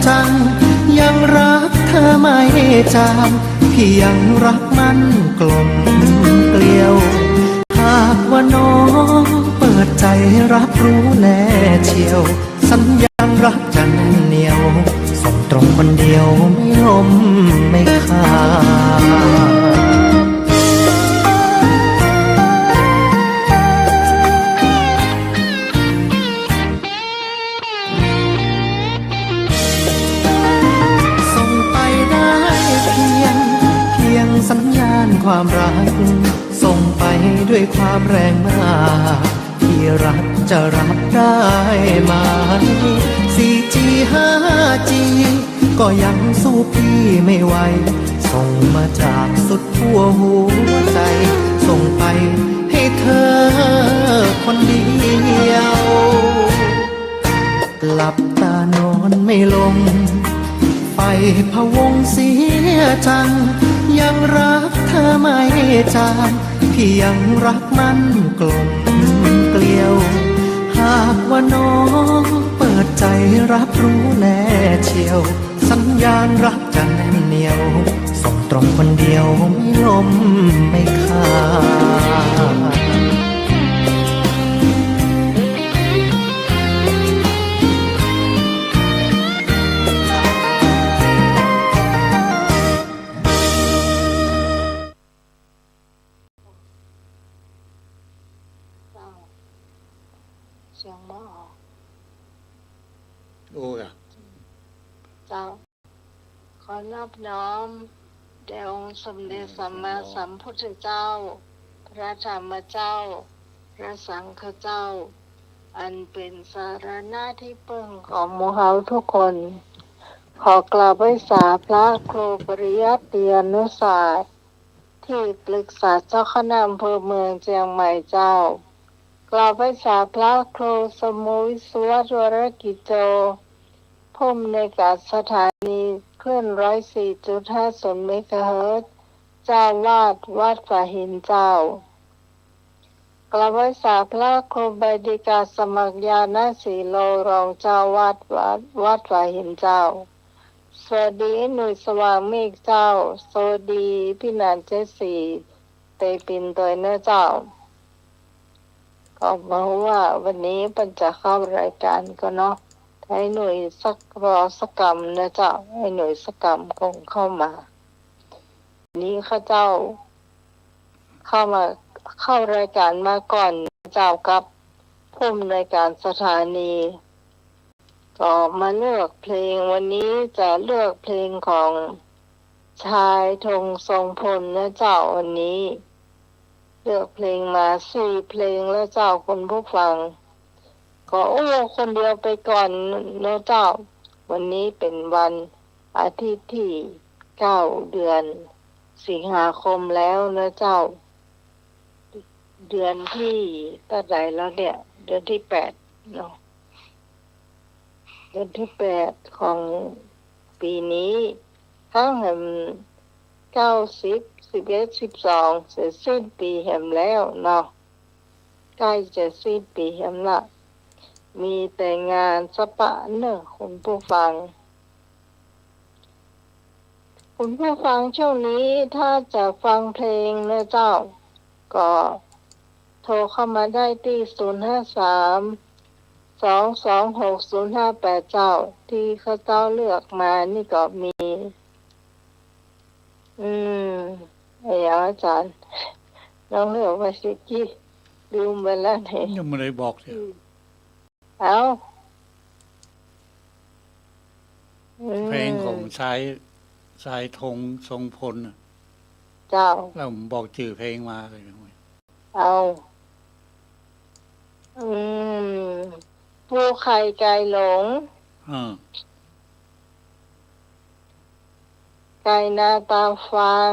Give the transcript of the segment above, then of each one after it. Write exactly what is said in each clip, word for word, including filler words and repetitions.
จัง ยังรักเธอไม่จาง พี่ยังรักมั่นกลมเกลียว หากว่าน้องเปิดใจรับรู้แน่เชียว สัญญาณรักจะแน่นเหนียว ส่งตรงคนเดียวไม่ล้มไม่ขาด ส่งไปได้เพียง เพียงสัญญาณความรัก ส่งไปด้วยความแรงมาก ที่รักจะรับได้ไหม สี่จี ห้าจี ก็ยังสู้พี่ไม่ไหว ส่งมาจากสุดขั้วหัวใจ ส่งไปให้เธอคนเดียว หลับตานอนไม่ลง ใฝ่พะวงเสียจัง ยังรักเธอไม่จาง พี่ยังรักมั่นกลมเกลียว หากว่าน้องเปิดใจรับรู้แน่เชียว สัญญาณรักจะแน่นเหนียว ส่งตรงคนเดียวไม่ล้มไม่ขาด เจ้า เสียงบ่ออก โอ้ย เจ้า ขอนอบน้อมแด่องค์สมเด็จสัมมาสัมพุทธเจ้า พระธรรมเจ้า พระสังฆเจ้า อันเป๋นสรณะตี้เปิ้งของหมู่เฮาทุกคน ขอกราบไหว้สาพระครูปริยัติยานุศาสตร์ ตี้ปรึกษาเจ้าคณะอำเภอเมืองเจียงใหม่เจ้า กราบไหว้สาพระครูสมุวิศวัตวรกิจโจ ผู้อำนวยการสถานีคลื่นร้อยสี่จุดห้าศูนย์เมกะเฮิรตซ์ เจ้าอาวาสวัดฝายหินเจ้า กราบไหว้สาพระครูใบดิกาสมัครญาณสีโล รองเจ้าอาวาสวัด วัดฝายหินเจ้า สวัสดีหนุ่ยสว่างเมฆเจ้า สวัสดีพี่หนานเจ๊สี เตปินตวยเน้อเจ้า ก็บ่ฮู้ว่าวันนี้เปิ้นจะเข้ารายการก่อเนาะ ให้หนุ่ยสักรอสักกำเน้อเจ้า ให้หนุ่ยสักกำคงเข้ามา วันนี้ข้าเจ้า เข้ามา เข้ารายการมาก่อนเจ้ากับผู้อำนวยการสถานี ก็มาเลือกเพลง วันนี้จะเลือกเพลงของชายธงทรงพลเน้อเจ้า วันนี้เลือกเพลงมาสี่เพลงแล้วเจ้าคุณผู้ฟัง ก็อู้คนเดียวไปก่อนเน้อเจ้า วันนี้เป๋นวันอาทิตย์ตี้เก้า เดือนสิงหาคมแล้วเน้อเจ้า เดือนตี้เต้าใดแล้วเนี่ย เดือนตี้แปดเนาะ เดือนตี้แปดของปี๋นี้ หั้งแหมเก้า สิบ สิบเอ็ด สิบสอง จะสิ้นปี๋แหมแล้วเนาะ ใก้จะสิ้นปี๋แหมละ มีแต่งานสะปะเน้อคุณผู้ฟัง คุณผู้ฟังช่วงนี้ถ้าจะฟังเพลงเน้อเจ้า ก็โทรเข้ามาได้ตี้ ศูนย์ห้าสาม สองสองหก ศูนย์ห้าแปด เจ้า ตี้ข้าเจ้าเลือกมานี่ก็มี อืม อะหยังอาจ๋ารย์ ลองเลือกมาสิกี้ ลืมไปแล้วนี่ ยังบ่ได้บอกเสีย อืม เอ้า อืม เพลงของชาย ชายธงทรงพลน่ะ เจ้า แล้วผมบอกจื้อเพลงมาเลยนะเว้ย เอ้า อืม ภูไข่ไก่หลง อ่า ไก่นาตาฟาง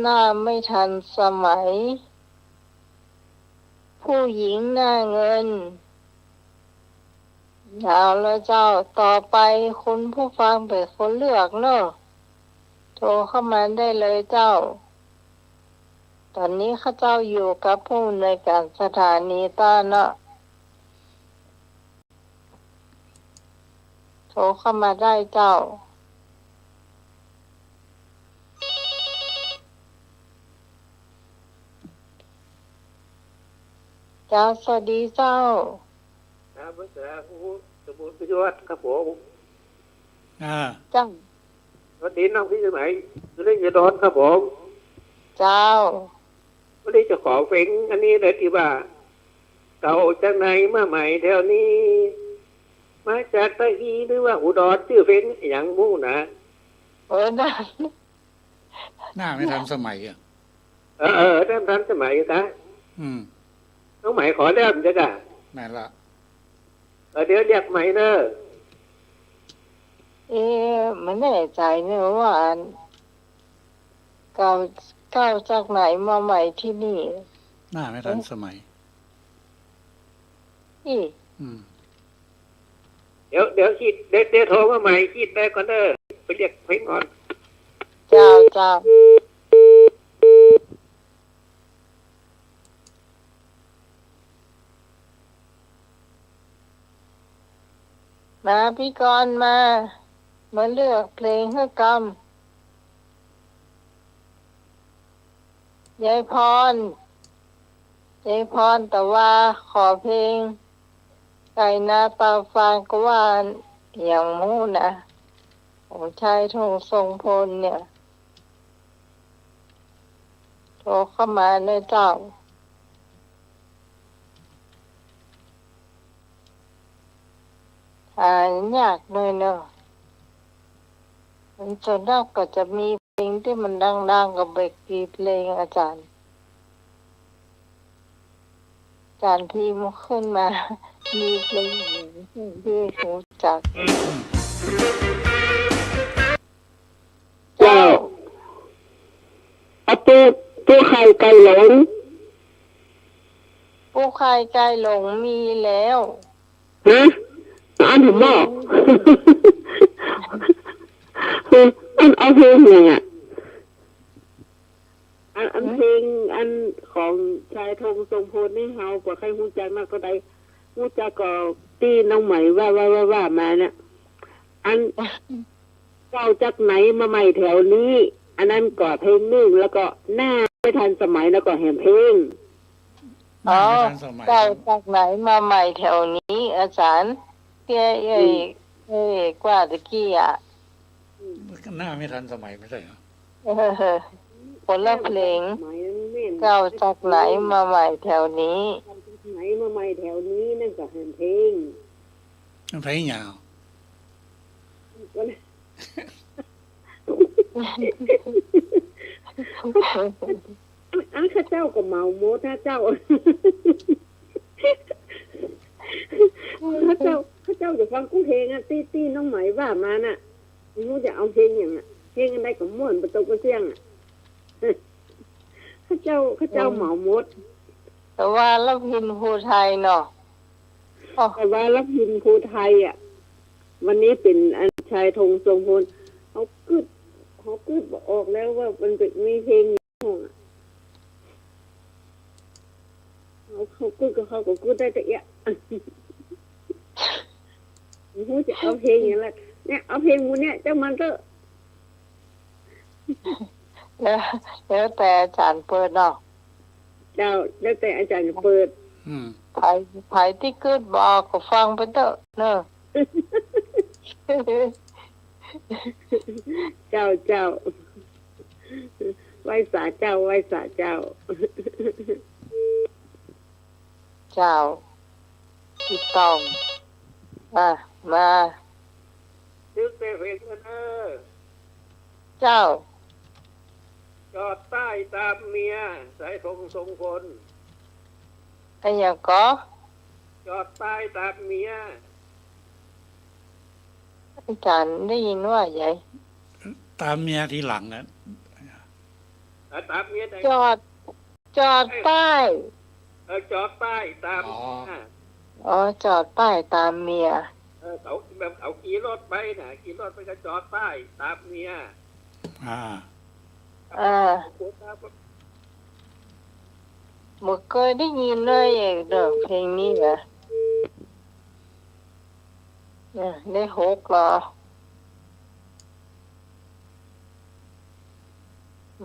หน้าไม่ทันสมัย ผู้หญิงหน้าเงิน เอาละเจ้า ต่อไปคุณผู้ฟังเป๋นคนเลือกเนาะ โทรเข้ามาได้เลยเจ้า ต๋อนนี้ข้าเจ้าอยู่กับผู้อำนวยการสถานีต้าเนาะ โทรเข้ามาได้เจ้า เจ้า สวัสดีเจ้า ครับ ภาษาผู้สมบูรณ์ประโยชน์ครับผม อ่า เจ้า สวัสดีน้องพี่สมัย อยู่ในอุดรครับผม เจ้า วันนี้จะขอเพลงอันนี้เลยที่ว่า เก่าจากไหนมาใหม่แถวนี้ มาจากตาฮีหรือว่าอุดร จื้อเพลงอะหยังหมู่นะ เออ นั่น หน้าไม่ทันสมัยอะ เออ เออ ทัน ทันสมัยอยู่กะ อืม น้องไหมขอแล้วเดี๋ยวกะ แม่นละ เออ เดี๋ยวเรียกใหม่เนอะ เอ๊ะ ไม่แน่ใจเนอะว่าอัน เก่า เก่าจากไหนมาใหม่ที่นี่ หน้าไม่ทันสมัย อี อืม เดี๋ยว เดี๋ยวคิด เดี๋ยว เดี๋ยวโทรมาใหม่ คิดไปก่อนเด้อ ไปเรียกเพลงก่อน เจ้า เจ้า มา พี่กรณ์มา มาเลือกเพลงหื้อกำ ยายพร ยายพรตะวา ขอเพลง ไก่นาตาฟาง ก็ว่าอะหยังหมู่นะ ของชายธง ทรงพลเนี่ย โทรเข้ามาเนอะเจ้า หายากหน่อยเนอะ มันส่วนมากก็จะมีเพลงตี้มันดังๆ ก็บ่กี่เพลง อาจ๋ารย์ อาจ๋ารย์พิมพ์ขึ้นมา มีเพลงไหนตี้ฮู้จัก เจ้า เจ้า อะ ปู ปูไข่ไก่หลง ปูไข่ไก่หลงมีแล้ว ฮะ อันผมบอก อัน เอาเพลงหยังอะ อัน อันเพลง อันของชายธง ทรงพล นี่เฮาบ่ใค่ฮู้จักนักเต้าใด ฮู้จักก็ตี้น้องไหมว่า ว่า ว่า ว่ามาเนี่ย อัน เก่าจากไหนมาใหม่แถวนี้ อันนั้นก็เพลงนึ่ง แล้วก็หน้าไม่ทันสมัย แล้วก็แหมเพลง อ๋อ หน้าไม่ทันสมัย เก่าจากไหนมาใหม่แถวนี้ อาจ๋ารย์ ตี้ อืม เอ่ย เอ่ย กว่าตะกี้อะ อืม หน้าไม่ทันสมัยไม่ใช่เหรอ เออ คนละเพลง หน้าไม่ทันสมัย เก่าจากไหนมาใหม่แถวนี้ เก่าจากไหนมาใหม่แถวนี้ นั่นก็แหมเพลง มันเพลงหยัง อัน อันเขาเจ้าก็เหมาหมดนะเจ้า เขาเจ้า เขาเจ้าจะฟังกู้เพลงอะ ตี้ ตี้น้องไหมว่ามาน่ะ ไม่ฮู้จะเอาเพลงหยังอะ เพลงอันใดก็ม่วน บ่ตกบ่เสี้ยงอะ เขาเจ้า เขาเจ้า อืม เหมาหมด ตะวา ลพิน ภูไทยเนาะ อ๋อ ตะวา ลพิน ภูไทยอะ วันนี้เป๋นอันชายธง ทรงพล เขากึ๊ด เขากึ๊ดบ่ออกแล้วว่ามันเป๋น มีเพลงหยังอะ เขา เขากึ๊ดก็ เขาก็กึ๊ดได้แต่เอี้ย ไม่ฮู้จะเอาเพลงหยังละ เนี่ย เอาเพลงหมู่เนี่ย เจ้ามันเต๊อะ แล้ว แล้วแต่อาจ๋ารย์เปิดเนาะ เจ้า แล้วแต่อาจ๋ารย์จะเปิด อืม ใผ ใผตี้กึ๊ดบ่ออกก็ฟังไปเต๊อะเนอะ เจ้า เจ้า ไหว้สาเจ้า ไหว้สาเจ้า เจ้า พี่ต้อง อ่ะ มา นึกแต่เพลงนั้นเออ เจ้า จอดใต้ตามเมีย ชายธง ทรงพล อะหยังก่อ จอดใต้ตามเมีย อาจ๋ารย์ได้ยินว่าไง ตามเมียทีหลังนะ เออ ตามเมียได้ จอด จอดใต้ เออ จอดใต้ตาม อ๋อ เมีย อ๋อ จอดใต้ตามเมีย เออ เขาแบบเขาขี่รถไปน่ะ ขี่รถไปก็จอดใต้ตามเมีย อ่า อ่า บ่เคยได้ยินเลยเด้อ เพลงนี้นะ เนี่ย ได้หกละ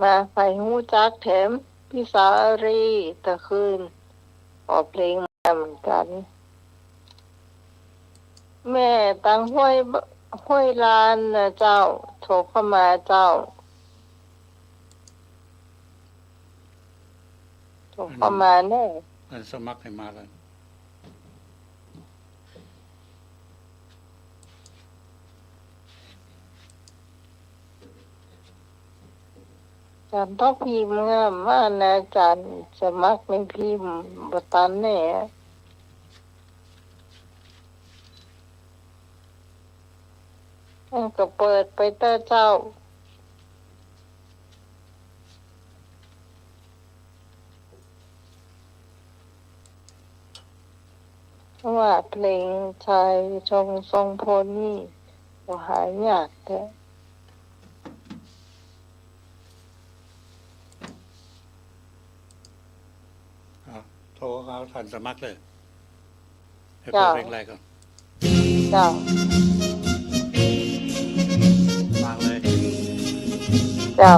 มา ใผฮู้จักแถม พี่สาวอารี ตะคืน ขอเพลงมาเหมือนกั๋น แม่ตังห้วย ห้วยลานน่ะเจ้า โทรเข้ามาเจ้า โทรเข้ามาเน่อ อันสมัครหื้อมาแล้ว จารย์ต้องพิมพ์งามมากนะ จารย์สมัครในพิมพ์บ่ตันแน่ เออ ก็เปิดไปเต๊อะเจ้า เพราะว่าเพลงชายทรงทรงพลนี่ก็หายากแท้ เอา โทรเอาท่านสมัครเลย ให้เปิดเพลงอะไรก่อน เจ้า วางเลย เจ้า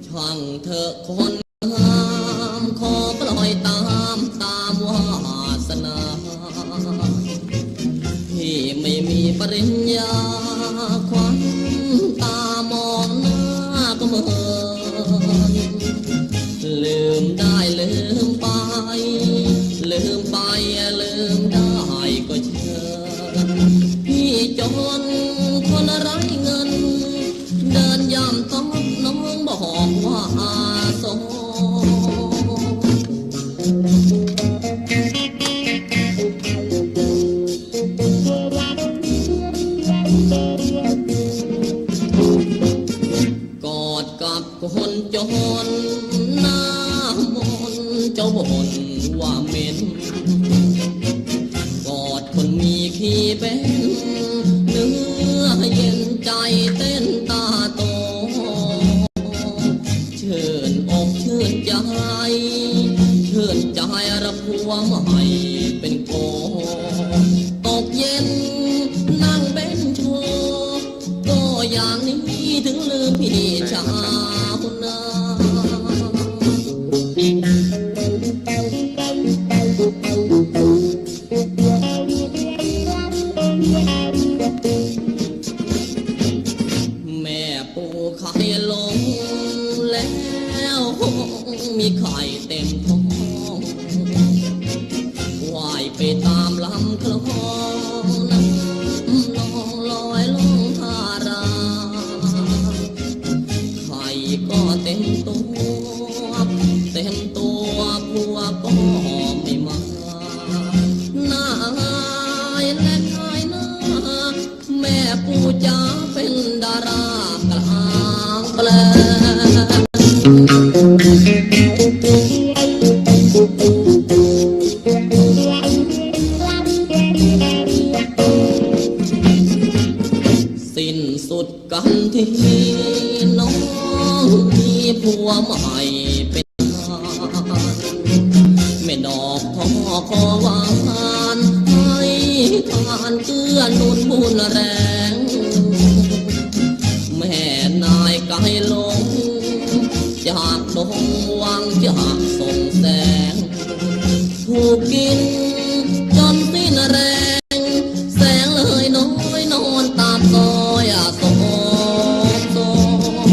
ช่างเถอะคนงาม ขอปล่อยตาม ตามวาสนา พี่ไม่มีปริญญา ควันตามองหน้าก็เหมือน ลืมได้ลืมไป ลืมไปลืมได้ก็เชิญ พี่จนคนไร้เงิน เดินย่ำต๊อบน้องบอกว่าอาสม กอดกับคนจนหน้ามนต์ เจ้าบ่นว่าเหม็น กอดคนมีขี้เป็น เนื้อเย็นใจเต้นตาโต ชื่นอกชื่นใจ ชื่นใจละผัวใหม่เป็นโก ตกเย็นนั่งเบนโชว์ ก็อย่างนี้ถึงลืมพี่เช้านา แม่ปูไข่ลงแล้ว มีไข่เต็มท้อง ว่ายไปตามลำคลอง น้ำนองลอยล่องท่ารา ไข่ก็เต็มตัว เต็มตัว ผัวก็ไม่มา หน้าอายและขายหน้า แม่ปูจ๋าเป็นดารากลางแปลง สิ้นสุดกันที่น้องมีผัวใหม่เป็น แม่ดอกทอขอหวาน ให้ทานเกื้อหนุนบุญแรง แม่นายไก่ลง จากดงวังจะส่งแสง ถูกกินจนสิ้นแรง แสงเลยน้อยนอนตามซอยอะโศกโศก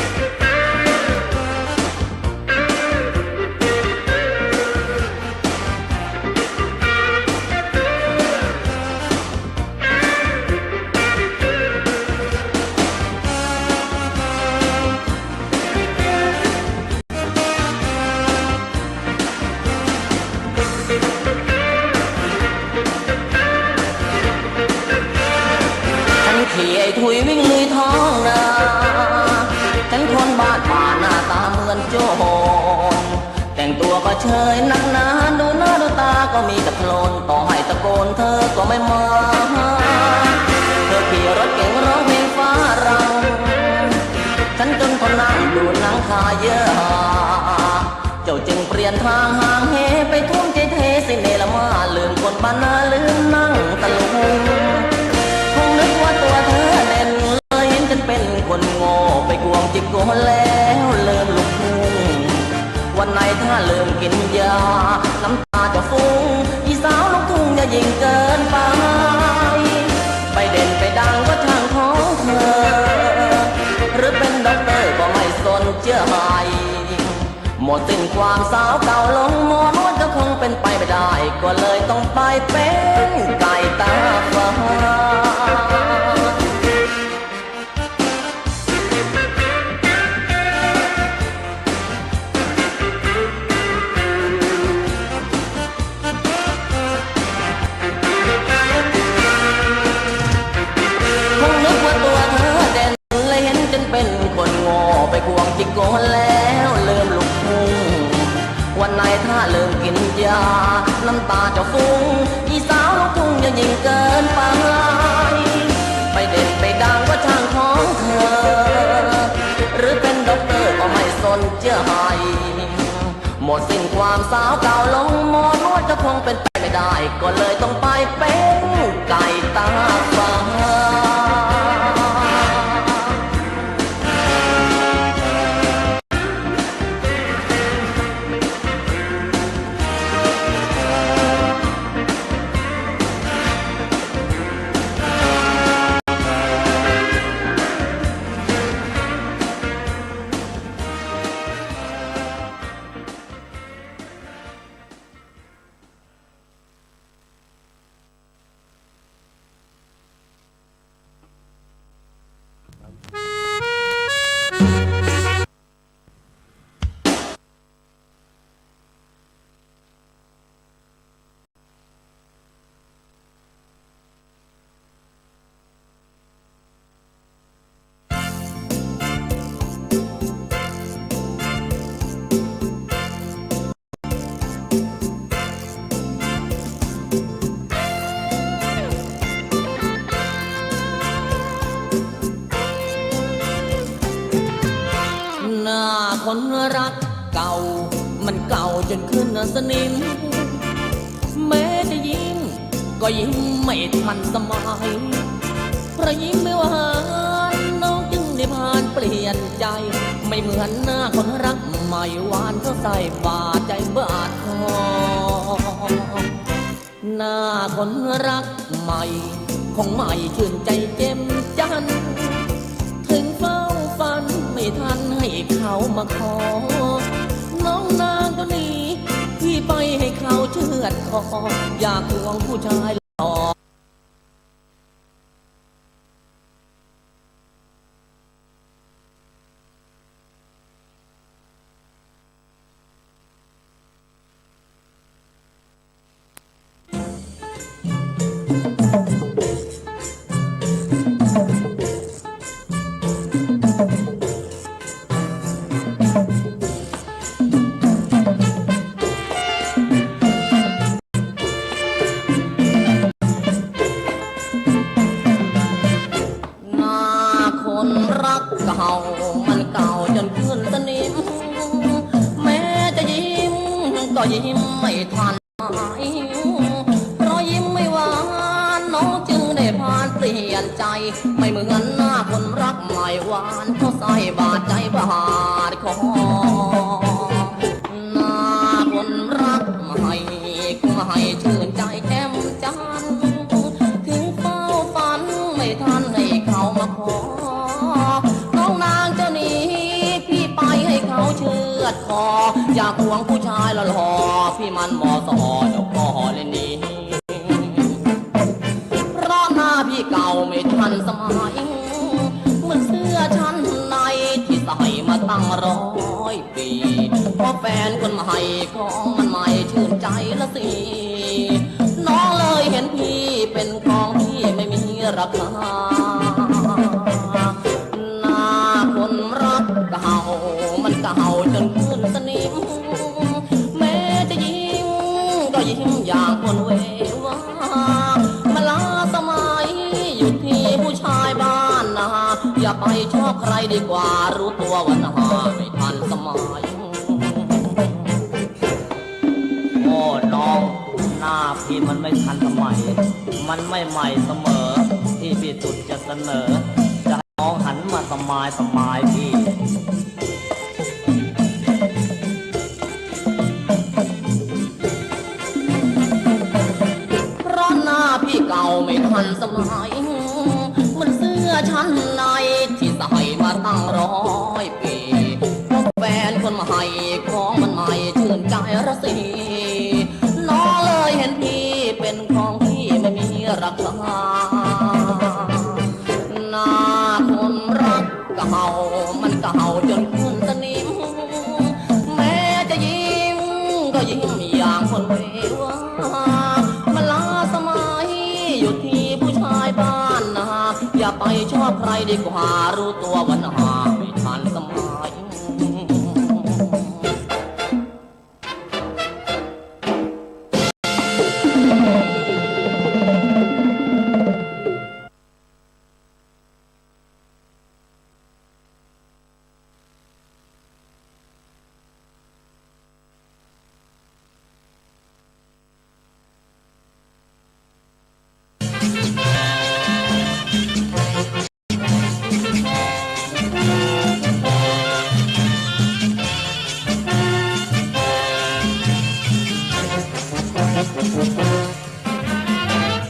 เ เชยนักหนา ดูหน้าดูตาก็มีแต่โคลน ต่อให้ตะโกนเธอก็ไม่มา เธอขี่รถเก๋งร้องเพลงฝรั่ง ฉันจนทนนั่งดูหนังคาเยอะ เจ้าจึงเปลี่ยนทางห่างเหไปทุ่มเทเสน่ห์ละมา ลืมคนบ้านนา ลืมนั่งตะลุง คงนึกว่าตัวเธอเด่น เลยเห็นฉันเป็นคนโง่ ไปกวงจิกโกแล้วลืมลูกทุ่ง วันไหนถ้าลืมกิ๋นยา น้ำตาจะฟุ้ง อีสาวลูกทุ่งอย่ายิ่งเกินไป ไปเด่นไปดังก็ช่างของเธอ หรือเป็นด็อกเตอร์ก็ไม่สนใจ หมดสิ้นความสาวเก่าลง หมอนวดก็คงเป็นไปไม่ได้ ก็เลยต้องไปเป็นไก่ตาฟ้า คงนึกว่าตัวเธอเด่น เลยเห็นฉันเป็นคนโง่ ไปกวงจิกโกแล้วลืมลูกทุ่ง วันไหนถ้าลืมกิ๋นยา น้ำตาจะฟุ้ง อีสาวลูกทุ่งอย่ายิ่งเกินไป ไปเด่นไปดังก็ช่างของเธอ หรือเป็นด็อกเตอร์ก็ไม่สนใจ หมดสิ้นความสาวเก่าลง หมอนวดก็คงเป็นไปไม่ได้ ก็เลยต้องไปเป็นไก่ตาฟ้า หน้าคนรักเก่า มันเก่าจนขึ้นสนิม แม้จะยิ้ม ก็ยิ้มไม่ทันสมัย เพราะยิ้มไม่หวาน น้องจึงได้พลันเปลี่ยนใจ ไม่เหมือนหน้าคนรักใหม่ หวานเท่าไส้ บาดใจบาดคอ หน้าคนรักใหม่ คงไม่ชื่นใจเจ้มจันทร์ ถึงเฝ้าฝันไม่ทันให้เขามาขอ น้องนางก็หนีพี่ไปให้เขาเชือดคอ อยากควงผู้ชายหล่อ หน้าคนรักเก่า มันเก่าจนขึ้นสนิม แม้จะยิ้มก็ยิ้มไม่ทัน เพราะยิ้มไม่หวาน น้องจึงได้พลันเปลี่ยนใจ ไม่เหมือนหน้าคนรักใหม่ หวานเท่าไส้ บาดใจบาดคอ หน้าคนรักใหม่ คงไม่ชื่นใจแจ่มจันทร์ ถึงเฝ้าฝันไม่ทันให้เขามาขอ น้องนางจะหนีพี่ไปให้เขาเชือดคอ อยากควงผู้ชายหล่อๆ พี่มันมอสอ เจ้าพ่อเลยหนี เพราะหน้าพี่เก่าไม่ทันสมัย เหมือนเสื้อชั้นในที่ใส่มาตั้งร้อยปี เพราะแฟนคนใหม่ของมันไม่ชื่นใจละสิ น้องเลยเห็นพี่เป็นของที่ไม่มีราคา หน้าคนรักเก่า มันเก่าจนขึ้นสนิม แม้ ไปชอบใครดีกว่า รู้ตัวว่าหน้าไม่ทันสมัย โอ้น้อง หน้าพี่มันไม่ทันสมัย มันไม่ใหม่เสมอ ที่พี่สุดจะเสนอ จะให้น้องหันมาสมายสมายพี่ เพราะหน้าพี่เก่าไม่ทันสมัย เหมือนเสื้อชั้นในที่ใส่มาตั้งร้อยปี พบแฟนคนใหม่ของมันใหม่ชื่นใจระสี น้องเลยเห็นพี่เป็นของที่ไม่มีราคา หน้าคนรักเก่า มันเก่าจนขึ้นสนิม แม้จะยิ้มก็ยิ้มอย่างคนเววา มันล้าสมัยอยู่ที่ผู้ชายบ้านนา อย่าไปชอบใครดีกว่า รู้ตัวว่าหน้าไม่ทันสมัย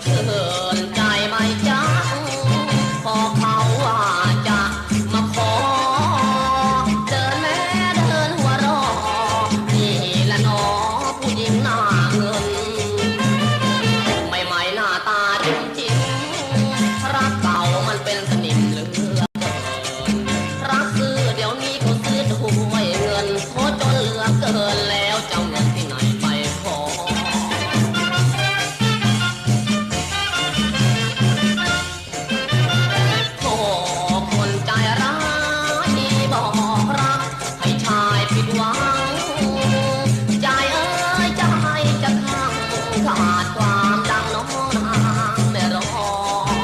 ชื่นใจไหมจ๊ะ พอเขาว่าจะมาขอ เดินแม้เดินหัวเร้อ นี่ละหนอผู้หญิงหน้าเงิน ใหม่ๆหน้าตาจริงๆ รักเก่ามันเป็นสนิมเหลือเกิน รักซื้อเดี๋ยวนี้เขาซื้อด้วยเงิน โอ้จนเหลือเกินแล้วจะเอาเงินที่ไหนไปขอ โอ้คนใจร้ายบอกรักให้ชายผิดหวัง ใจเอ้ยใจจะพัง ขาดความดังน้องนางแม่รอง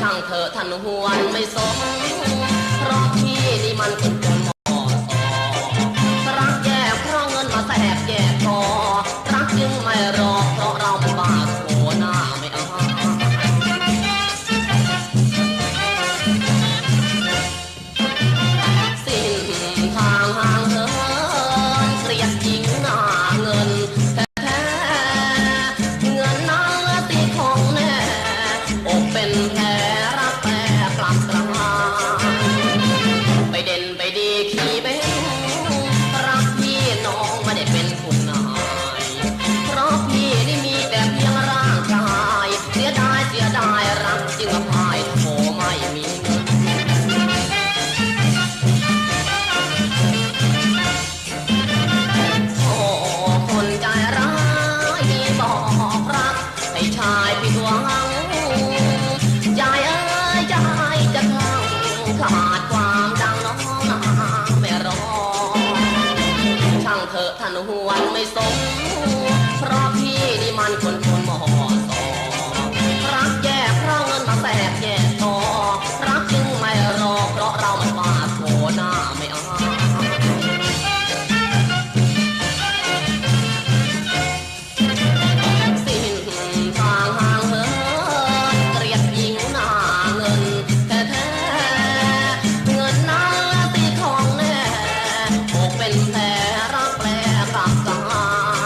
ช่างเถอะ ท่านหวนไม่สม เพราะพี่นี่มันคนจนหม้อสอง รักแยกเพราะเงินมาแทรกแยกคอ รักจึงไม่รอ เพราะเรามันบ้าโขหน้าไม่อาย สิ้นทางห่างเหิน เกลียดหญิงหน้าเงินแท้ๆ เงินนั้นละสิของแน่ อกเป็นแผลรักแปรปรับกลาย ไปเด่นไปดีขี้เบ้ง รักพี่น้องไม่ได้เป็นคุณนาย เพราะพี่นี่มีแต่เพียงร่างกาย เสียดายเสียดายรักจึงอภัยโทไม่มีเงิน โอ้คนใจร้ายบอกรักให้ชายผิดหวัง ใจเอ้ยใจจะพัง ขาดความดังน้องนางแม่รอง ช่างเถอะ ท่านหวนไม่สม เพราะพี่นี่มันคนจนหม้อสอง รักแยกเพราะเงินมาแทรกแยกคอ รักจึงไม่รอ เพราะเรามันบ้าโขหน้าไม่อาย สิ้นทางห่างเหิน เกลียดหญิงหน้าเงินแท้ๆ เงินนั้นสิของแน่ อกเป็นแผลรักแปรกลับกลาย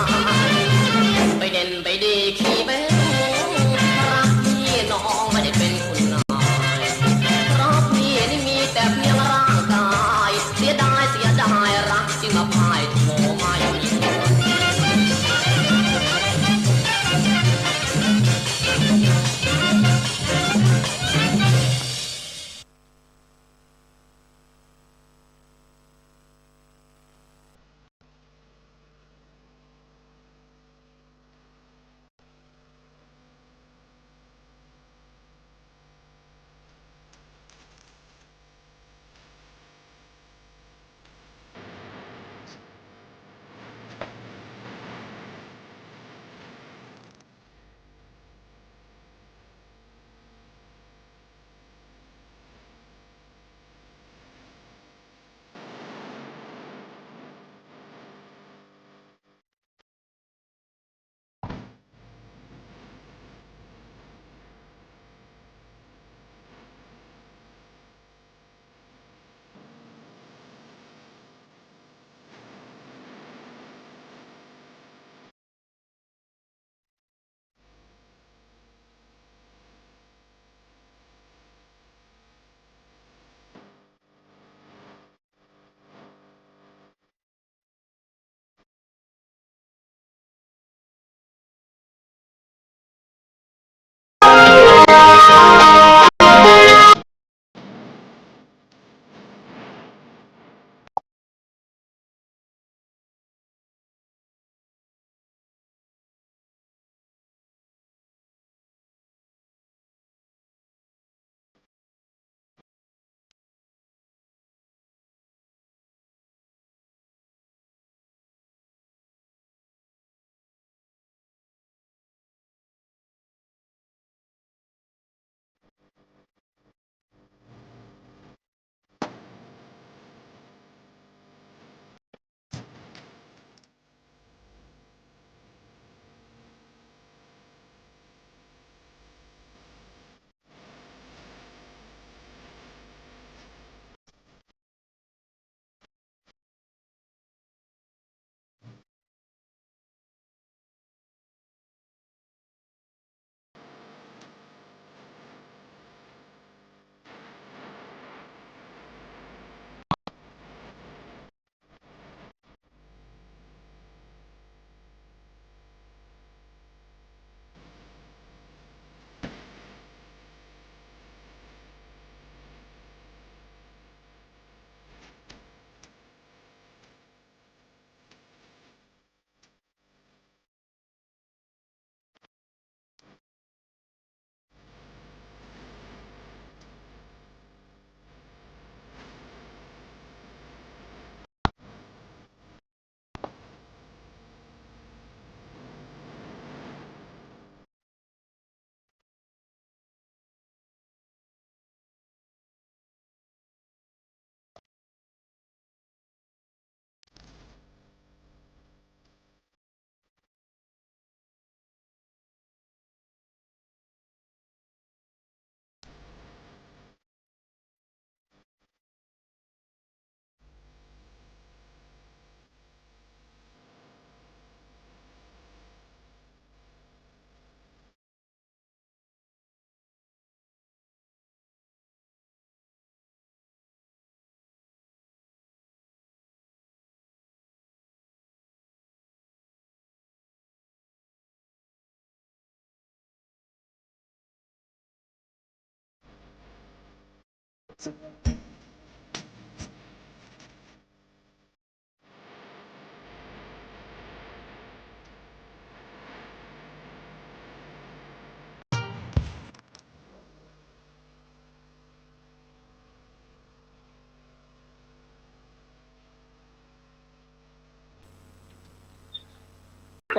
เจ้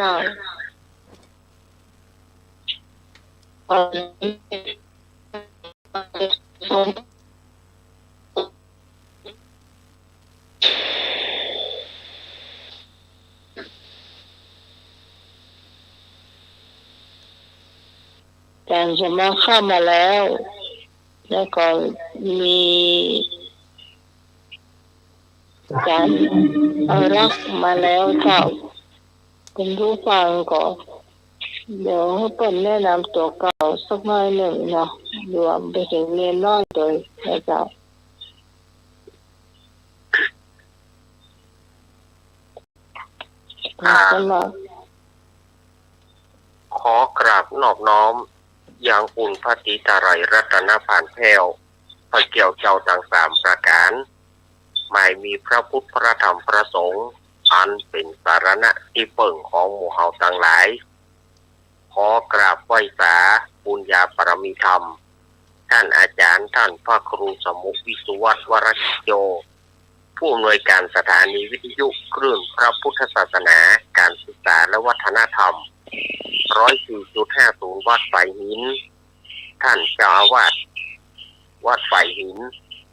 า อาจารย์สมัครเข้ามาแล้ว แล้วก็มี อาจารย์เอาลักษณ์มาแล้วเจ้า คุณผู้ฟังก็ เดี๋ยวให้เปิ้นแนะนำตั๋วเก่าสักหน่อยนึ่งเนาะ รวมไปเถิงเณรน้อยตวยนะเจ้า อ่า สำหรับ ขอกราบนอบน้อมยังคุณพระศรีตาไลยรัตนพานแผ้ว พระแก้วเจ้าตังสามประก๋าน หมายมีพระพุทธ พระธรรม พระสงฆ์ อันเป๋นสรณะตี้เปิ้งของหมู่เฮาตังหลาย ขอกราบไหว้สาบุญญาบารมีธรรม ต้านอาจ๋ารย์ ต้านพระครูสมุห์ วิศวัตร วรกิจโจ ผู้อำนวยก๋านสถานีวิทยุคลื่นพระพุทธศาสนา ก๋านศึกษาและวัฒนธรรม ร้อยสี่จุดห้าศูนย์ วัดฝายหิน ต้านเจ้าอาวาสวัดฝายหิน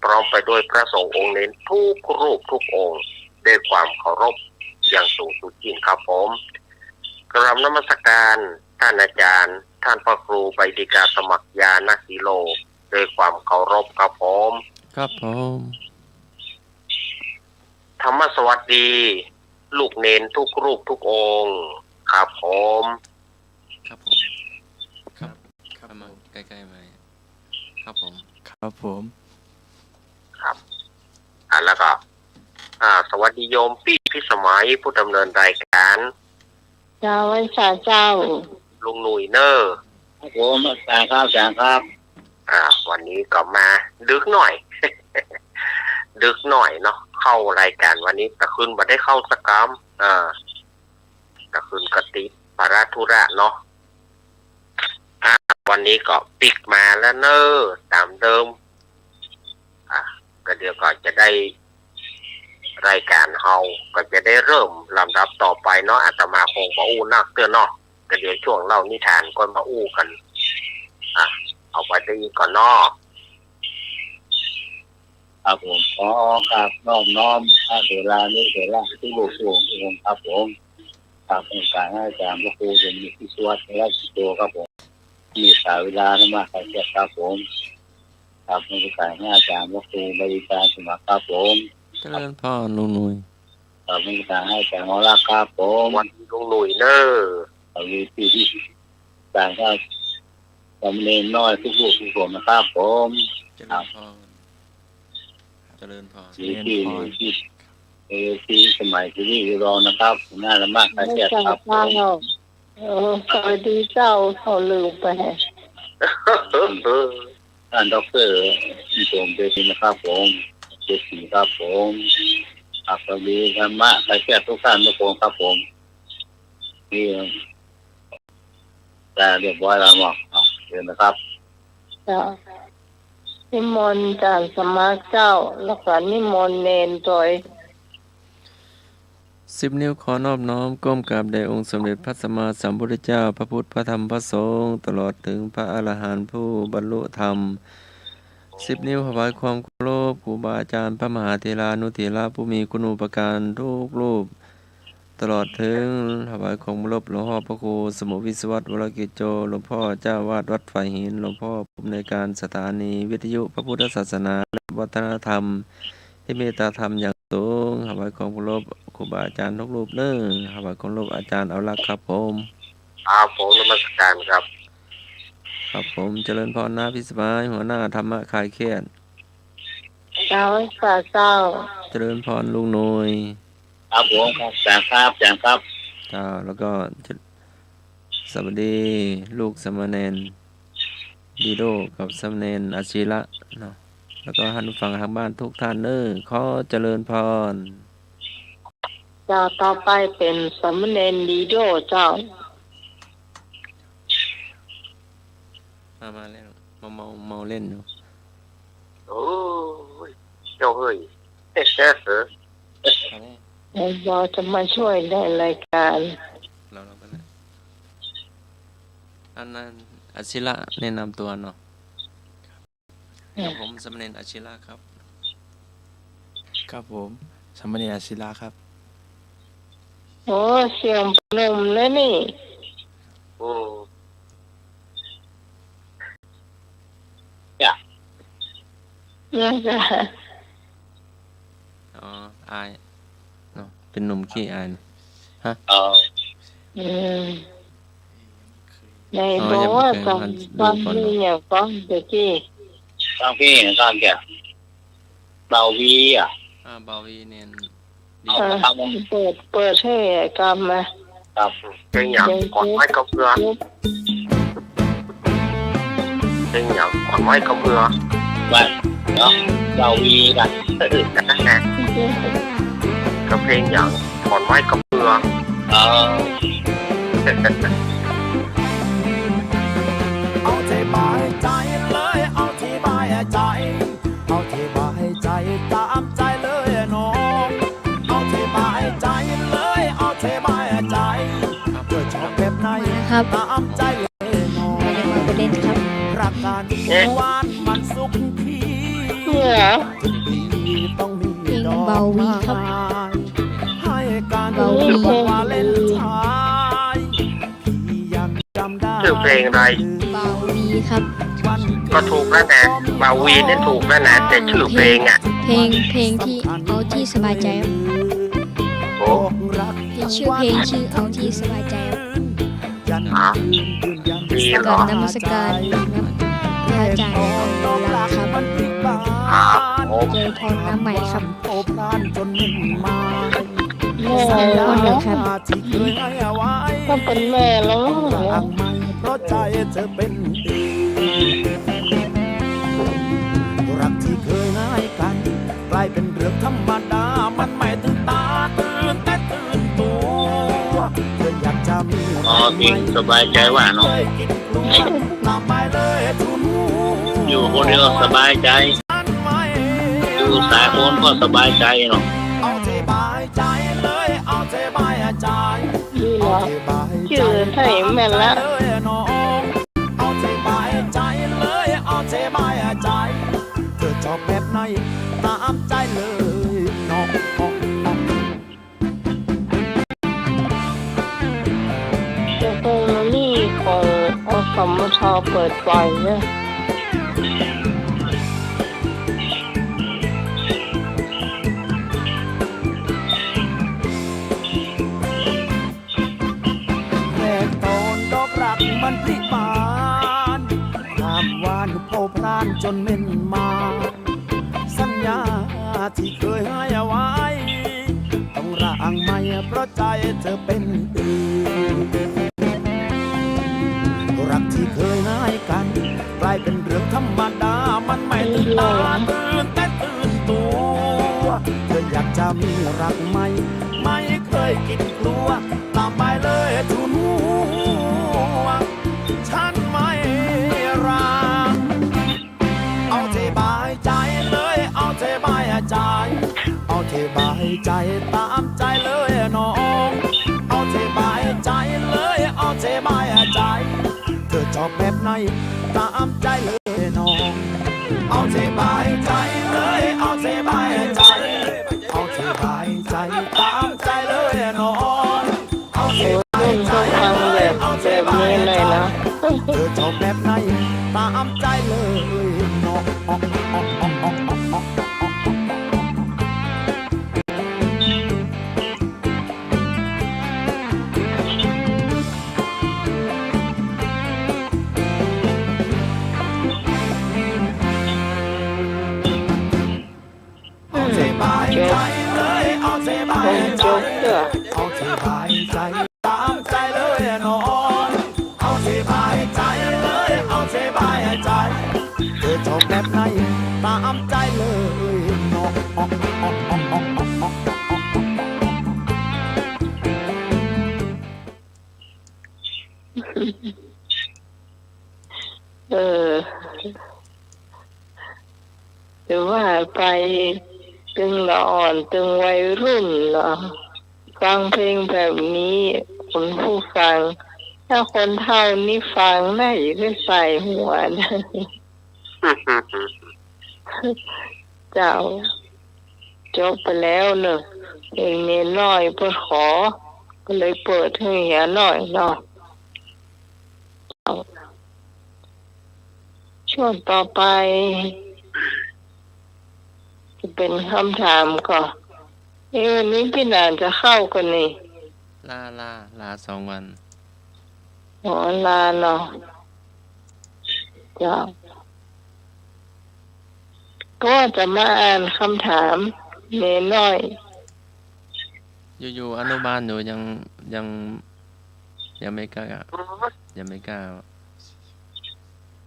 พร้อมไปด้วยพระสงฆ์องค์เณรทุกรูปทุกองค์ ด้วยความเคารพอย่างสูงสุดยิ่งครับผม กราบนมัสการต้านอาจ๋ารย์ ต้านพระครูใบดิกาสมัคร ญาณสีโล ด้วยความเคารพครับผม ครับผม ธรรมสวัสดี ลูกเณรทุกรูปทุกองค์ ครับผม ครับผม ครับ ครับ เอามาใกล้ๆ ไมค์ ครับผม ครับผม ครับ อ่ะ แล้วก็ อ่า สวัสดีโยมปี้พิสมัย ผู้ดำเนินรายการ เจ้า ไหว้สาเจ้า ลุงหนุ่ยเน่อ ครับผม อาจ๋ารย์ครับ อาจ๋ารย์ครับ อ่า วันนี้ก็มาดึกหน่อย ดึกหน่อยเนาะ เข้ารายการวันนี้ ตะคืนบ่ได้เข้าสักกำ อ่า ตะคืนก็ติดภาระธุระเนาะ อ่า วันนี้ก็ปิ๊กมาแล้วเน่อ ต๋ามเดิม อ่า ก็เดี๋ยวก็จะได้ รายการเฮาก็จะได้เริ่มลำดับต่อไปเนาะ อาตมาคงบ่อู้นักเตื้อเนาะ ก็เดี๋ยวช่วงเล่านิทานก็มาอู้กั๋น อ่ะ เอาไว้ได้อีกก่อนเนาะ ครับผม ขอกราบนอบน้อมพระเถรานุเถระทุกรูปทุกองค์ครับผม ครับ ขอกราบไหว้อาจ๋ารย์พระครูสมุห์ วิศวัตร วรกิจโจครับผม มีสาเวลาธรรมะใคร่เคียดครับผม ครับ นมัสการอาจ๋ารย์พระครูบริการสมัครครับผม เจริญพรลุงหนุ่ย ครับ นมัสการอาจ๋ารย์หมอลักษณ์ครับผม วันนี้ลุงหนุ่ยเน่อ ครับ มีพี่ที่อาจ๋ารย์ครับ สามเณรน้อยทุกรูปทุกคนนะครับผม เจริญพร เจริญพร มีพี่ เจริญพร มีพี่ เออ พี่สมัยที่นี่รองนะครับ หัวหน้าธรรมะใคร่เคียดครับผม เออ สวัสดีเจ้า เขาลืมไป ท่านด็อกเตอร์ ที่ผมเป็นนะครับผม เจสีครับผม ครับ สวัสดีธรรมะใคร่เคียดทุกท่านทุกคนครับผม นี่ จะเรียบร้อยแล้วเนาะ เอา เชิญนะครับ เจ้า นิมนต์อาจ๋ารย์สมัครเจ้า แล้วก็นิมนต์เณรตวย สิบนิ้วขอนอบน้อมก้มกราบแด่องค์สมเด็จพระสัมมาสัมพุทธเจ้า พระพุทธ พระธรรม พระสงฆ์ ตลอดถึงพระอรหันต์ผู้บรรลุธรรม สิบนิ้วถวายความเคารพครูบาอาจารย์ พระมหาเถรานุเถระผู้มีคุณูปการทุกรูป ตลอดถึงถวายความเคารพหลวงพ่อพระครูสมุห์ วิศวัตร วรกิจโจ หลวงพ่อเจ้าอาวาสวัดฝายหิน หลวงพ่อผู้อำนวยการสถานีวิทยุพระพุทธศาสนาและวัฒนธรรม ที่เมตตาธรรมอย่างสูง ถวายความเคารพครูบาอาจารย์ทุกรูปเน่อ ถวายความเคารพอาจารย์เอาลักษณ์ครับผม ครับผม นมัสการครับ ครับผม เจริญพรนะพี่สบาย หัวหน้าธรรมะคลายเครียด เจ้า สาเจ้า เจริญพรลุงหนุ่ย ครับผม ครับ อาจ๋ารย์ครับ อาจ๋ารย์ครับ เจ้า แล้วก็ สวัสดีลูกสามเณรดีโดกับสามเณรอาชีระเนาะ แล้วก็ท่านผู้ฟังทางบ้านทุกท่านเน้อ ขอเจริญพร เจ้า ต่อไปเป๋นสามเณรลีโด้เจ้า มา มาเล่น มาเมา เมาเล่นอยู่ โอ้ย เจ้าเฮ้ย เอาเลย เดี๋ยวเราจะมาช่วยในรายการ เรา เราก็ได้ อันนั้น อาชิระแนะนำตัวเนาะ ครับผม สามเณรอาชิระครับ ครับผม สามเณรอาชิระครับ โอ้ เสียงหนุ่มเลยนี่ โอ้ จ้ะ เนี่ยจ้ะ อ๋อ อาย เนาะ เป๋นหนุ่มขี้อาย ฮะ อ๋อ อืม ไหน อ๋อ บอกว่า ยังไม่เคย ฟัง มาดูก่อน ฟังเพลงอย่างก้องตะกี้ ฟังเพลงอย่างก้องแก บ่าววีอะ อ่า บ่าววีเนี่ย ดี เออ ครับผม เปิด เปิดให้กำมา ครับ เพลงอย่าง ขอนไม้กระเบือ เพลงอย่าง ขอนไม้กระเบือ ว่า เนาะ บ่าววีกัน นั่นแหละ ก็เพลงอย่าง ขอนไม้กระเบือ เออ เอาที่บายใจ๋เลย เอาที่บายใจ๋ เอาที่บายใจ๋ ต๋ามใจ๋เลยน้อง เอาที่บายใจ๋เลย เอาที่บายใจ๋ เจ้าชอบแบบไหน ครับ ต๋ามใจ๋เลยน้อง ไม่ได้มาเล่นครับ รักกั๋น เอ๊ะ หวานมันสุขขี เนี่ย ถึงพี่ต้องมี เพลงบ่าววีครับ ดอกไม้ ให้กั๋น บ่าววี วันวาเลนไทน์ พี่ยัง จื้อเพลงอะไร บ่าววีครับ ก็ถูกแล้วนะ บ่าววีเนี่ยถูกแล้วนะ แต่จื้อเพลงอะ เพลง เพลงที่เอาที่สบายใจ๋ครับ โอ้ เพลง ชื่อเพลงชื่อเอาที่สบายใจ๋ครับ ฮะ ดีเหรอ กราบนมัสการครับ พระอาจ๋ารย์อนุรักษ์ครับ ครับผม เจริญพรน้ำใหม่ครับ โอ้ แม่ สองคนเลยครับ ก็เป๋นแม่แล้ว เพราะใจ๋เธอเป๋น รักที่เคยให้กั๋น กลายเป๋นเรื่องธรรมดา มันไม่ตื่นต๋าตื่นแต่ตื่นตั๋ว เธออยากจะมี อ๋อ เพลงสบายใจ๋ว่าเนาะ อยู่คนเดียวสบายใจ๋ อยู่สามคนก็สบายใจ๋เนาะ เอาที่บายใจ๋เลย เอาที่บายใจ๋ นี่เหรอ เอาที่บายใจ๋ จื้อใช่แม่นละ เลยน้อง เอาที่บายใจ๋เลย เอาที่บายใจ๋ เธอชอบแบบไหน ต๋ามใจ๋เลยน้อง เดี๋ยวคงมีของ อสมท เปิดปล่อยเนอะ แรกต๋อนดอกรักมันผลิบาน ข้ามวานเผาพรานจ๋นเม้นมา สัญญาที่เคยให้เอาไว้ ต้องร้างใหม่เพราะใจ๋เธอเป๋นอื่น รักที่เคยให้กั๋น กลายเป๋นเรื่องธรรมดา มันไม่ตื่นต๋าตื่นแต่ตื่นตั๋ว เธออยากจะมีรักใหม่ ไม่เคยคิดกลัว ต๋ามบายเลยทูลหัว ฉันไม่รัก เอาที่บายใจ๋เลย เอาที่บายใจ๋ เอาที่บายใจ๋ ต๋ามใจ๋เลยน้อง เอาที่บายใจ๋เลย เอาที่บายใจ๋ เธอชอบแบบไหน ต๋ามใจ๋เลยน้อง เอาที่บายใจ๋เลย เอาที่บายใจ๋ เอาที่บายใจ๋ ต๋ามใจ๋เลยน้อง เอาที่บายใจ๋เลย เอาที่บายใจ๋ เธอชอบแบบไหน ต๋ามใจ๋เลยน้อง เอาที่บายใจ๋เลย เอาที่บายใจ๋ เอาที่บายใจ๋ ต๋ามใจ๋เลยน้อง เอาที่บายใจ๋เลย เอาที่บายใจ๋ เธอชอบแบบไหน ต๋ามใจ๋ เออ จะว่าไปตึงละอ่อนตึงวัยรุ่นเนาะ ฟังเพลงแบบนี้ คุณผู้ฟัง ถ้าคนเฒ่านี่ฟังน่าจะได้ใส่หัวนะ เจ้า จบไปแล้วเนาะ เพลงเณรน้อยเปิ้นขอ ก็เลยเปิดหื้อเหียหน่อยเนาะ เจ้า ช่วงต่อไป จะเป๋นกำถามก่อ เอ๊ะ วันนี้ปี้หนานจะเข้าก่อนี่ ลา ลา ลาสองวัน อ๋อ ลาเนาะ เจ้า ก็จะมาอ่านกำถามเณรน้อย อยู่ อยู่อนุบาลอยู่ ยัง ยัง ยังไม่กล้า ยังไม่กล้า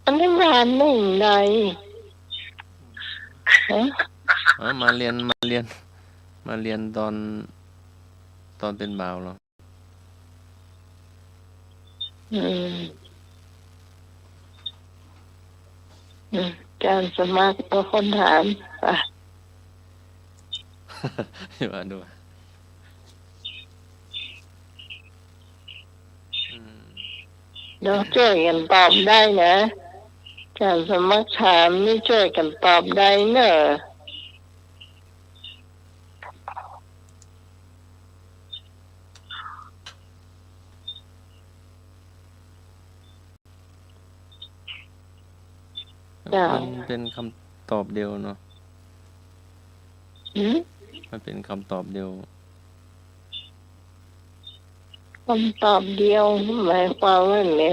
อนุบาลหนึ่งใด ฮะ อ๋อ มาเฮียน มาเฮียน มาเฮียนต๋อน ต๋อนเป๋นบ่าวเหรอ อืม อืม การสมัคร ก็คนถาม อ่ะ ว่าดู อืม เดี๋ยวจ้วยกั๋นตอบได้นะ การสมัครถามนี่จ้วยกั๋นตอบได้เนอะ เจ้า มันเป๋นกำตอบเดียวเนาะ หืม มันเป๋นกำตอบเดียว กำตอบเดียว หมายความว่าไง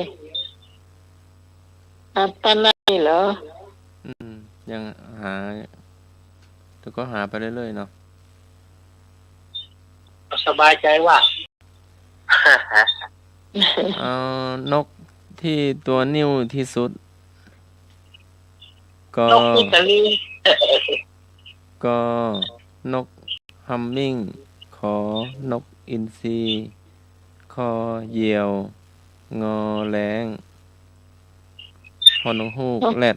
อัตนัยเหรอ อืม ยังหา แต่ก็หาไปเรื่อยๆ เนาะ สบายใจว่า เอ่อ นกตี้ตั๋วนิ่วตี้สุด ก นกอิตาลี ก นกฮัมมิง ข นกอินทรี ค เหยี่ยว ง แร้ง ฮ นกฮูก แรด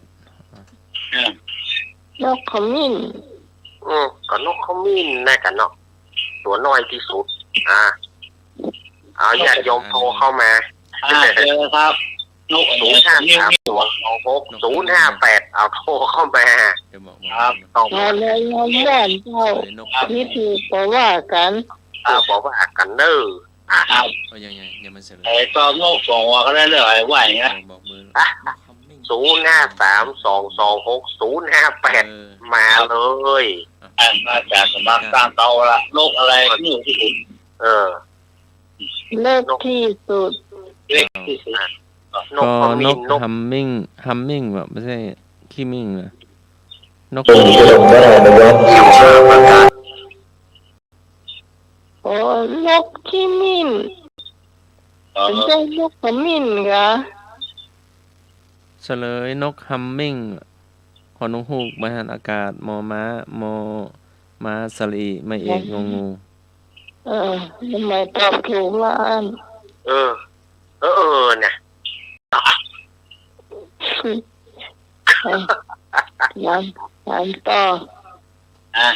นกขมิ้น อืม ก็นกขมิ้นนะกั๋นเนาะ ตั๋วน้อยตี้สุด อ่า เอาญาติโยมโทรเข้ามา อ่า เชิญครับ นก ศูนย์ห้าสาม สองสองหก ศูนย์ห้าแปด เอาโทรเข้ามา เดี๋ยวบอก ครับ ตอบ มาเลย มาเลย เจ้า เฉลยนก ผิดถูกก็ว่ากั๋น อ่า บอกว่ากั๋นเน่อ อ่ะ ครับ ก็ยัง ยัง ยังไม่เฉลย ไอ้ตอบนกสองหัวก็ได้เลย ไอ้ว่าอย่างเงี้ย บอก บอกเบอร์ อ่ะ ศูนย์ห้าสาม สองสองหก ศูนย์ห้าแปด เออ มาเลย อ่ะ อ่ะ มาจากสมัครตั้งเตาละ นกอะไรนิ่วตี้สุด เออ เล็กตี้สุด เล็กตี้สุด อ่ะ นก ก็ ขมิ้น นก นก ฮัมมิง ฮัมมิง ว่ะ ไม่ใช่ขี้มิงนะ นก โอ้ นกขี้มิน อ๋อ บ่ใจ้นกขมิ้นกา เฉลยนกฮัมมิง ฮ นกฮูก ไม้หันอากาศ ม ม้า ม ม้า สระอิ ไม้เอก งองู เออ ทำไมตอบถูกละอัน เออ เออ เออ เนี่ย เอ้ย ถาม ถามต่อ อ่ะ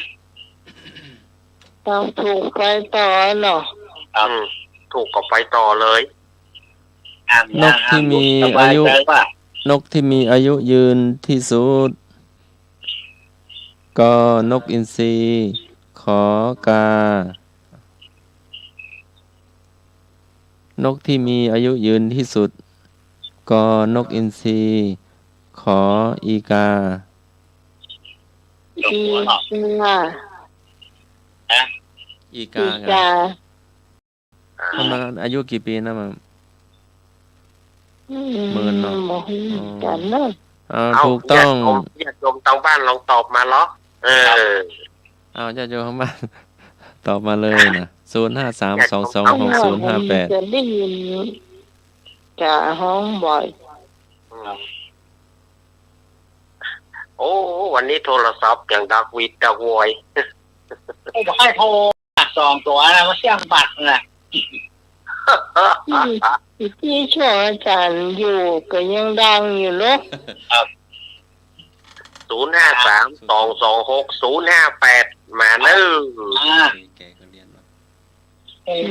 ตอบถูกไปต่อเนาะ ครับ อืม ถูกก็ไปต่อเลย อ่ะ นกตี้มีอายุ สบายใจป่ะ นกตี้มีอายุยืนตี้สุด ก นกอินทรี ข กา นกตี้มีอายุยืนตี้สุด ก นกอินทรี ข อีกา อีกา ฮะ อีกา อีกา ประมาณอายุกี่ปีนะ มัน อืม เมินเนาะ บ่ฮู้กันเนาะ อ๋อ อ่า เอ้า ถูกต้อง ญาติโยม ญาติโยมตางบ้านลองตอบมาเหรอ เออ ครับ เอา ญาติโยมตางบ้าน ตอบมาเลยนะ ศูนย์ห้าสาม สองสองหก ศูนย์ห้าแปด จะได้ยิน จะฮ้องบ่อย อืม โอ้ วันนี้โทรศัพท์ยังดักหวีดดักวอย โอ้ บ่ใค่โทร สองตั๋วนะ มันเสี้ยงบัตรนะ อืม ตี้ช่วงอาจ๋ารย์อยู่ก็ยังดังอยู่เนาะ ครับ ศูนย์ห้าสาม สองสองหก ศูนย์ห้าแปด มาเน่อ อ่า แกก็เรียนมา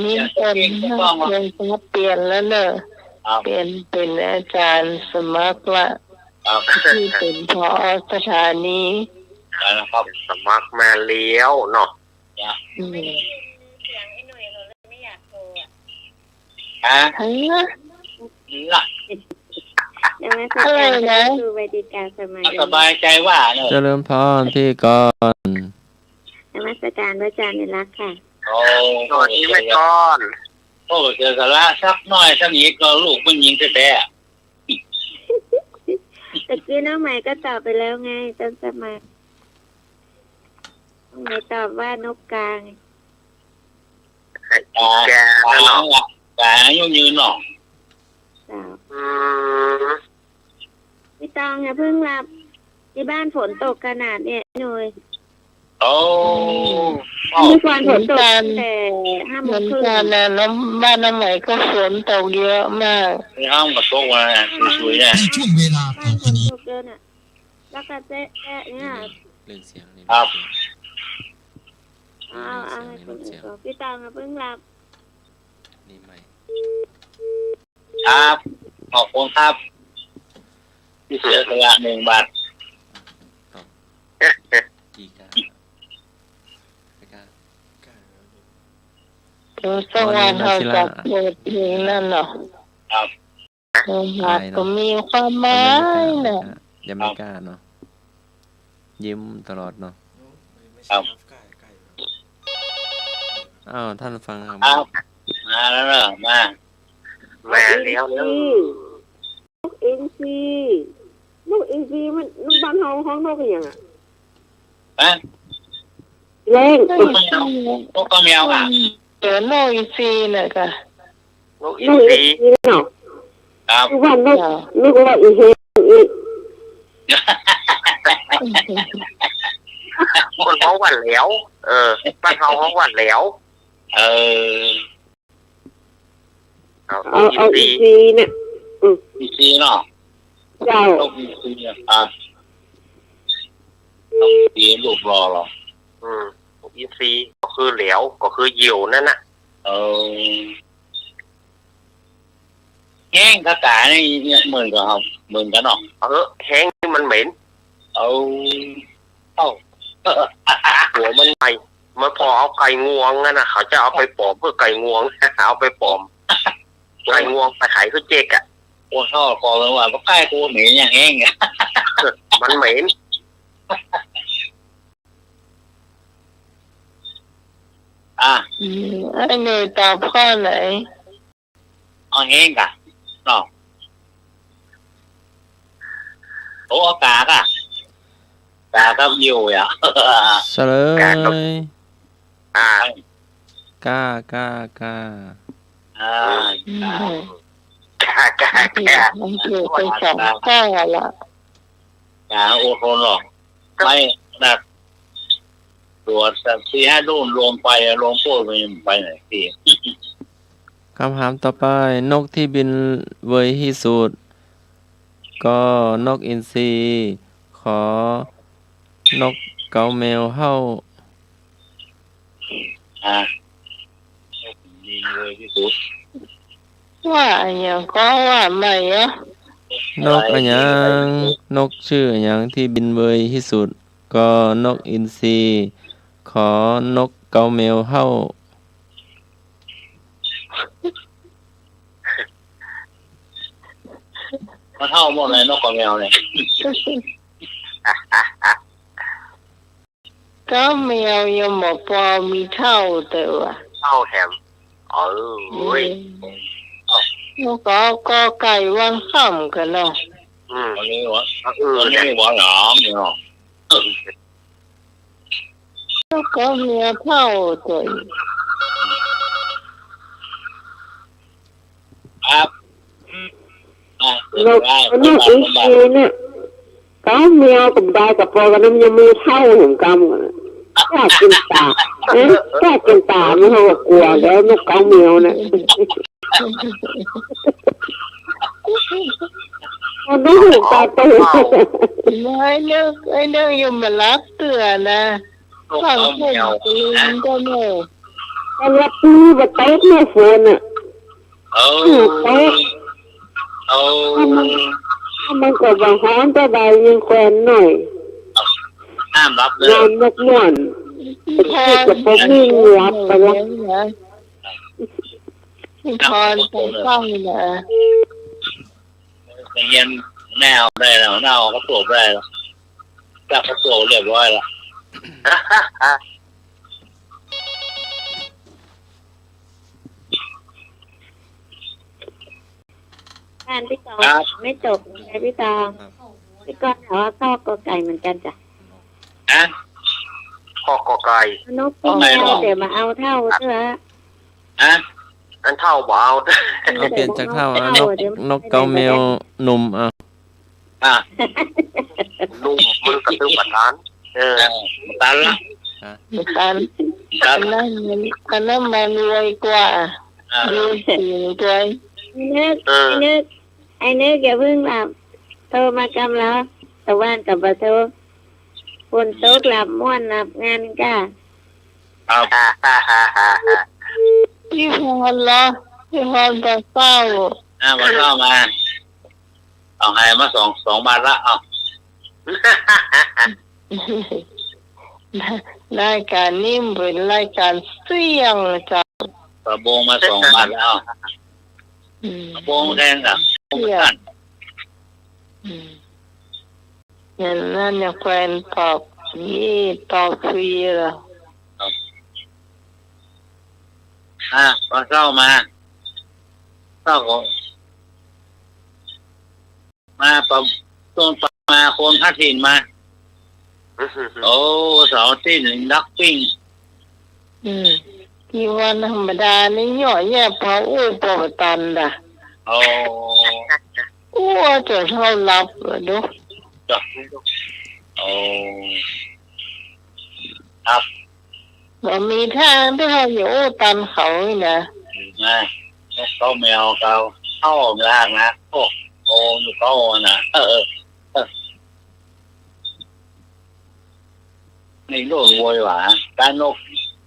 มีคนมาเปลี่ยนแล้วเน่อ ครับ เปลี่ยนเป๋นอาจ๋ารย์สมัครละ ครับ ตี้เป๋น ผอ สถานี ครับ สมัครมาแล้วเนาะ จ้ะ อืม ฮะ ฮะ ล่ะ นมัสการ อะไรนะ พระครูใบดิกาสมัย สบายใจ๋ว่าเน่อ เจริญพรพี่กรณ์ นมัสการพระอาจ๋ารย์นิรักษ์ค่ะ โอ้ สวัสดีแม่กรณ์ โอ้ เสียสละสักหน้อยสักนิดก็ลูกมันหญิงแต๊ๆ ตะกี้น้องใหม่ก็ตอบไปแล้วไง ต้นสมัย น้องใหม่ตอบว่านกกาไง ให้อีกาเนาะ กาอายุยืนเนาะ เจ้า อืม พี่ตองอย่าเพิ่งหลับ ตี้บ้านฝนตกขนาดเนี้ยหน่อย โอ้ เมื่อก่อนฝนตกตั้งแต่ห้าโมงครึ่ง เหมือนกั๋นนะ น้ำ บ้านน้องใหม่ก็ฝนตกเยอะมาก ในห้องก็ตกมาสวยๆ เนี่ย ในช่วงเวลาต่อไปนี้ ฝนตกเยอะน่ะ แล้วก็แจ๊ะๆ เนี่ย เรื่องเสียงนี่ ครับ เรื่องเสียง เอา เอาให้คนอื่นก่อน พี่ตองอย่าเพิ่งหลับ นี่ใหม่ ครับ ขอบคุณครับ ตี้เสียสละหนึ่งบาท ตอบ กี่กา ไม่กล้า เดี๋ยวสักวันเฮาจะเปิดเพลงนั่นเนาะ ครับ เออ หากก็มีความหมายน่ะ ยังไม่กล้าเนาะ ยิ้มตลอดเนาะ ครับ อ้าว ท่านฟังครับ ครับ มาแล้วเหรอ มา มาแล้วเนอะ นกอินทรี นกอินทรี มัน บ้านเฮาฮ้องนกอะหยังอะ ฮะ แร้ง นกกาแมว นกกาแมวอะ เออ นกอินทรีน่ะกะ นกอินทรี นกอินทรีเนาะ ครับ คือว่านก เจ้า นึกว่าอีเฮงอีก คนฮ้องว่าแหลว เออ บ้านเฮาฮ้องว่าแหลว เออ เอา เอา นกอินทรี เอาอินทรีเนี่ย อืม อินทรีเนาะ เจ้า นกอินทรีอะ อ่ะ นกอินทรีรูปหล่อเหรอ อืม นกอินทรีก็คือแหลว ก็คือเหยี่ยวนั่นน่ะ เออ แฮงกับก๋านี่เหมือนกั๋นครับ เหมือนกั๋นเนาะ เออ แฮงนี่มันเหม็น เอา เอ้า หัวมันใหญ่ มันผ่อเอาไก่งวงนั่นน่ะ เขาจะเอาไปป๋อมเปื้อไก่งวง เอาไปป๋อม ไก่งวงไปขายคือเจ๊กอะ โอ้ ชอบก่อนเลยว่า บ่ใก้กูเหม็นอย่างแฮงอะ มันเหม็น อ่ะ อืม ไอ้หน่วยตอบข้อไหน เอาแฮงกะ เนาะ โอ้ เอาก๋ากะ ก๋ากับเหยี่ยวอะ เฉลย ก๋ากับ อ่า ก้า ก้า ก้า อ่า อืม ก้า ก้า ก้า มันเกิดไปสองข้อละ ก๋าอดทนหรอก ไม่หนัก ตรวจสักสี่ห้ารุ่น ลงไปอะ ลงโทษมันไปไหนพี่ กำถามต่อไป นกตี้บินเวยตี้สุด ก นกอินทรี ข นกเก๊าแมวเห่า อ่ะ บินเวยตี้สุด ว่าอะหยังก็ว่าใหม่อะ นกอะหยัง นกจื้ออะหยังตี้บินเวยตี้สุด ก นกอินทรี ข นกเก๊าแมวเห่า มันเห่าหมดเลยนกกับแมวเนี่ย เก๊าแมวยังบ่ปอมีเท่าเตื้อ เท่าแถม เอ้ย อืม แล้วก็ ก ไก่วันค่ำกั๋นเนาะ อืม อันนี้วะ เออ อันนี้วะหนามเนาะ แล้วก็เมียเฒ่าตั๋ว ครับ อ่ะ นก นกอินทรีเนี่ย เก๊าแมวกับดายกับปอกั๋นนั้นยังมีเต้าแหมกำกั๋นน่ะ กล้ากิ๋นต๋า เอ๊ะ กล้ากิ๋นต๋า มันก็กั๋วแล้วนกเก๊าแมวน่ะ มันต้องหูตาโต ไอ้เรื่อง ไอ้เรื่องยังบ่หลับเตื้อนะ ฟังเสียงปืนก็แน่ มันรับมือบ่ตกเนี่ยฝนน่ะ เออ อืม เออ มัน มันก็บ่ฮ้อนเต้าใด ยังแควนหน่อย ห้ามรับเด้อ นอนนกม่วน แควน จะบ่มีหลับไปละ พี่พรไปฟังนะ เย็นแนวได้แล้ว เน่าก็ตรวจได้แล้ว จับก็ตรวจเรียบร้อยแล้ว งานพี่ตอง ครับ ไม่จบไงพี่ตอง ครับ พี่กรณ์ถามว่าข้อกอไก่เหมือนกันจ้ะ ฮะ ข้อกอไก่ นก ข้อไหนหรอ เดี๋ยวมาเอาเต้าเตื้อ ฮะ อันเต้าบ่เอา เอาเปลี่ยนจากเต้า เอานก เดี๋ยว นกเก๊าแมวหนุ่ม เอา อ่ะ หนุ่มมันก็ตึงบ่ตัน เออ เออ บ่ตันละ อ่ะ บ่ตัน บ่ตัน อันนั้นมัน อันนั้นมันรวยกว่า อ่ะ รวยสูงกว่า ไอ้นึก เออ ไอ้นึก ไอ้นึกอย่าเพิ่งหลับ โทรมากำลัง ตะวันกับบ่โทร ฝนตกหลับม่วนหลับงานก้า ครับ พี่พรเหรอ พี่พรบ่เศร้า อ่ะ บ่เศร้ามา เอาให้มาสอง สองบาทละ เอา รายก๋านนี้มันเป๋นรายก๋านเสี่ยงนะเจ้า ปะโบงมาสองบาทละ เอา อืม ปะโบงแทนกับ เสี่ยง อืม อย่างนั้นเนี่ยแควนตอบนี่ตอบฟรีเหรอ ครับ อ่ะ พอเศร้ามา เศร้าก็ มาปะ ต้นปะมาคนพัดถิ่นมา โอ้ เสาร์อาทิตย์นี่นักปิ้ง อืม ตี้วันธรรมดานี่เยาะแยะปออู้ปอบ่ตันดะ โอ้ อู้จ๋นเต้าหลับเหรอดู จ้ะ โอ้ ครับ บ่มีตางตี้เฮาจะอู้ตันเขานี่นะ นะ เก๊าแมวเก๊า เต้าลากนะ โอ้ โอ้ อยู่เก๊านะ เออ เออ เออ นี่โลดโวยหว่า ตานก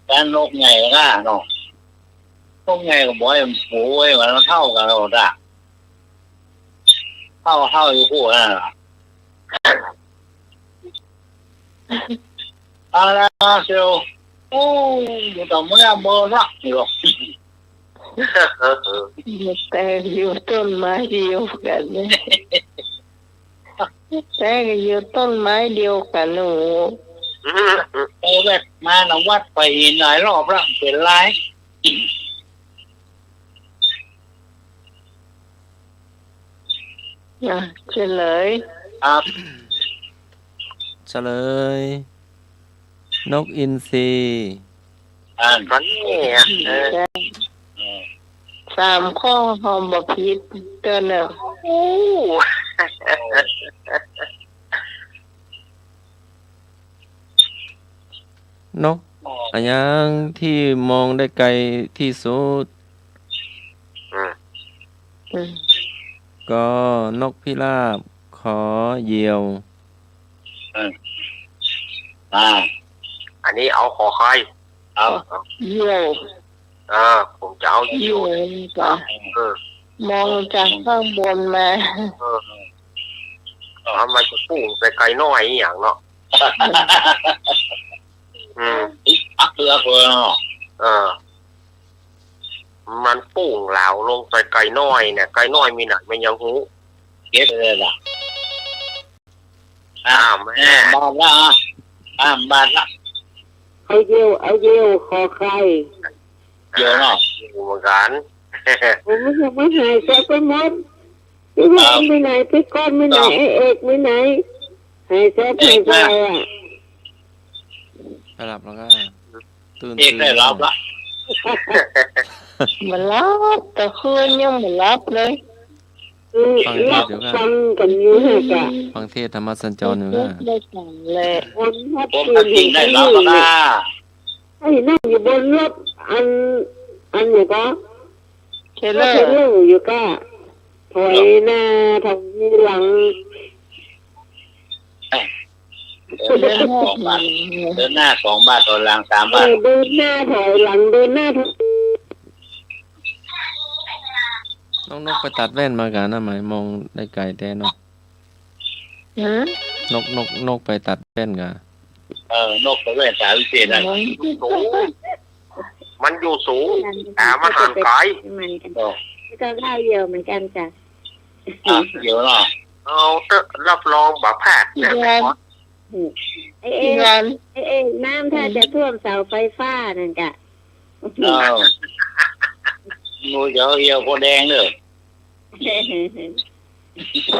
ตานกใหญ่ก้าเนาะ นกใหญ่ก็บ่อย โวยหว่า เต้ากั๋นแล้วจ้ะ เต้า เต้าอยู่คู่นั่นล่ะ เอาละเซล โอ้ อยู่ต่อเมื่อเบอร์ละ นี่หรอก แต่อยู่ต้นไม้เดียวกั๋นเนี่ย แต่อยู่ต้นไม้เดียวกั๋นหนู ไปแวะมาหนองวัดไปหินหลายรอบแล้ว เป๋นไร อ่ะ เฉลย ครับ เฉลย นกอินทรี อ่าน ฟังเนี่ย เออ เออ สามข้อเฮาบ่ผิดเตื้อเนาะ โอ้ นกอะหยังตี้มองได้ไกลตี้สุด อืม อืม ก นกพิราบ ข เหยี่ยว อืม อ่า อันนี้เอาขอไข่ เอา เหยี่ยว อ่า ผมจะเอาเหยี่ยว เหยี่ยวนี่ก็ เออ มองจากข้างบนมา เออ เอาทำไมจะปุ้งใส่ไก่น้อยอหย่างเนาะ อืม อิ๊ะ อักเอือกเลยเนาะ เออ มันปุ้งเหลาลงใส่ไก่น้อยเนี่ย ไก่น้อยมีไหนมันยังฮู้ เก็บเลยล่ะ อ่า แม่ บาทละ อ่ะ อ่ะ บาทละ เอาเหยี่ยว เอาเหยี่ยว ขอไข่ เหยี่ยวเนาะ อยู่เหมือนกัน โอ้ มันยังไม่หายแซ่บไปหมด พี่พรมีไหน พี่กรณ์มีไหน ไอ้เอกมีไหน หายแซ่บหายไปอ่ะ ไปหลับแล้วก็ตื่น เอกได้หลับละ บ่หลับ แต่คืนยังบ่หลับเลย อืม ฟังเทศน์อยู่ก่า ฟังกั๋นอยู่น่ะก่า ฟังเทศน์ธรรมสัญจรอยู่ก่า ได้ฟังแหละ บนรถ ผมตัดสินได้แล้วล่ะ ไอ้นั่นอยู่บนรถ อัน อันหยังก่อ เทรลเลอร์ เทรลเลอร์อยู่ก่า ถอยหน้า ถอยหลัง เดินหน้าสองบาท เดินหน้าสองบาท ถอยหลังสามบาท เออ เดินหน้าถอยหลัง เดินหน้าถอย น้องนกไปตัดแว่นมาก่านะ หมายมองได้ไก๋แต๊เนาะ หือ นก นก นกไปตัดแว่นก่า เออ นกไปแว่นสาวิเศษอะ มันอยู่สูง มันอยู่สูง ต๋ามันห่างไก๋ เหมือนกั๋น เออ ก็ได้เหี่ยวเหมือนกั๋นจ้ะ อ่ะ เหี่ยวเนาะ เอาเต๊อะ รับรองบ่พลาด เหี่ยว อืม ไอ้เอก ไอ้เอก น้ำถ้าจะท่วมเสาไฟฟ้านั่นก่า เออ หนูจะเอาเหี่ยวโพธิ์แดงเด้อ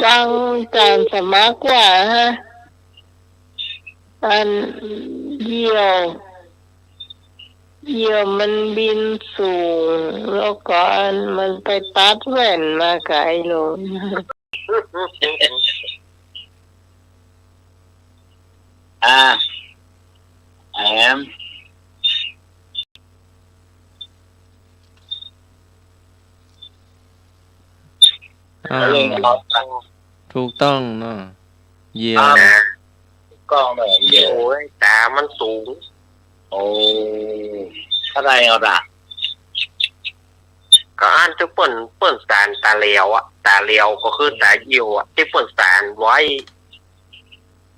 ฟังอาจ๋ารย์สมัครว่าฮะ อันเหยี่ยว เหยี่ยวมันบินสูง แล้วก็อันมันไปตัดแว่นมาไก๋โลด อ่า แอม อ้าว เรื่องเราตั้ง ถูกต้องเนาะ เหยี่ยว อ่า ถูกต้องเลย เหยี่ยว โอ้ย ต๋ามันสูง โอ้ เข้าใจ๋เอาละ ก็อันตี้เปิ้น เปิ้นสานต๋าแหลวอะ ต๋าแหลวก็คือต๋าเหยี่ยวอะ ตี้เปิ้นสานไว้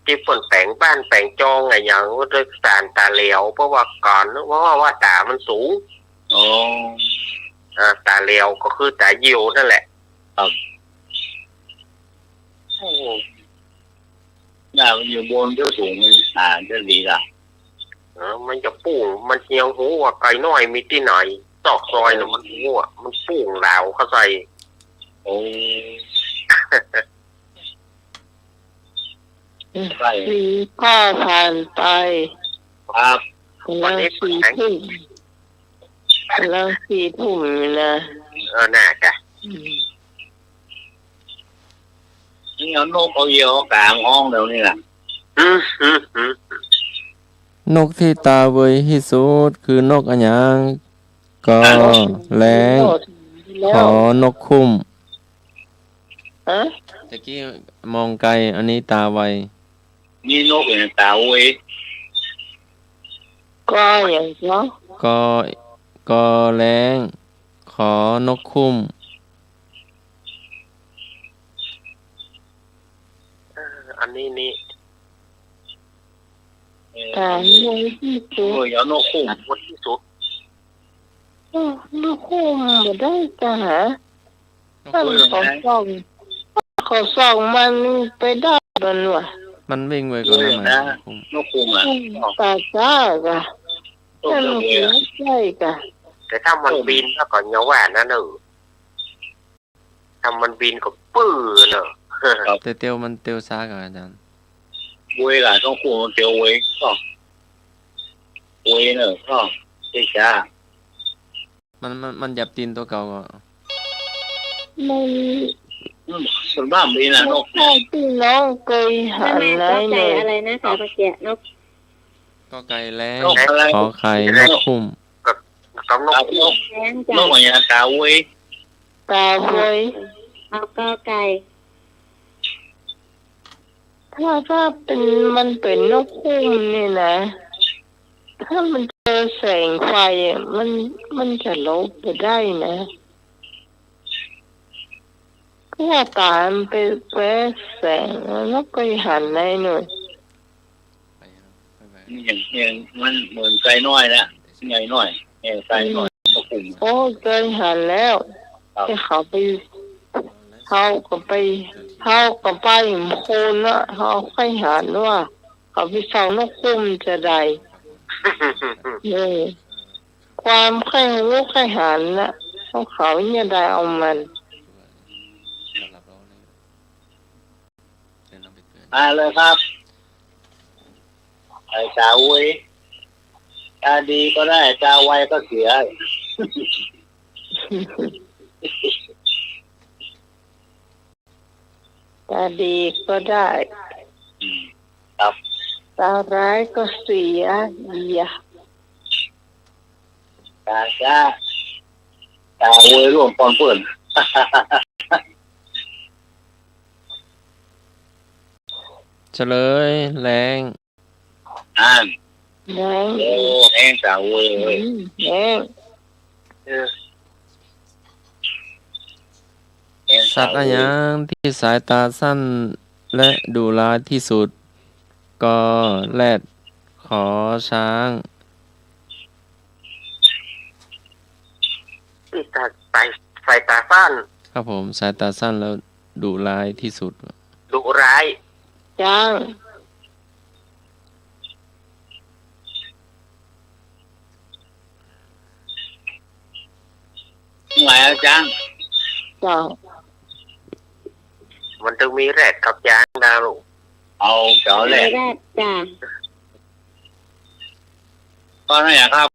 ตี้เปิ้นแป๋งบ้านแป๋งจองอะหยัง ก็เลยสานต๋าแหลว เพราะว่าก่อนนึกว่า ว่าต๋ามันสูง อ๋อ อ่า ต๋าแหลวก็คือต๋าเหยี่ยวนั่นแหละ ครับ โอ้ น่ามันอยู่บนตี้สูง มันหาจะดีล่ะ เออ มันจะปู้ มันยังฮู้ว่าไก่น้อยมีตี้ไหน ซอกซอยน่ะมันฮู้อะ มันปู้ลาวเข้าใส่ โอ้ ใช่ สี่ข้อผ่านไป ครับ กำลังสี่ทุ่ม กำลังสี่ทุ่มอยู่นะ เออ น่าจะ อืม นี่เอานกเอาเหยี่ยวเอาก๋างฮ้องเดี๋ยวนี้ล่ะ อืม อืม อืม นกตี้ต๋าเวยตี้สุดคือนกอะหยัง กอ แร้ง ขอ นกคุ้ม ฮะ ตะกี้มองไก๋ อันนี้ต๋าไว มีนกอะหยังต๋าเวย กออะหยังเนาะ กอ กอแร้ง ขอ นกคุ้ม เออ อันนี้นี่ เออ ต๋าเวยตี้สุด เออ เอานกคุ้ม เวยตี้สุด เออ นกคุ้มบ่ได้ต๋า นกคุ้ม ถ้ามันขอส่อง ขอส่องมันไปได้บ่วะ มันวิ่งไวก่อ เออ นะ นกคุ้ม นกคุ้มอะ อืม ต๋าจ๊าก่ะ เออ นั่นมันคือใจ้ก่ะ แต่ถ้ามันบินแล้วก็ยังว่านั่นเออ ถ้ามันบินก็ปื้อเนอะ ครับ แต่เตียวมันเตียวซ้าก่าอาจ๋ารย์ เวยก่ะ ต้องคู่มันเตียวเวยก่อ เวยเนอะก่อ เตียวซ้า มัน มัน มันหยับตี๋นตั๋วเก่าก่อ มัน อืม ส่วนมากมีนะนกเนี่ย ตี้น้องเกยหัน นั่นไง กอไก่อะไรนะคะเมื่อกี้ นก กอไก่แร้ง นกอะไร ขอไข่ นกคุ้ม กับ กับนก นก แร้งจ้ะ นกอะไรนะ ต๋าเวย ต๋าเวย เอากอไก่ ถ้า ถ้าเป๋น มันเป๋นนกคุ้มนี่นะ ถ้ามันเจอแสงไฟอะ มัน มันจะหลบบ่ได้นะ เพราะว่าต๋ามันไปแปะแสง แล้วนกก็หันได้หน่อย อย่าง อย่างมันเหมือนไก่น้อยนะ ไก่น้อย เออ ไก่น้อย อืม นกคุ้ม โอ้ เกยหันแล้ว ครับ แต่เขาไป เขาก็ไป เขาก็ไปโคนเนาะ เขาใค่หันว่า เขาไปส่องนกคุ้มจะได้ เออ ความใค่ฮู้ใค่หันน่ะ ของเขาเนี่ยได้เอามัน มาเลยครับ ไอ้ต๋าเวย ต๋าดีก็ได้ ต๋าไวก็เสีย เ ตาดีก็ได้ อืม ครับ ตาร้ายก็เสีย เยียะ ตาจ้า ตาเวยร่วงปอนเปิ้น เฉลย แล้ง อั้น แล้ง โอ้ แฮ้งจ๋าเว้ย อืม แล้ง เออ แฮ้งจ๋าเว้ย สัตว์อะหยังตี้สายต๋าสั้นและดุร้ายตี้สุด ก แรด ข ช้าง ตี้สาย สาย สายต๋าสั้น ครับผม สายต๋าสั้นแล้วดุร้ายตี้สุด ดุร้าย ช้าง ไหนอะจ๊ะ เจ้า มันต้องมีแรดกับจ๊างนะลูก เอา เอาแรด แรดจ้ะ ก็นั่นแหละครับ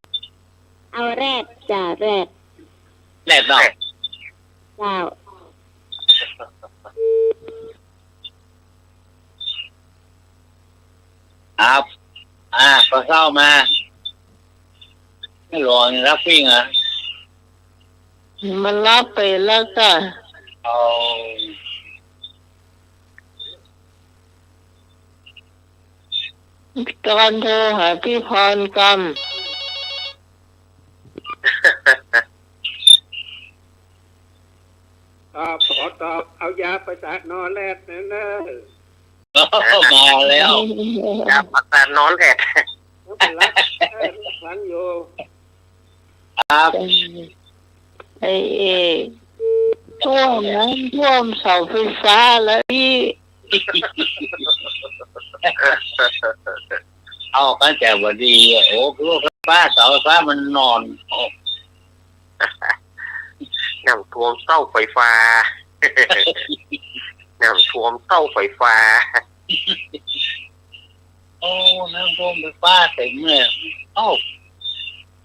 เอาแรดจ้ะ แรด แรดเนาะ เจ้า ครับ อ่า ปลาเศร้ามา ไม่หลวงรับปิ้งอ่ะ มันรับไปแล้วจ้ะ เอา ตอนโทรหาพี่พรกำ ตอบ ขอตอบ เอายาประสาทนอนแรดนะเนอะ มาแล้ว ยาประสาทนอนแรด รับ เออ รับฟังอยู่ ครับ ไอ้เอก ท่วม น้ำท่วมเสาไฟฟ้าแล้วอี้ เอากันแต่บ่ดีอะ โอ้ คือไฟฟ้า เสาไฟฟ้ามันนอน โอ้ น้ำท่วมเสาไฟฟ้า น้ำท่วมเสาไฟฟ้า โอ้ น้ำท่วมไฟฟ้าเต็มเลย เอ้า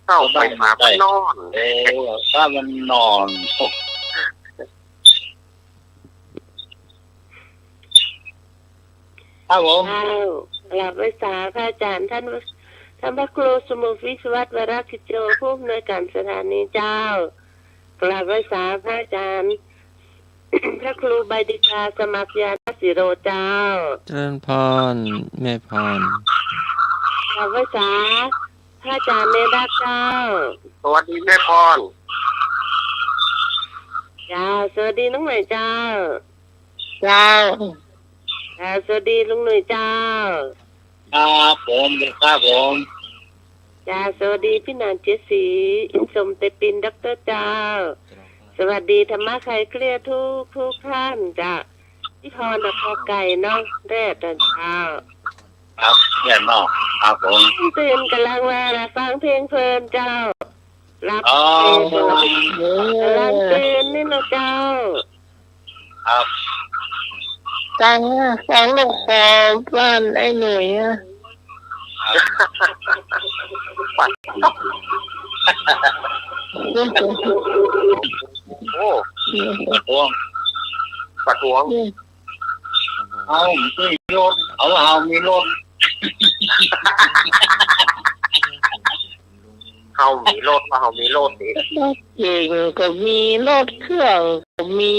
เสาไฟฟ้ามันนอน เออ ไฟฟ้ามันนอน ครับผม เจ้า กราบไหว้สาพระอาจารย์ท่าน ท่านพระครูสมุทรวิศวัตร วรกิจโจ ผู้อำนวยการสถานีเจ้า กราบไหว้สาพระอาจารย์ พระครูใบดิกา สมัครญาณศิโรเจ้า เจริญพร แม่พร กราบไหว้สาพระอาจารย์เนรักเจ้า สวัสดีแม่พร เจ้า สวัสดีน้องใหม่เจ้า เจ้า เจ้า สวัสดีลุงหนุ่ยเจ้า ครับผม ครับผม เจ้า สวัสดีพี่หนานเจดศรี อินสมเตปิน ด็อกเตอร์เจ้า สวัสดีธรรมะไขเคลียร์ทุกทุกท่านเจ้า พี่พรน่ะพอไก่เนาะ แรดเจ้า ครับ แรดเนาะ ครับผม ตื่นกำลังมาละฟังเพลงเพลินเจ้า หลับ อ๋อ เออ กำลัง กำลังตื่นนี่นะเจ้า ครับ ฟัง ฟังลูกคอบ้านไอ้หนุ่ยอะ ครับ โอ้ ประท้วง ประท้วง เอา มีรถ เอา เอา มีรถ เฮามีรถ เฮามีรถนี่ รถเก๋งก็มี รถเครื่องก็มี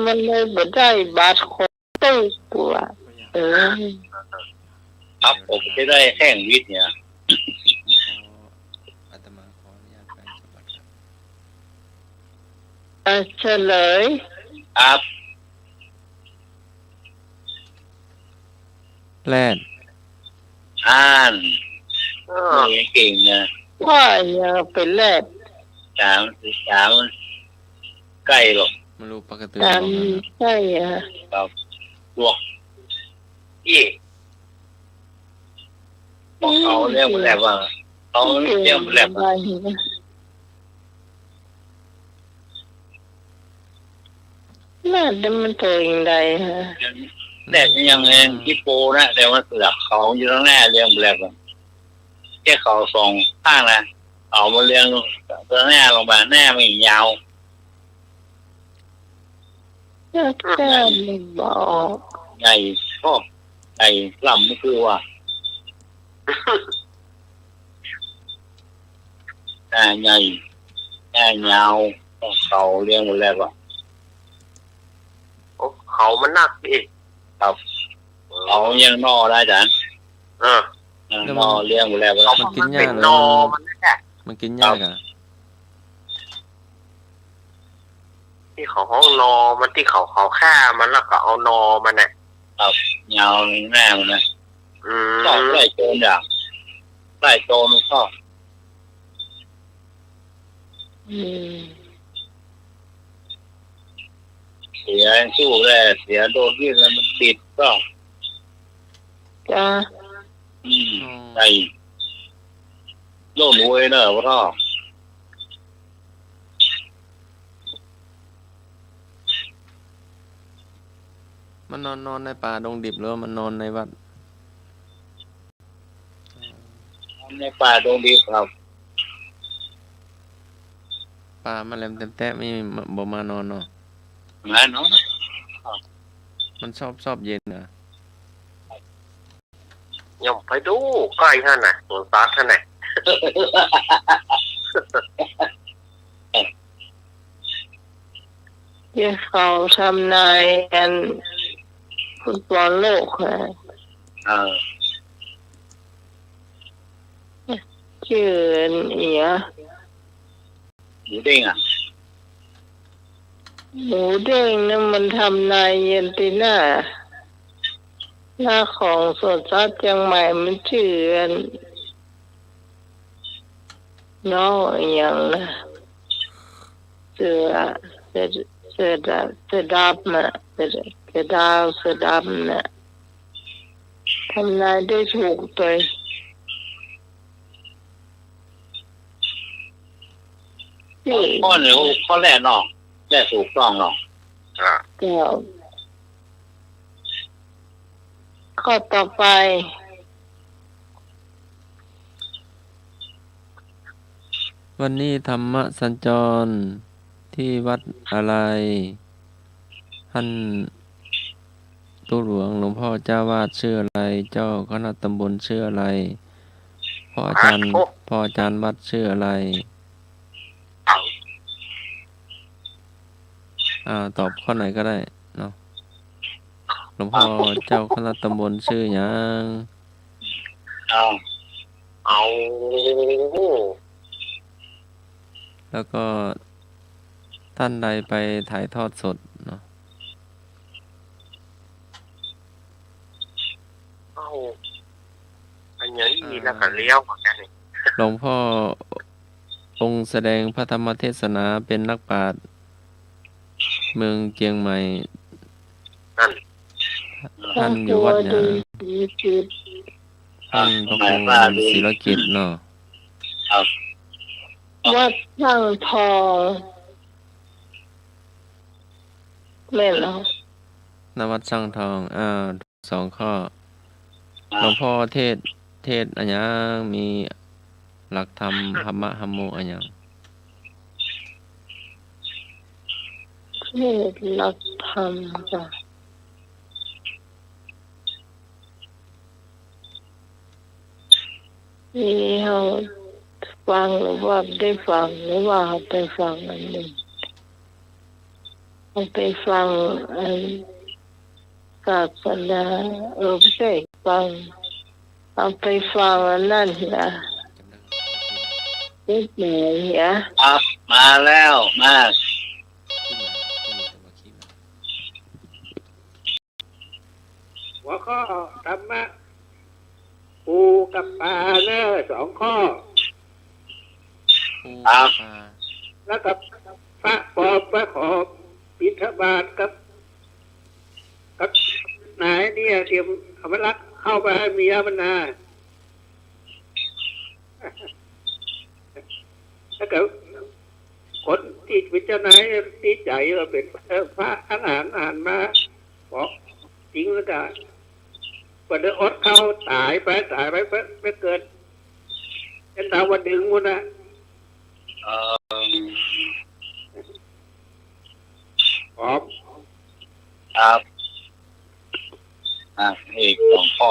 มันเลยบ่ได้บัตรของตู้กูอะ เออ ครับ ผมจะได้แห้งวิทย์เนี่ย อ่ะ เฉลย ครับ แรด อ่าน เออ เก่งนะ ว่าอย่าไปแรด สาม สาม ใกล้หรอก มันรู้ปกติ สาม ใกล้อะ ครับ พวก อี้ พวกเขาเรียกมันแหลบว่า เขาเรียกมันแหลบ น่าจะมันตัวอย่างใดฮะ แรดนี่ยังแฮงขี้โปนะ แต่ว่าเสือกเขาอยู่ตรงหน้าเรียงแหลบอะ แค่เขาสองข้างนะ เอามาเรียงตรงหน้าลงมา หน้ามันยาว แต๊ แต๊มันบ่ออก ใหญ่ โอ้ ใหญ่ล้ำนี่คือว่า อ่า ใหญ่ ใหญ่ยาว เขาเลี้ยงหมดแล้วอะ โอ้ เขามันหนักดิ ครับ เออ เขายังหน่อได้จ้ะ เออ เออ แล้วมัน หน่อเลี้ยงหมดแล้ว เขา มันกิ๋นหญ้า มันเป๋น เหรอ หน่อมันนั่นแหละ มันกิ๋นหญ้า ครับ ก่ะ ตี้เขาฮ้องหน่อมัน ตี้เขา เขาฆ่ามันแล้วก็เอาหน่อมันน่ะ ครับ ยาวแน่มันนะ อืม ชอบไล่โจรอย่าง ไล่โจรมันชอบ อืม เสียสู้แล เสียโดนมีดมันบิดก็ จ้ะ อืม อ๋อ ใช่ โน่นเว้ยเนอะพ่อ มันนอน นอนในป่าดงดิบหรือว่ามันนอนในวัด ในป่าดงดิบครับ ป่ามันแหลมแต๊มแต๊ะ ไม่ บ่มานอนเนาะ มานอน มันชอบ ชอบเย็นเหรอ ย่อมไปดูใก้หั้นน่ะ สวนสัตว์หั้นน่ะ เดี๋ยวเขาทำนายอันฟุตบอลโลกค่ะ เออ จื้ออันเหีย หมูเด้งอะ หมูเด้งนะ มันทำนายเยียะตี้หน้า หน้าของสวนสัตว์เจียงใหม่ มันจื้ออัน น้องอะหยังนะ เสือ เสือ เสือดา เสือดำอะ เสือ เสือดาว เสือดำน่ะ ทำนายได้ถูกตวย ข้อนี้ ข้อแรกเนาะ แรกถูกต้องเนาะ อ่า เจ้า ข้อต่อไป วันนี้ธรรมสัญจรที่วัดอะไร ท่านตุ๊หลวง หลวงพ่อเจ้าวาดชื่ออะไร เจ้าคณะตำบลชื่ออะไร พ่ออาจารย์ ครับผม พ่ออาจารย์วัดชื่ออะไร อ่า ตอบข้อไหนก็ได้เนาะ หลวงพ่อ ครับผม เจ้าคณะตำบลชื่อหยัง เอา เอา แล้วก็ท่านใดไปถ่ายทอดสดเนาะ เอา อันนี้ อ่า แล้วก็เลี้ยวเหมือนกันนี่ หลวงพ่อองค์แสดงพระธรรมเทศนาเป็นนักปราชญ์เมืองเจียงใหม่ นั่น ท่านอยู่วัดหยัง พระครูวดีศรีกิจ ท่านพระครูวดีศรีกิจเนาะ ครับ วัดช่างทอง แม่นเหรอ ณ วัดช่างทอง อ่า สองข้อ อ่า หลวงพ่อเทศน์ เทศน์อะหยัง มีหลักธรรม ธรรมะธัมโมอะหยัง เทศน์หลักธรรมจ้ะ นี่เฮาฟังหรือว่าได้ฟัง หรือว่าเฮาไปฟังอันนึ่ง เฮาไปฟังอันศาสนา เออ บ่ใจ้ฟัง เฮาไปฟังอันนั้นนะ เทศน์ไหนอะ ครับ มาแล้ว มา หัวข้อธรรมะ ปูกับปลาเนอะ สองข้อ ปูกับปลา แล้วก็พระปลอมมาขอบิณฑบาตกับ กับนายเนี่ย เตรียมเอามาลักเข้าไปให้เมียมันนะ แล้วก็คนตี้เป๋นเจ้านายตี้ใจ๋ว่าเป๋น เอ่อ พระอรหันต์ อรหันต์มา บอกจริงแล้วก็ บ่ได้อดเข้า ต๋ายไป ต๋ายไป ไป ไปเกิดเป๋นดาวดึงส์ปู้นนะ เอ่อ ปลอม ครับ อ่ะ อีกสองข้อ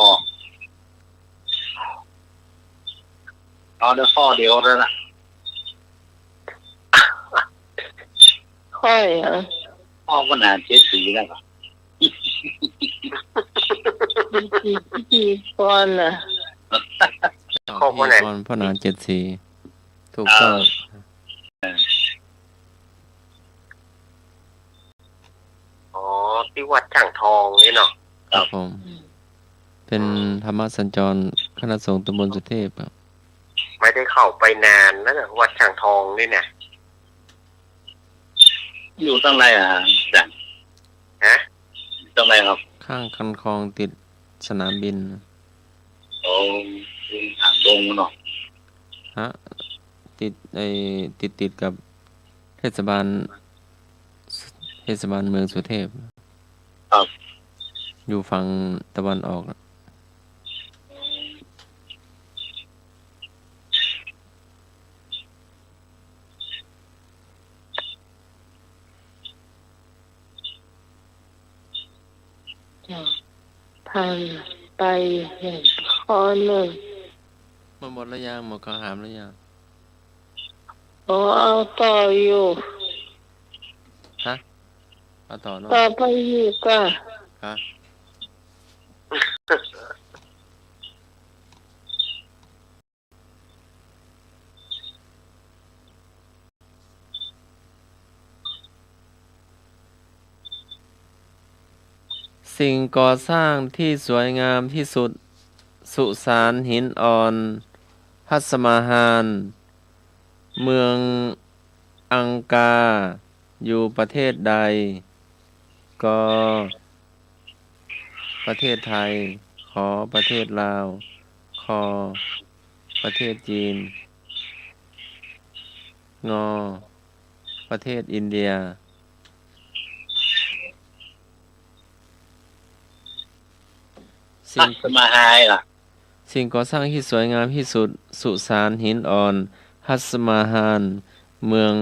เอาได้ข้อเดียวแล้วนะ ข้อหยัง ข้อปัญหาเจ็ดสีนะครับ พิธี พิธีกรน่ะ ข้อปัญหา พิธีกรปัญหาเจ็ดสี ถูกต้อง ครับ อ๋อ ตี้วัดช่างทองนี่เนาะ ครับผม อืม เป๋น อืม ธรรมสัญจรคณะสงฆ์ตำบลสุเทพครับ ไม่ได้เข้าไปนานแล้วนะ วัดช่างทองนี่นะ อยู่ตรงไหนอ่ะ อาจ๋ารย์ ฮะ อยู่ตรงไหนครับ ข้างคันคลองติดสนามบิน โอ้ อยู่ทางดงเนาะ ฮะ ติด ไอ้ ติดๆ กับเทศบาล เทศบาลเมืองสุเทพ ครับ อยู่ฝั่งตะวันออกอะ จ้ะ ผ่านไปเห็นข้อนึ่ง มันหมดแล้วยัง หมดคำถามแล้วยัง โอ้ เอาต่ออยู่ ฮะ เอาต่อเนาะ ต่อไปอีกอ่ะ ฮะ สิ่งก่อสร้างที่สวยงามที่สุด สุสานหินอ่อน ทัชมาฮาล เมืองอังกา อยู่ประเทศใด ก ประเทศไทย ข ประเทศลาว ค ประเทศจีน ง ประเทศอินเดีย สิ่ง ทัชมาฮาลเหรอ สิ่งก่อสร้างที่สวยงามที่สุด สุสานหินอ่อน ทัชมาฮาล เมือง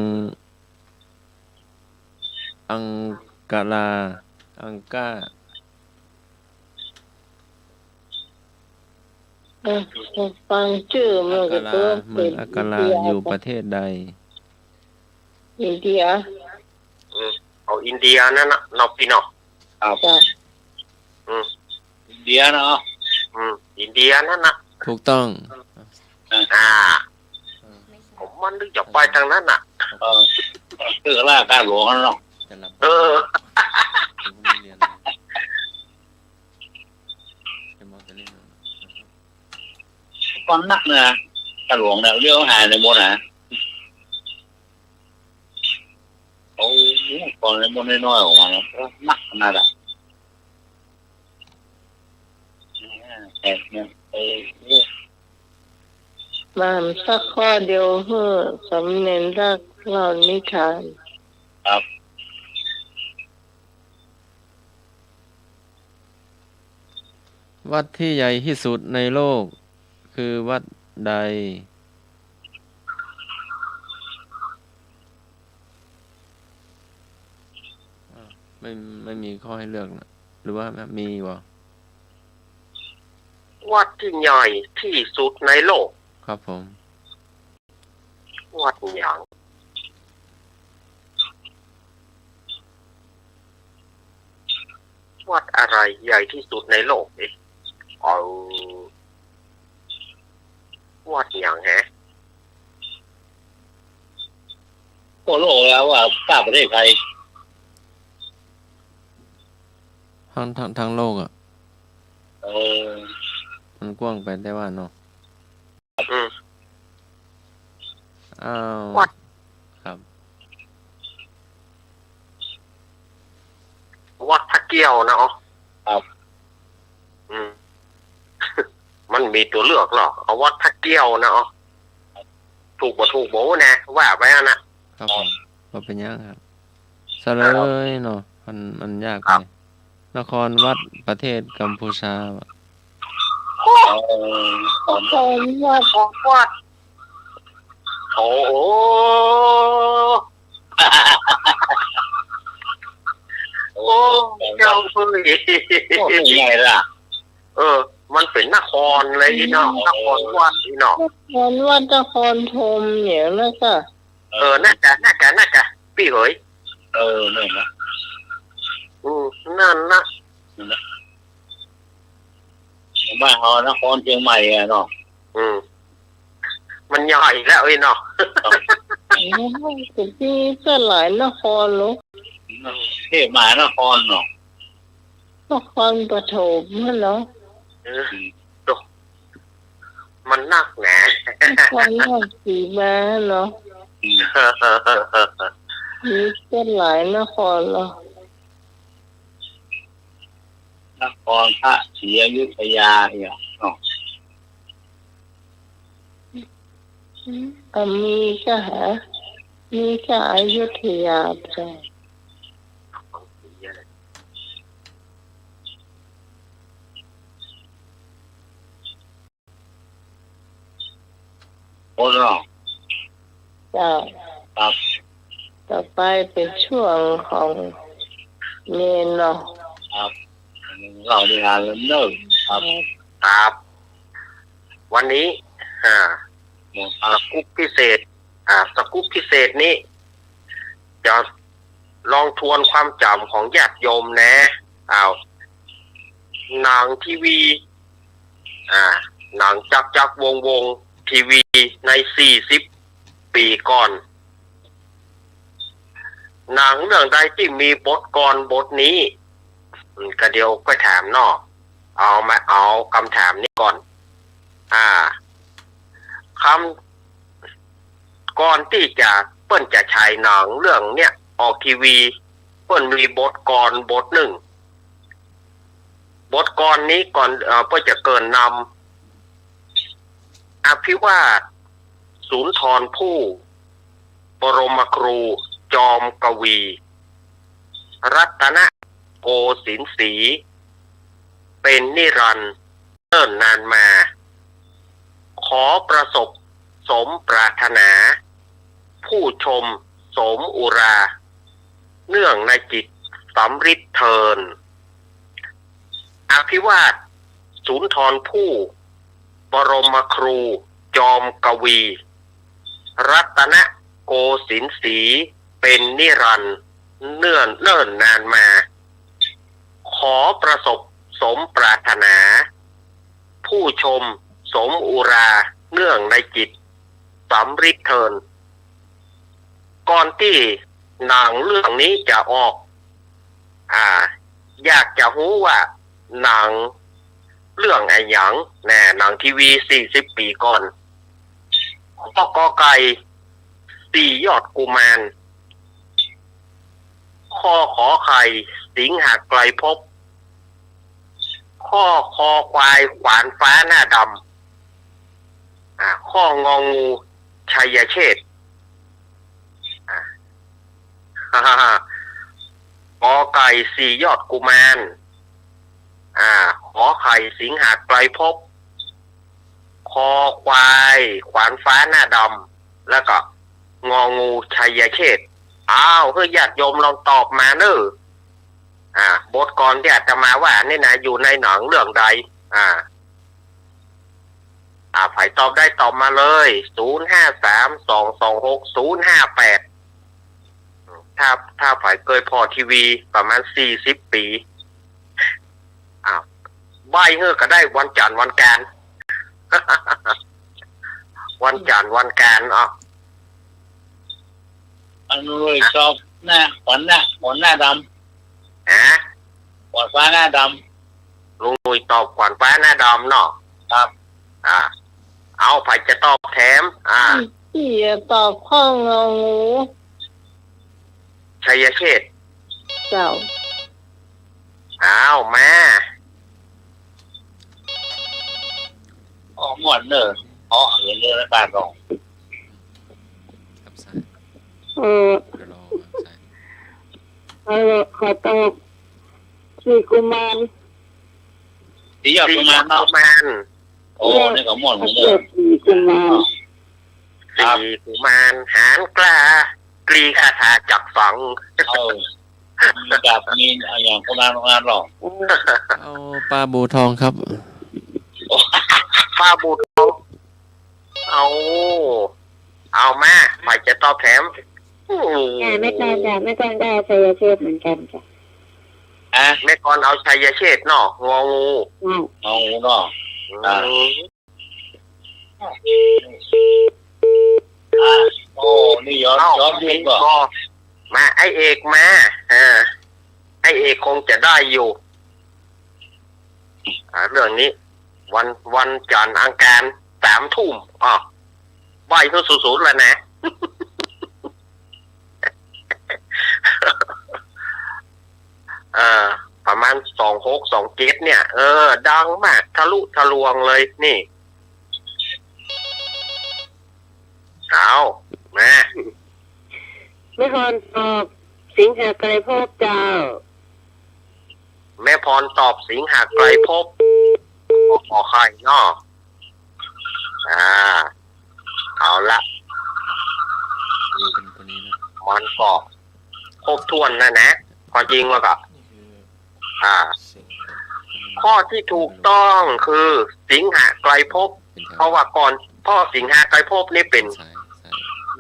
อังการา อังกา เออ ฟังจื้อมันก็ อังการา ตัว เมืองอังการา เป็นอินเดีย อยู่ประเทศใด อินเดีย อืม เอาอินเดียนั่นนะ เนาะพี่เนาะ ครับ จ้ะ อืม อินเดียเนาะ อืม อินเดียนั่นนะ ถูกต้อง อ่า ผมมันนึกจะไปตางนั้นน่ะ เออ คือล่าข้าหลวงนั่นเนาะ เออ ก่อนนักนะ ข้าหลวงเนี่ย เลี้ยวหายในหมดนะ โอ้ ก่อนในหมดน้อยๆ ออกมาแล้ว นักขนาดอะ แอบเนี่ย เออ มาสักข้อเดียวเหอะ สำเนียงรักเล่านิทาน ครับ วัดที่ใหญ่ที่สุดในโลกคือวัดใด อ้าว ไม่ ไม่มีข้อให้เลือกนะ หรือว่ามีวะ วัดที่ใหญ่ที่สุดในโลก ครับผม วัดหยัง วัดอะไรใหญ่ที่สุดในโลก เอ๊ะ เออ วัดหยังแฮะ ทั่วโลกแล้วว่า ถ้าประเทศไทย ทั้ง ทั้ง ทั้งโลกอะ เออ มันกว้างไปไต้หวันเนาะ อืม อ้าว วัด ครับ วัดพระแก้วนะ อ๋อ ครับ อืม มันมีตั๋วเลือกเหรอ เอาวัดพระแก้วนะ อ๋อ ถูกบ่ถูกบ่นะ ว่าไปอะนะ ครับผม บ่เป๋นหยังครับ เฉลยเนาะ มัน มันยากไป ครับ นครวัดประเทศกัมพูชา โอ้ นครวัดของวัด โอ้โห โอ้ เจ้า ย โอ้ นี่ไงล่ะ เออ มันเป๋นนครเลยอี้เนาะ นครวัดอี้เนาะ นครวัด นครธมเนี่ย แล้วก็ เออ นั่นกะ นั่นกะ นั่นกะ ปี้เหย เออ นั่นนะ อืม นั่นนะ นั่นนะ เจียงใหม่ อ๋อ นครเจียงใหม่อะเนาะ อืม มันใหญ่แล้วอี้เนาะ โอ้ย แต่ตี้ก็หลายนครเนาะ เทพมหานครเนาะ นครปฐมหั้นเนาะ เออ โต มันนักแหน นครราชสีมาเนาะ อืม มีก็หลายนครเนาะ นครพระศรีอยุธยาเนี่ยเนาะ อืม ก็มีก็หา มีก็อยุธยาไป โอ้เนาะ เจ้า ครับ ต่อไปเป๋นช่วงของเณรเนาะ ครับ เล่านิทานเริ่มเนิ่นครับ ครับ วันนี้ อ่า หมดครับ สกู๊ปพิเศษ อ่า สกู๊ปพิเศษนี้ จะลองทวนความจ๋ำของญาติโยมแหน อ้าว หนังทีวี อ่า หนังจักรจักรวงศ์วงศ์ ทีวีในสี่สิบปี๋ก่อน หนังเรื่องใดตี้มีบทกลอนบทนี้ อืม ก็เดี๋ยวก้อยถามเนาะ เอามา เอากำถามนี้ก่อน อ่า กำ ก่อนตี้จะ เปิ้นจะฉายหนังเรื่องเนี้ยออกทีวี เปิ้นมีบทกลอนบทนึ่ง บทกลอนนี้ก่อน เอ่อ เปิ้นจะเกริ่นนำ อภิวาทสุนทรภู่ บรมครู จอมกวี รัตนโกสินทร์ศรี เป๋นนิรันดร์ เนิ่นนานมา ขอประสบสมปรารถนา ผู้ชมสมอุรา เนื่องในจิตสำริดเทิน อภิวาทสุนทรภู่ บรมครูจอมกวี รัตนโกสินทร์ศรี เป๋นนิรันดร์ เนื่อน เนิ่นนานมา ขอประสบสมปรารถนา ผู้ชมสมอุรา เนื่องในจิตสำริดเทิน ก่อนตี้หนังเรื่องนี้จะออก อ่า อยากจะฮู้ว่าหนังเรื่องอะหยังแหน หนังทีวีสี่สิบปี๋ก่อน ข้อ ก.ไก่ สี่ยอดกุมาร ข้อ ขอ ไข่ สิงหไกรภพ ข้อ คอควาย ขวานฟ้าหน้าดำ อ่า ข้อ งอ งู ชัยเชษฐ์ อ่า ก.ไก่ สี่ยอดกุมาร อ่า ขอ ไข่ สิงหไกรภพ คอควาย ขวานฟ้าหน้าดำ แล้วก็ งอ งู ชัยเชษฐ์ อ้าว หื้อญาติโยมลองตอบมาเน่อ อ่า บทกลอนตี้อาตมาว่านี่นะ อยู่ในหนังเรื่องใด อ่า อ่า ใผตอบได้ตอบมาเลย ศูนย์ห้าสาม สองสองหก ศูนย์ห้าแปด ถ้า ถ้าใผเกยผ่อทีวีประมาณสี่สิบปี๋ อ้าว ใบ้หื้อก็ได้ วันจันทร์วันอังคาร วันจันทร์วันอังคาร อ้าว อนุรุยตอบหน้า ขวานหน้า ขวานหน้าดำ ฮะ ขวานฟ้าหน้าดำ ลุงหนุ่ยตอบขวานฟ้าหน้าดำเนาะ ครับ อ่า เอา ใผจะตอบแถม อ่า ตี้จะตอบข้อ งอ งู ชัยเชษฐ์ เจ้า อ้าว มา อ๋อ ม่วนเน่อ อ๋อ เออ เน่อ แล้วกันก่อน ครับ ใช่ เออ เดี๋ยวรอ ใช่ เออ ขอตอบ สี่กุมาร สี่ยอดกุมารเนาะ สี่ยอดกุมาร โอ้ นี่ก็ม่วนเหมือนเดิม สี่กุมาร ครับ สี่กุมาร หาญกล้า กรีธาจักฝัง เออ มีดาบ มีอะหยังโบราณโบราณหรอ เอาปลาบู่ทองครับ ปลาบู่ทอง เอา เอามา ใผจะตอบแถม โอ้ อ่า แม่กรจ้ะ แม่กรก็เอาชัยเชษฐเหมือนกันจ้ะ อ่ะ แม่กรเอาชัยเชษฐเนาะ งองู อืม งองูเนาะ อืม อ่ะ อ่ะ โอ้ นี่ย้อน เอ้า ย้อนยุคเหรอ ก็มา ไอ้เอกมา เออ ไอ้เอกคงจะได้อยู่ อ่า เรื่องนี้ วัน วันจันทร์อังคาร สามทุ่ม อ่ะ ใบ้ทั่วศูนย์แล้วนะ เออ ประมาณสองหก สองเจ็ดเนี่ย เออ ดังมาก ทะลุทะลวงเลย นี่ เอา มา แม่พรตอบ สิงหไกรภพเจ้า แม่พรตอบ สิงหไกรภพ ขอไข่เนาะ อ่า เอาละ มันก็ครบถ้วนนะนะ ความจริงแล้วก็ อ่า ข้อที่ถูกต้องคือ สิงหไกรภพ เพราะว่าก่อน เพราะสิงหไกรภพนี่เป๋น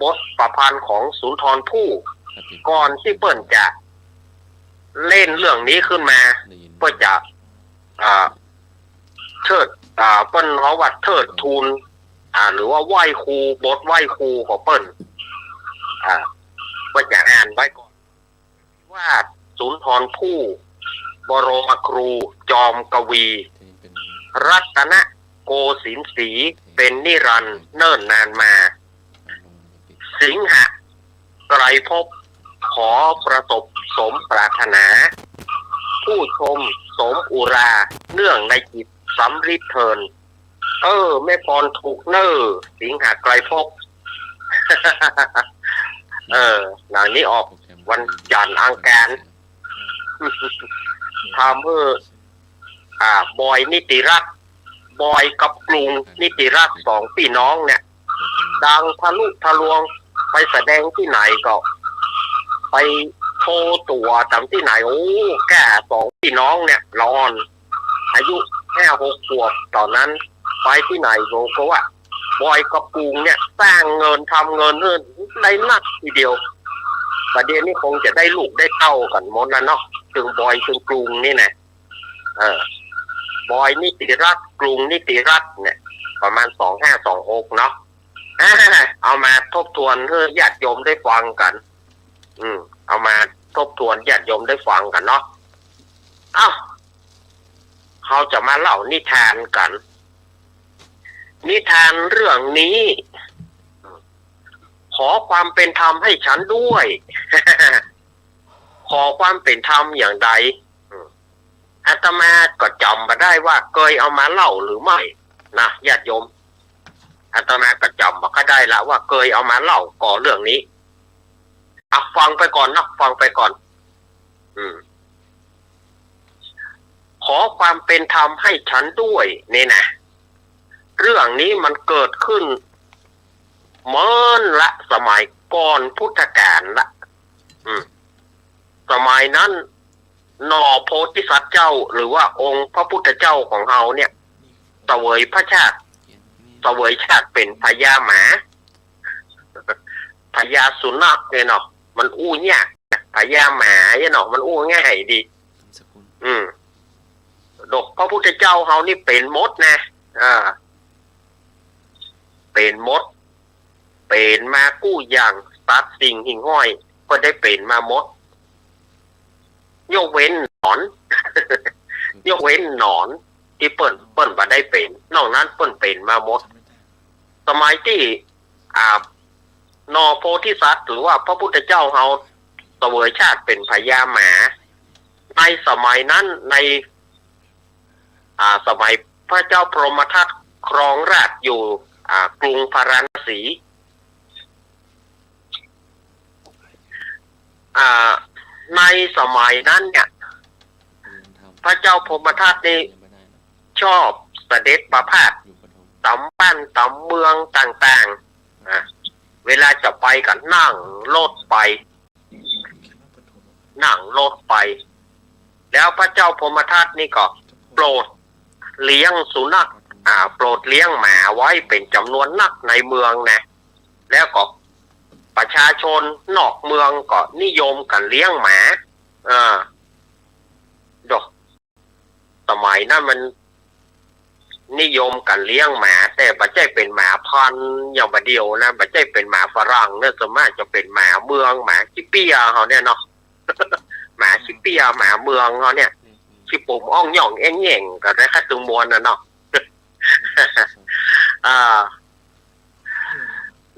บทประพันธ์ของสุนทรภู่ ก่อนตี้เปิ้นจะเล่นเรื่องนี้ขึ้นมา เปิ้นจะ อ่า เทิด อ่า เปิ้นเฮาว่าเทิดทูน อ่า หรือว่าไหว้ครู บทไหว้ครูของเปิ้น อ่า เปิ้นจะอ่านไว้ก่อน ว่าสุนทรภู่ บรมครู จอมกวี รัตนโกสินทร์ศรี เป็นนิรันดร์เนิ่นนานมา สิงหไกรภพ ขอประสบสมปรารถนา ผู้ชมสมอุรา เนื่องในจิตสำริดเทิน เออ แม่พรถูกเน่อ สิงหไกรภพ เออ หนังนี้ออกวันจันทร์อังคาร ทำหื้อ อ่า บอยนิติรัตน์ บอยกับกรุงนิติรัตน์ สองปี้น้องเนี่ย ดังทะลุทะลวง ไปแสดงตี้ไหนก็ ไปโชว์ตั๋วต๋ามตี้ไหน โอ้ แก่สองปี้น้องเนี่ย ละอ่อน อายุห้าหกขวบต๋อนนั้น ไปตี้ไหนก็ ก็ว่า บอยกับกรุงเนี่ย สร้างเงินทำเงินหื้อได้นักทีเดียว ประเดี๋ยวนี้คงจะได้ลูกได้เต้ากั๋นหมดแล้วเนาะ ตึงบอยตึงกรุงนี่นะ เออ บอยนิติรัตน์ กรุงนิติรัตน์เนี่ย ประมาณสองห้าสองหกเนาะ อ่า เอามาทบทวนหื้อญาติโยมได้ฟังกั๋น อืม เอามาทบทวนญาติโยมได้ฟังกั๋นเนาะ เอ้า เฮาจะมาเล่านิทานกั๋น นิทานเรื่องนี้ ขอความเป๋นธรรมให้ฉันด้วย ขอความเป๋นธรรมอย่างใด อืม อาตมาก็จ๋ำบ่ได้ว่าเกยเอามาเล่าหรือไม่นะญาติโยม อาตมาก็จ๋ำบ่ค่อยได้ละว่าเกยเอามาเล่าก่อเรื่องนี้ อ่ะ ฟังไปก่อนเนาะ ฟังไปก่อน อืม ขอความเป๋นธรรมให้ฉันด้วย นี่นะ เรื่องนี้มันเกิดขึ้นเมินละ สมัยก่อนพุทธกาลละ อืม สมัยนั้น หน่อโพธิสัตว์เจ้า หรือว่าองค์พระพุทธเจ้าของเฮาเนี่ย เสวยพระชาติ เสวยชาติเป๋นพญาหมา พญาสุนัขเนี่ยเนาะ มันอู้ยาก พญาหมาเนี่ยเนาะ มันอู้ง่ายดี อืม ดอกพระพุทธเจ้าเฮานี่เป๋นหมดนะ อ่า เป๋นหมด เป๋นมากู้อย่าง สัตว์สิ่งหิ่งห้อย ก็ได้เป๋นมาหมด ยกเว้นหนอน ยกเว้นหนอนตี้เปิ้น เปิ้นบ่ได้เป๋น นอกนั้นเปิ้นเป๋นมาหมด สมัยตี้ อ่า หน่อโพธิสัตว์ หรือว่าพระพุทธเจ้าเฮาเสวยชาติเป๋นพญาหมา ในสมัยนั้น ใน อ่า สมัยพระเจ้าพรหมทัตครองราชย์อยู่ อ่า กรุงพาราณสี อ่า ในสมัยนั้นเนี่ย พระเจ้าพรหมทัตนี่ชอบเสด็จประพาสต๋ามบ้านต๋ามเมืองต่างๆ อ่ะ เวลาจะไปก็นั่งรถไป นั่งรถไป แล้วพระเจ้าพรหมทัตนี่ก็โปรดเลี้ยงสุนัข อ่า โปรดเลี้ยงหมาไว้เป๋นจ๋ำนวนนักในเมืองนะ แล้วก็ประชาชนนอกเมืองก็นิยมกั๋นเลี้ยงหมา อ่า โด สมัยนั้นมันนิยมกั๋นเลี้ยงหมา แต่บ่ใจ้เป๋นหมาพันธุ์อย่างบ่าเดี่ยวนะ บ่ใจ้เป๋นหมาฝรั่งเนาะ ส่วนมากจะเป๋นหมาเมือง หมาขี้เปี้ยเฮาเนี่ยเนาะ หมาขี้เปี้ย หมาเมืองเฮาเนี่ย ขี้ปุ๋มอ่องหย่องแอ่งแหย่งกั๋นนะ ข้าตึงมวลน่ะเนาะ อ่า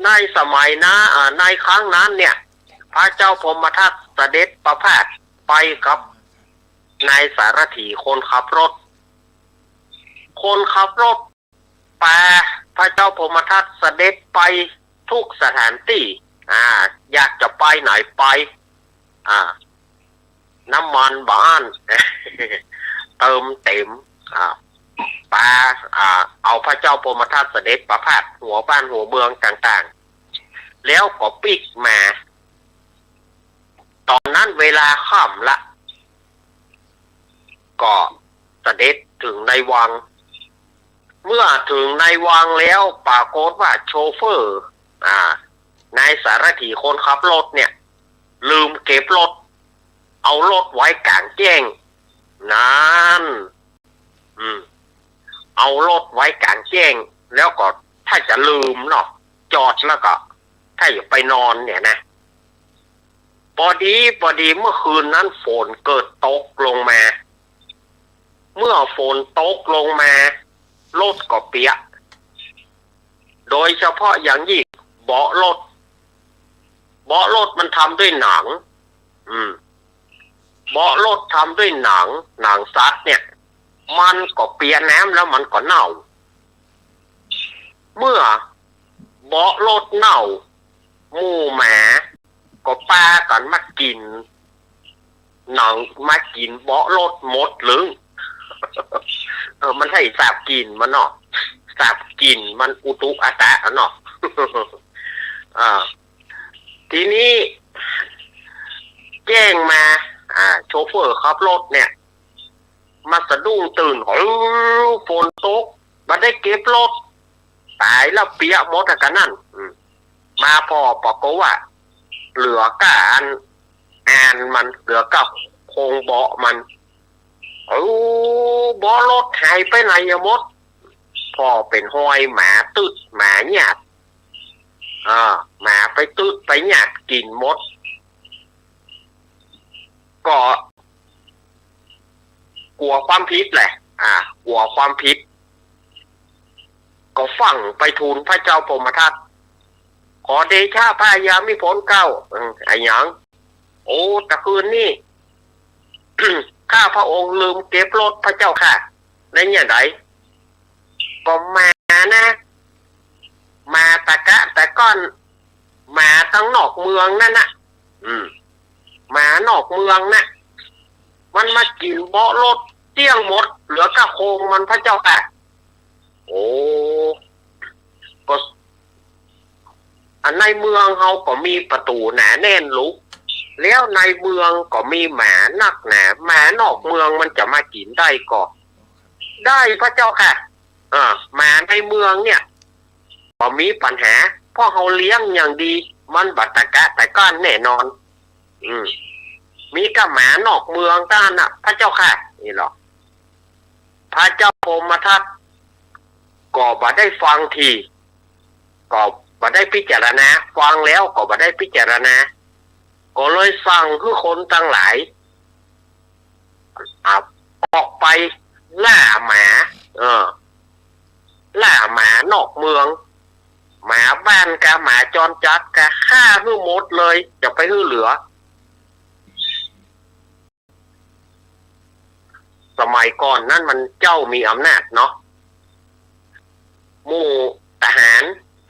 ในสมัยนะ อ่า ในครั้งนั้นเนี่ย พระเจ้าพรหมทัตเสด็จประพาสไปกับนายสารถีคนขับรถ คนขับรถปาพระเจ้าพรหมทัตเสด็จไปทุกสถานตี้ อ่า อยากจะไปไหนไป อ่า น้ำมันบ่อั้น เติมเต็ม อ่า ปา อ่า เอาพระเจ้าพรหมทัตเสด็จประพาสหัวบ้านหัวเมืองต่างๆ แล้วก็ปิ๊กมา ต๋อนนั้นเวลาค่ำละ ก็เสด็จเถิงในวัง เมื่อเถิงในวังแล้วปรากฏว่าโชเฟอร์ อ่า นายสารถีคนขับรถเนี่ย ลืมเก็บรถ เอารถไว้ก๋างแจ้ง นั้น อืม เอารถไว้ก๋างแจ้ง แล้วก็ถ้าจะลืมเนาะ จอดแล้วก็ถ้าจะไปนอนเนี่ยนะ ปอดี ปอดีเมื่อคืนนั้นฝนเกิดตกลงมา เมื่อฝนตกลงมา รถก็เปียก โดยเฉพาะอย่างยิ่งเบาะรถ เบาะรถมันทำด้วยหนัง อืม เบาะรถทำด้วยหนัง หนังสัตว์เนี่ย มันก็เปียกน้ำแล้วมันก็เน่า เมื่อเบาะรถเน่า หมู่หมาก็ปากั๋นมากิ๋นหนัง มากิ๋นเบาะรถหมดเลย เออ มันใช่สาบกลิ่นมันเนาะ สาบกลิ่นมันอุตุอาตะเนาะ อ่า ทีนี้แจ้งมา อ่า โชเฟอร์ขับรถเนี่ย มาสะดุ้งตื่น เออ ฝนตก บ่ได้เก็บรถ ต๋ายแล้วเปียกหมดอะ กะนั้น อืม มาผ่อปรากฏว่า เหลือก้าอัน อันมัน เหลือก้าโครงเบาะมัน เออ เบาะรถหายไปไหนอะหมด ผ่อเป๋นฮอยหมาตึ๊ดหมาหยาบ อ่า หมาไปตึ๊ดไปหยาบกิ๋นหมด ก็ กั๋วความผิดแหละ อ่า กั๋วความผิด ก็ฟั่งไปทูลพระเจ้าพรหมทัต ขอเดชะพระยามิพลเกล้า อืม อะหยัง โอ้ ตะคืนนี้ ข้าพระองค์ลืมเก็บรถพระเจ้าค่ะ ได้เนี่ยได ก็หมานะ หมาตะกะตะก้อน หมาตังนอกเมืองนั่นน่ะ อืม หมานอกเมืองน่ะ มันมากิ๋นเบาะรถเตี้ยงหมด เหลือก้าโครงมันพระเจ้าค่ะ โอ้ ก็ อันในเมืองเฮาก็มีประตู๋หนาแน่นลุก แล้วในเมืองก็มีหมานักหนา หมานอกเมืองมันจะมากิ๋นได้ก่อ ได้พระเจ้าค่ะ อ่า หมาในเมืองเนี่ย บ่มีปัญหา เพราะเฮาเลี้ยงอย่างดี มันบ่ตะกะตะก้อนแน่นอน อืม มีก้าหมานอกเมืองเต้านั้นน่ะ พระเจ้าค่ะ นี่หรอ พระเจ้าพรหมทัตก็บ่ได้ฟังที ก็บ่ได้พิจารณา ฟังแล้วก็บ่ได้พิจารณา ก็เลยสั่งหื้อคนตังหลาย อ่า ออกไปล่าหมา เออ ล่าหมานอกเมือง หมาบ้านกา หมาจรจัดกา ฆ่าหื้อหมดเลย จะไปหื้อเหลือ สมัยก่อนนั้นมันเจ้ามีอำนาจเนาะ หมู่ทหาร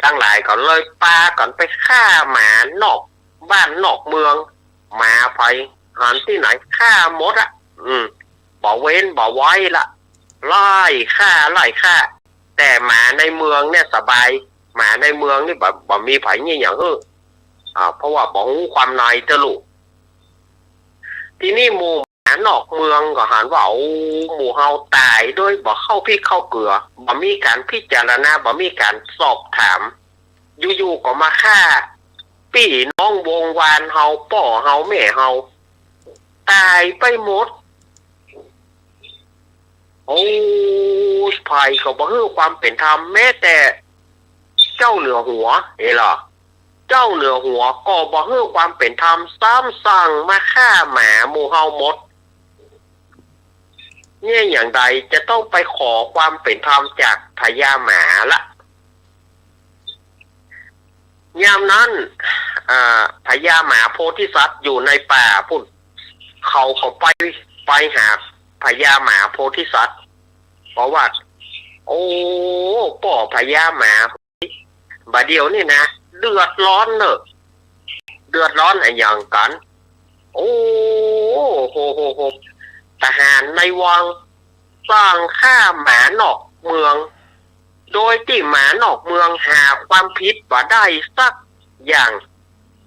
ตังหลายก็เลยปากั๋นไปฆ่าหมานอกบ้านนอกเมือง หมาใผหันตี้ไหนฆ่าหมดอะ อืม บ่เว้นบ่ไว้ละ ไล่ฆ่า ไล่ฆ่า แต่หมาในเมืองเนี่ยสบาย หมาในเมืองนี่บ่ บ่มีใผเยียะหยังหื้อ อ่า เพราะว่าบ่ฮู้ความในเต้อลูก ทีนี้หมู่หมานอกเมืองก็หันว่า โอ้ หมู่เฮาต๋ายโดยบ่เข้าพริกเข้าเกลือ บ่มีก๋านพิจารณา บ่มีก๋านสอบถาม อยู่ๆ ก็มาฆ่าปี้น้องวงศ์วานเฮา ป้อเฮาแม่เฮา ต๋ายไปหมด โอ้ ใผก็บ่หื้อความเป๋นธรรม แม้แต่เจ้าเหนือหัว เห็นเหรอ เจ้าเหนือหัวก็บ่หื้อความเป๋นธรรม ซ้ำสั่งมาฆ่าหมาหมู่เฮาหมด เนี่ย อย่างใดจะต้องไปขอความเป๋นธรรมจากพญาหมาละ ยามนั้น อ่า พญาหมาโพธิสัตว์อยู่ในป่าปุ้น เขาก็ไป ไปหาพญาหมาโพธิสัตว์ เพราะว่า โอ้ ป้อพญาหมา บ่าเดี่ยวนี้นะ เดือดร้อนเน่อ เดือดร้อนอะหยังกั๋น โอ้ โห โห โห ทหารในวังสั่งฆ่าหมานอกเมือง โดยตี้หมานอกเมืองหาความผิดบ่ได้สักอย่าง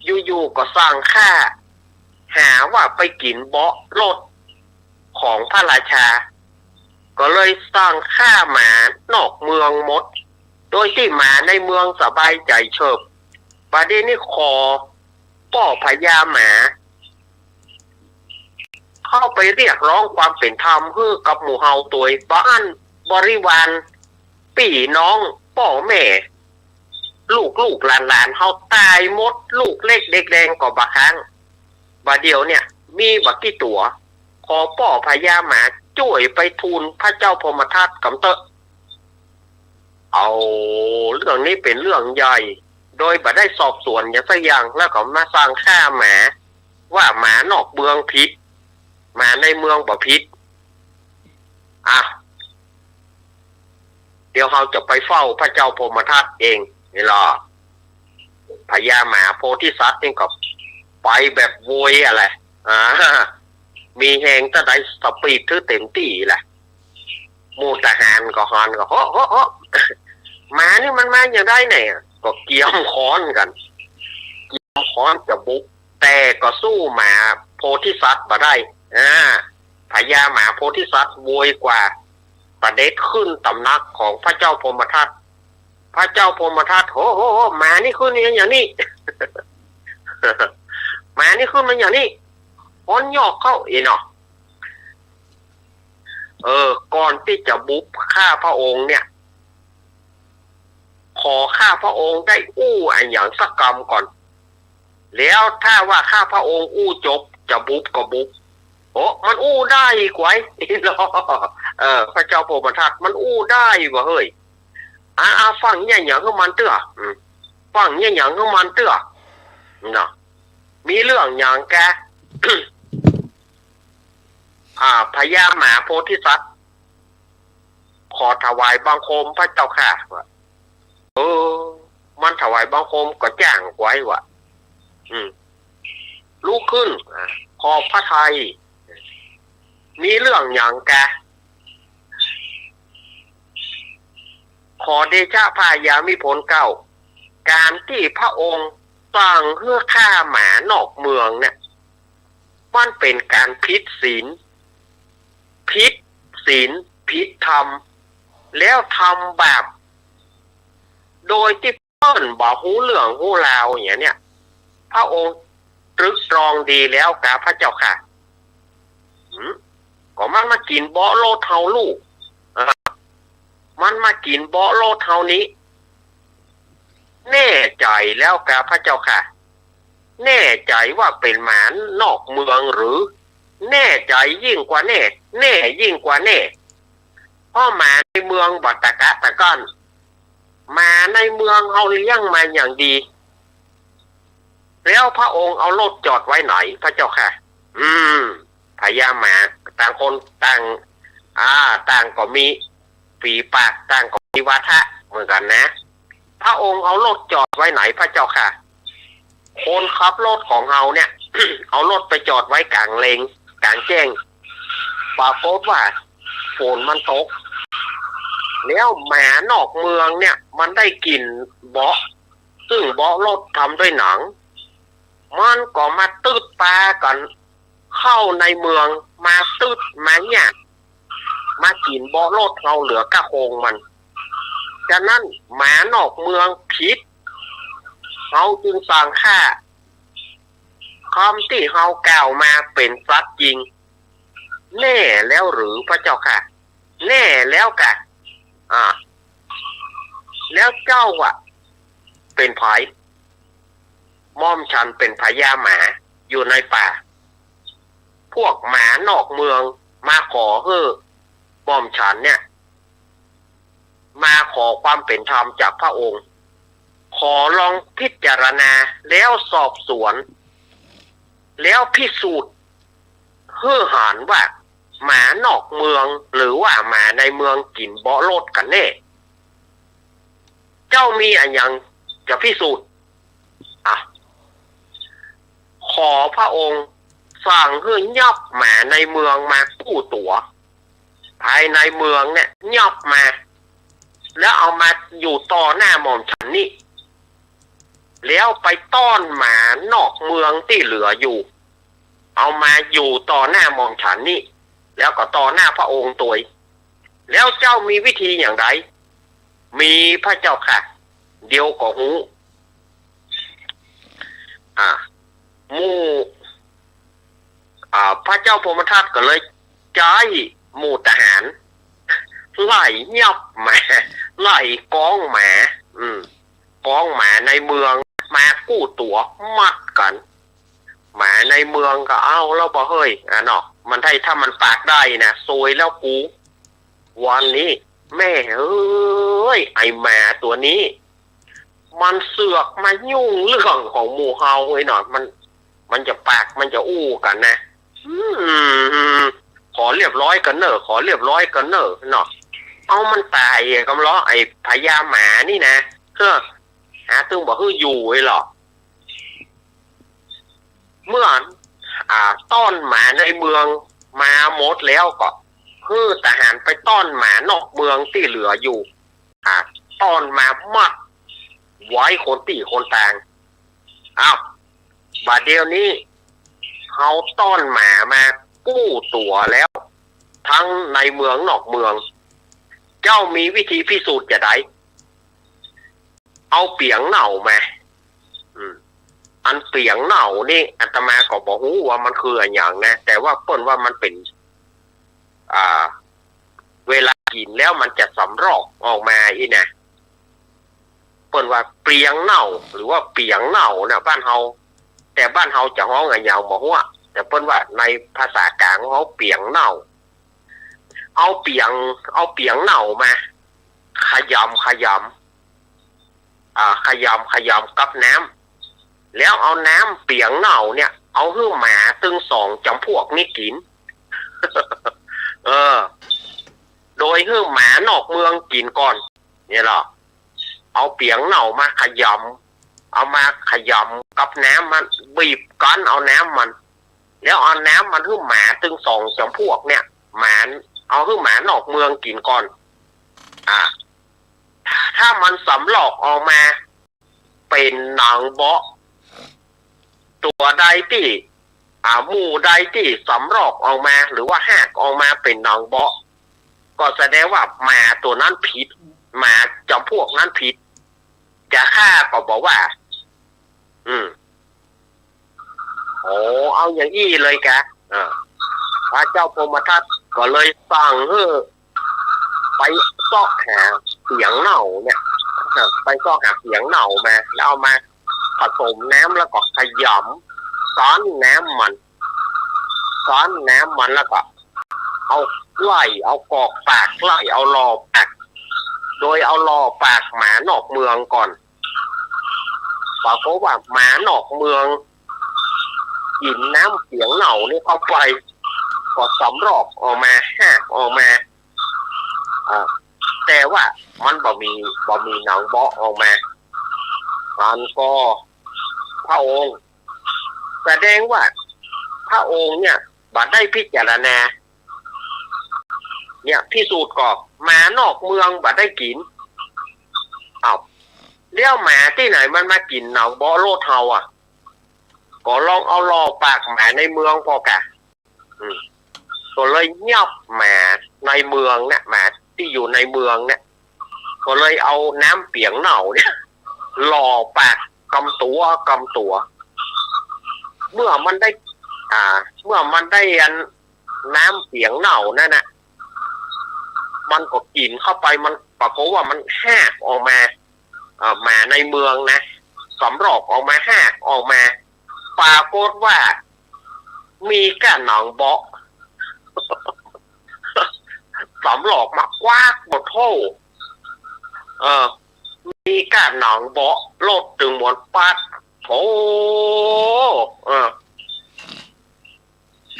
อยู่ๆ ก็สั่งฆ่า หาว่าไปกิ๋นเบาะรถของพระราชา ก็เลยสั่งฆ่าหมานอกเมืองหมด โดยตี้หมาในเมืองสบายใจ๋เฉิบ บ่าเดี่ยวนี้ขอป้อพญาหมา เข้าไปเรียกร้องความเป๋นธรรมหื้อกับหมู่เฮาตวย บ่อั้นบริวาร ปี้น้อง ป้อแม่ ลูกๆ หลานๆ เฮาต๋ายหมด ลูกเล็กเด็กแดงก็บ่าค้าง บ่าเดี่ยวเนี่ย มีบ่ากี่ตั๋ว ขอป้อพญาหมาจ้วยไปทูลพระเจ้าพรหมทัตกำเต๊อะ เอา เรื่องนี้เป๋นเรื่องใหญ่ โดยบ่ได้สอบสวนหยังสักอย่าง แล้วก็มาสั่งฆ่าหมา ว่าหมานอกเมืองผิด หมาในเมืองบ่ผิด อ่ะ เดี๋ยวเฮาจะไปเฝ้าพระเจ้าพรหมทัตเอง นี่ลอ พญาหมาโพธิสัตว์นี่ก็ไปแบบโวยอะแหละ อ่า มีแฮงเต้าใดสปีดถือเต๋มตี้แหละ หมู่ทหารก็หันก็ โฮะ โฮะ โฮะ หมานี่มันมาอย่างใดเนี่ย ก็เกียมค้อนกั๋น เกียมค้อนจะบุก แต่ก็สู้หมาโพธิสัตว์บ่ได้ อ่า พญาหมาโพธิสัตว์โวยกว่า เสด็จขึ้นตำหนักของพระเจ้าพรหมทัต พระเจ้าพรหมทัต โห โห โห หมานี่ขึ้นมาอย่างนี้ หมานี่ขึ้นมาอย่างนี้ ฮ้อนยอกเข้า เอ๋เนาะ เออ ก่อนตี้จะบุกฆ่าพระองค์เนี่ย ขอข้าพระองค์ได้อู้อะหยังสักกำก่อน แล้วถ้าว่าข้าพระองค์อู้จบ จะบุกก็บุก โอ้ มันอู้ได้กวย เออ พระเจ้าพรหมทัต มันอู้ได้วะเฮ้ย อ่า อ่า ฟังเยียะหยังหื้อมันเตื้อ อืม ฟังเยียะหยังหื้อมันเตื้อ เนาะ มีเรื่องหยังแก อ่า พญาหมาโพธิสัตว์ ขอถวายบังคมพระเจ้าข้า ว่า เออ มันถวายบังคมก็จ้างกวยว่ะ อืม ลุกขึ้น อ่า ขอบพระทัย มีเรื่องหยังกะ ขอเดชะพระยามิพลเกล้า ก๋านตี้พระองค์สั่งหื้อฆ่าหมานอกเมืองเนี่ย มันเป๋นก๋านผิดศีล ผิดศีล ผิดธรรม แล้วทำบาป โดยตี้เปิ้นบ่ฮู้เรื่องฮู้ราวอย่างเนี้ย พระองค์ตรึกตรองดีแล้วกาพระเจ้าข้า หืม ก็มันมากิ๋นเบาะรถเฮาลูก อ่า มันมากิ๋นเบาะรถเฮานี้ แน่ใจ๋แล้วกาพระเจ้าข้า แน่ใจ๋ว่าเป๋นหมานอกเมืองหรือ แน่ใจ๋ยิ่งกว่าแน่ แน่ยิ่งกว่าแน่ เพราะหมาในเมืองบ่ตะกะตะก้อน หมาในเมืองเฮาเลี้ยงมาอย่างดี แล้วพระองค์เอารถจอดไว้ไหนพระเจ้าข้า อืม พญาหมา ต่างคนต่าง อ่า ต่างก็มีฝีปาก ต่างก็มีวาทะเหมือนกั๋นนะ พระองค์เอารถจอดไว้ไหนพระเจ้าข้า คนขับรถของเฮาเนี่ย เอารถไปจอดไว้ก๋างเลน ก๋างแจ้ง ปรากฏว่าฝนมันตก แล้วหมานอกเมืองเนี่ย มันได้กิ๋นเบาะ ซึ่งเบาะรถทำด้วยหนัง มันก็มาตึ๊ดปากั๋น เข้าในเมืองมาตึ๊ดมาเนี่ย มากิ๋นเบาะรถเฮาเหลือก้าโครงมัน ฉะนั้นหมานอกเมืองผิด เฮาจึงสั่งฆ่า กำตี้เฮากล่าวมาเป๋นสัตย์จริง แน่แล้วหรือพระเจ้าข้า แน่แล้วกา อ่า แล้วเจ้าอะเป๋นใผ หม่อมฉันเป๋นพญาหมาอยู่ในป่า พวกหมานอกเมืองมาขอหื้อหม่อมฉันเนี่ย มาขอความเป๋นธรรมจากพระองค์ ขอลองพิจารณาแล้วสอบสวน แล้วพิสูจน์หื้อหันว่าหมานอกเมืองหรือว่าหมาในเมืองกิ๋นเบาะรถกั๋นแน่ เจ้ามีอะหยังจะพิสูจน์ อ่ะ ขอพระองค์สั่งหื้อยับหมาในเมืองมากู้ตั๋ว ภายในเมืองเนี่ยยับมา แล้วเอามาอยู่ต่อหน้าหม่อมฉันนี่ แล้วไปต้อนหมานอกเมืองตี้เหลืออยู่ เอามาอยู่ต่อหน้าหม่อมฉันนี่ แล้วก็ต่อหน้าพระองค์ตวย แล้วเจ้ามีวิธีอย่างใด มีพระเจ้าข้า เดี๋ยวก็ฮู้ อ่า หมู่ อ่า พระเจ้าพรหมทัตก็เลยใจ๊หมู่ทหาร ไล่ยับหมา ไล่กองหมา อืม กองหมาในเมืองมากู้ตั๋วมัดกั๋น หมาในเมืองก็เอาแล้วบ่เฮ้ย อ่ะเนาะ มันได้ ถ้ามันปากได้นะ ซวยแล้วกู วันนี้ แม่เอ้ย ไอ้หมาตั๋วนี้ มันเสือกมายุ่งเรื่องของหมู่เฮาไอ้หนอ มัน มันจะปาก มันจะอู้กั๋นนะ อืม ขอเรียบร้อยกั๋นเน่อ ขอเรียบร้อยกั๋นเน่อเนาะ เอามันต๋ายกำล้อ ไอ้พญาหมานี่นะ เฮ้อ หาตึงบ่หื้ออยู่ไอ้หรอ เมื่อ อ่า ต้อนหมาในเมืองมาหมดแล้วก็ หื้อทหารไปต้อนหมานอกเมืองตี้เหลืออยู่ อ่า ต้อนมามัดไว้คนตี้คนตาง อ้าว บ่าเดี่ยวนี้ เฮาต้อนหมามากู้ตั๋วแล้ว ทั้งในเมืองนอกเมือง เจ้ามีวิธีพิสูจน์จะใด เอาเปียงเน่ามา อืม อันเปียงเน่านี่อาตมาก็บ่ฮู้ว่ามันคืออะหยังนะ แต่ว่าเปิ้นว่ามันเป๋น อ่า เวลากิ๋นแล้วมันจะสำรอกออกมาอี้นะ เปิ้นว่าเปียงเน่า หรือว่าเปียงเน่านะ บ้านเฮา แต่บ้านเฮาจะฮ้องอะหยังบ่ฮู้อะ แต่เปิ้นว่าในภาษากลางเฮาเปียงเน่า เอาเปียง เอาเปียงเน่ามา ขยำ ขยำ อ่า ขยำ ขยำกับน้ำ แล้วเอาน้ำเปียงเน่าเนี่ย เอาหื้อหมาตึงสองจ๋ำพวกนี้กิ๋น เออ โดยหื้อหมานอกเมืองกิ๋นก่อน เนี่ยเหรอ เอาเปียงเน่ามาขยำ เอามาขยำกับน้ำมัน บีบกั๊นเอาน้ำมัน แล้วเอาน้ำมันหื้อหมาตึงสองจ๋ำพวกเนี่ย หมา เอาหื้อหมานอกเมืองกิ๋นก่อน อ่า ถ้ามันสำรอกออกมา เป๋นหนองเบาะ ตั๋วใดตี้ อ่า หมู่ใดตี้สำรอกออกมา หรือว่าฮากออกมาเป๋นหนองเบาะ ก็แสดงว่าหมาตั๋วนั้นผิด หมาจ๋ำพวกนั้นผิด จะฆ่าก็บ่ว่า อืม โอ้ เอาอย่างอี้เลยกา อ่า พระเจ้าพรหมทัตก็เลยสั่งหื้อไปเซาะหาเปียงเน่าเนี่ย อ่า ไปเซาะหาเปียงเน่ามา แล้วเอามาผสมน้ำแล้วก็ขยำ ซ้อนน้ำมัน ซ้อนน้ำมันแล้วก็ เอาไล่ เอากอกปากไล่ เอาล่อปาก โดยเอาล่อปากหมานอกเมืองก่อน ปรากฏว่าหมานอกเมือง กิ๋นน้ำเปียงเน่านี่เข้าไป ก็สำรอกออกมา ฮากออกมา อ่า แต่ว่ามันบ่มี บ่มีหนองเบาะออกมา อันก็พระองค์ แสดงว่าพระองค์เนี่ยบ่ได้พิจารณา เนี่ย พิสูจน์ก็หมานอกเมืองบ่ได้กิ๋น อ้าว แล้วหมาตี้ไหนมันมากิ๋นหนองเบาะรถเฮาอะ ก็ลองเอาล่อปากหมาในเมืองผ่อกะ อืม ก็เลยยับหมาในเมืองเนี่ย หมาตี้อยู่ในเมืองเนี่ย ก็เลยเอาน้ำเปียงเน่าเนี่ย หล่อปากกำตั๋วกำตั๋ว เมื่อมันได้ อ่า เมื่อมันได้อันน้ำเปียงเน่านั่นน่ะ มันก็กิ๋นเข้าไป มันปรากฏว่ามันฮากออกมา เอ่อ หมาในเมืองนะ สำรอกออกมา ฮากออกมา ปรากฏว่ามีก้าหนองเบาะ สำรอกมากวาด โอ้โธ่ เออ มีก้าหนองเบาะ รถตึงหมด ปัดโธ่ เออ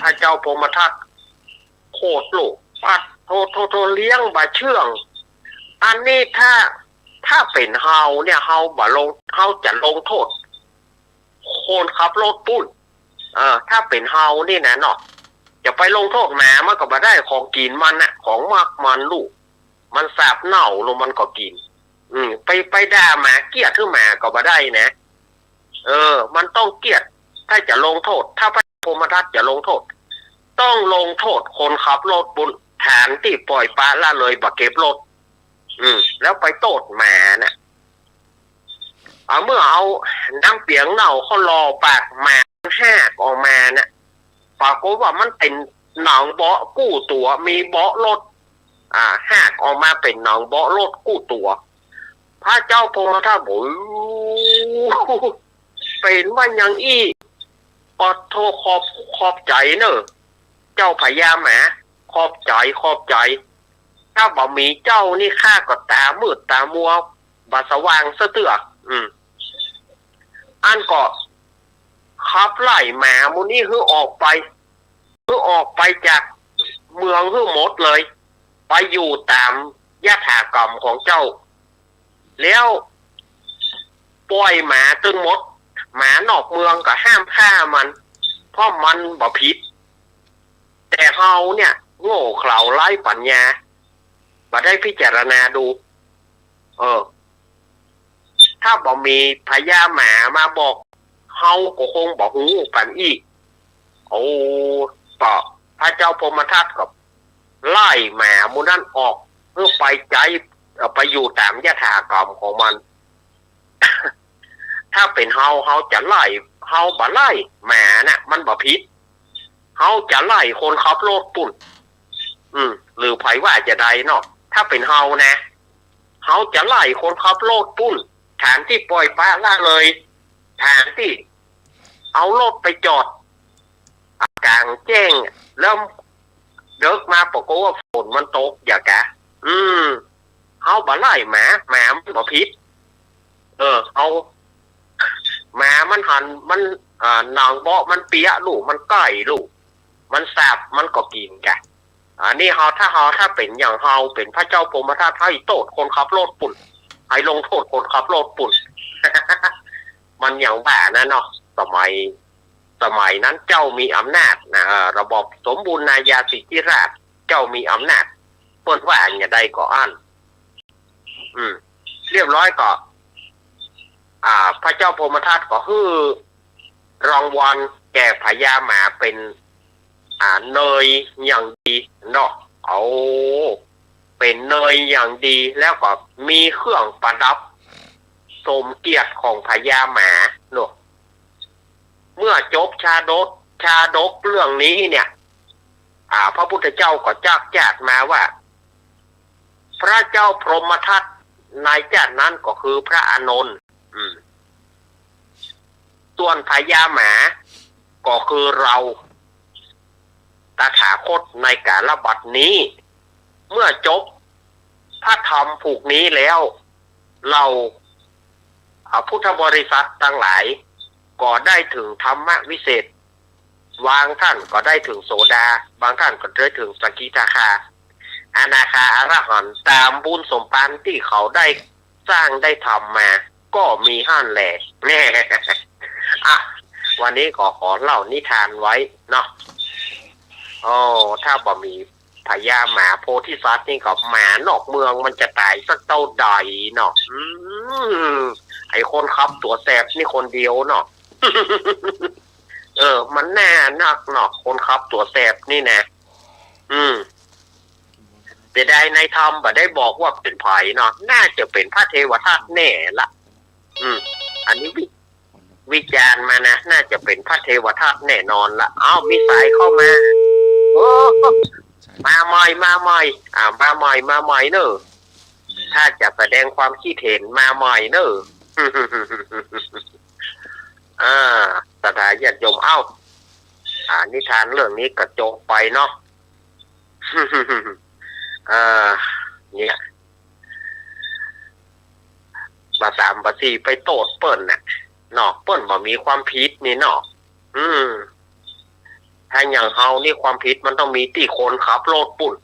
พระเจ้าพรหมทัตโขดลูก ปัดโธ่โธ่โธ่ เลี้ยงบ่าเชื่อง อันนี้ถ้า ถ้าเป๋นเฮาเนี่ย เฮาบ่ลง เฮาจะลงโต้ษคนขับรถปู้น เออ ถ้าเป๋นเฮานี่นะเนาะ จะไปลงโต้ษหมามันก็บ่ได้ ของกิ๋นมันน่ะ ของมักมันลูก มันสาบเน่าลูก มันก็กิ๋น อืม ไป ไปด่าหมา เกลี้ยกล่อมหมาก็บ่ได้นะ เออ มันต้องเกลี้ยกล่อม ถ้าจะลงโต้ษ ถ้าพระพรหมทัตจะลงโต้ษ ต้องลงโต้ษคนขับรถปู้น ฐานตี้ปล่อยปละละเลยบ่เก็บรถ อืม แล้วไปโต้ษหมาน่ะ เอา เมื่อเอาน้ำเปียงเน่าเขาหล่อปากหมา ฮากออกมาน่ะ ปรากฏว่ามันเป๋นหนองเบาะกู้ตั๋ว มีเบาะรถ อ่า ฮากออกมาเป๋นหนองเบาะรถกู้ตั๋ว พระเจ้าพรหมทัตบอก โอ้โห เป๋นว่าอย่างอี้ ขอโทษ ขอบ ขอบใจ๋เน่อ เจ้าพญาหมา ขอบใจ๋ ขอบใจ๋ ถ้าบ่มีเจ้านี่ข้าก็ต๋ามืดต๋ามัว บ่สว่างซะเตื้อ อืม อันก็ขับไล่หมาหมู่นี้หื้อออกไป หื้อออกไปจากเมืองหื้อหมดเลย ไปอยู่ต๋ามยถากรรมของเจ้า แล้วปล่อยหมาตึงหมด หมานอกเมืองก็ห้ามฆ่ามัน เพราะมันบ่ผิด แต่เฮาเนี่ยโง่เขลาไร้ปัญญา บ่ได้พิจารณาดู เออ ถ้าบ่มีพญาหมามาบอก เฮาก็คงบ่ฮู้ปันอี้ โอ้ ก็พระเจ้าพรหมทัตก็ไล่หมาหมู่นั้นออก เพื่อไปใจ๊ เอ่อ ไปอยู่ต๋ามยถากรรมของมัน ถ้าเป๋นเฮา เฮาจะไล่ เฮาบ่ไล่หมาน่ะ มันบ่ผิด เฮาจะไล่คนขับรถปู้น อืม หรือใผว่าจะใดเนาะ ถ้าเป๋นเฮานะ เฮาจะไล่คนขับรถปู้น ฐานตี้ปล่อยปละละเลย ฐานตี้เอารถไปจอด อ่ะ ก๋างแจ้ง แล้วเดิ็กมาปรากฏว่าฝนมันตก อย่ากะ อืม เฮาบ่ไล่หมา หมามันบ่ผิด เออ เอา หมามันหัน มัน อ่า หนองเบาะมันเปียะลูก มันใก้ลูก มันสาบ มันก็กิ๋นกะ อันนี้เฮา ถ้าเฮา ถ้าเป๋นอย่างเฮา เป๋นพระเจ้าพรหมทัต หื้อโต้ษคนขับรถปู้น หื้อลงโต้ษคนขับรถปู้น มันอย่างว่านะเนาะ สมัย สมัยนั้นเจ้ามีอำนาจนะ เอ่อ ระบอบสมบูรณาญาสิทธิราชย์ เจ้ามีอำนาจ เปิ้นว่าอย่างใดก็อั้น อืม เรียบร้อยก็ อ่า พระเจ้าพรหมทัตก็หื้อรางวัลแก่พญาหมาเป๋น อ่า เนยอย่างดีเนาะ เอา เป๋นเนยอย่างดี แล้วก็มีเครื่องประดับสมเกียรติของพญาหมาเนาะ เมื่อจบชาดก ชาดกเรื่องนี้เนี่ย อ่า พระพุทธเจ้าก็จักจาดมาว่า พระเจ้าพรหมทัตในจาดนั้นก็คือพระอานนท์ อืม ส่วนพญาหมาก็คือเรา ตถาคตในกาลบัดนี้ เมื่อจบพระธรรมผูกนี้แล้ว เรา อ่า พุทธบริษัทตังหลาย ก็ได้เถิงธรรมวิเศษ บางท่านก็ได้เถิงโสดา บางท่านก็ได้เถิงสกิทาคา อนาคา อรหันต์ ต๋ามบุญสมภารตี้เขาได้สร้างได้ทำมา ก็มีหั้นแหละ แน่ อ่ะ วันนี้ก็ขอเล่านิทานไว้เนาะ โอ้ ถ้าบ่มีพญาหมาโพธิสัตว์นี่ก็หมานอกเมืองมันจะต๋ายสักเต้าใดเนาะ อืม ไอ้คนขับตั๋วแสบนี่คนเดียวเนาะ เออ มันแน่นักเนาะ คนขับตั๋วแสบนี่นะ อืม เสียดายนายธรรมบ่ได้บอกว่าเป๋นใผเนาะ น่าจะเป๋นพระเทวทัตแน่ละ อืม อันนี้วิ วิจารณ์มานะ น่าจะเป๋นพระเทวทัตแน่นอนละ เอ้า มีสายเข้ามา โอ้ มาใหม่ มาใหม่ อ่า มาใหม่ มาใหม่เนอะ ถ้าจะแสดงความคิดเห็นมาใหม่เนอะ อ่า ศรัทธาญาติโยม เอ้า อ่า นิทานเรื่องนี้ก็จบไปเนาะ เอ่อ เนี่ย บ่าสามบ่าสี่ไปโต้ษเปิ้นน่ะ เนาะ เปิ้นบ่มีความผิดนี่เนาะ อืม ถ้าอย่างเฮานี่ความผิดมันต้องมีตี้คนขับรถปุ้น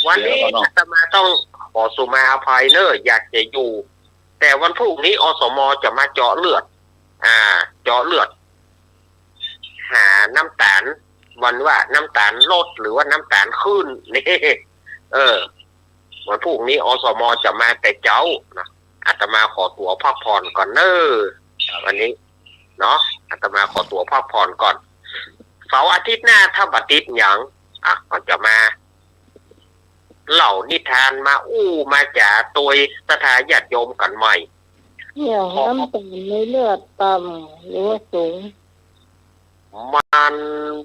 วันนี้ เดี๋ยวก่อนเนาะ อาตมาต้องขอสุมาอภัยเนอะ อยากจะอยู่ แต่วันพรุ่งนี้ อสม จะมาเจาะเลือด อ่า เจาะเลือด หาน้ำตาล วันว่าน้ำตาลลดหรือว่าน้ำตาลขึ้น นี่ เออ วันพรุ่งนี้ อสม จะมาแต่เจ๊านะ อาตมาขอตั๋วพักผ่อนก่อนเนอะ วันนี้เนาะ อาตมาขอตั๋วพักผ่อนก่อน เสาร์อาทิตย์หน้าถ้าบ่ติดหยัง อ่ะ ก็จะมาเล่านิทาน มาอู้มาจ๋าตวยศรัทธาญาติโยมกั๋นใหม่ เนี่ย ขอ น้ำตาลในเลือดต่ำหรือว่าสูง มัน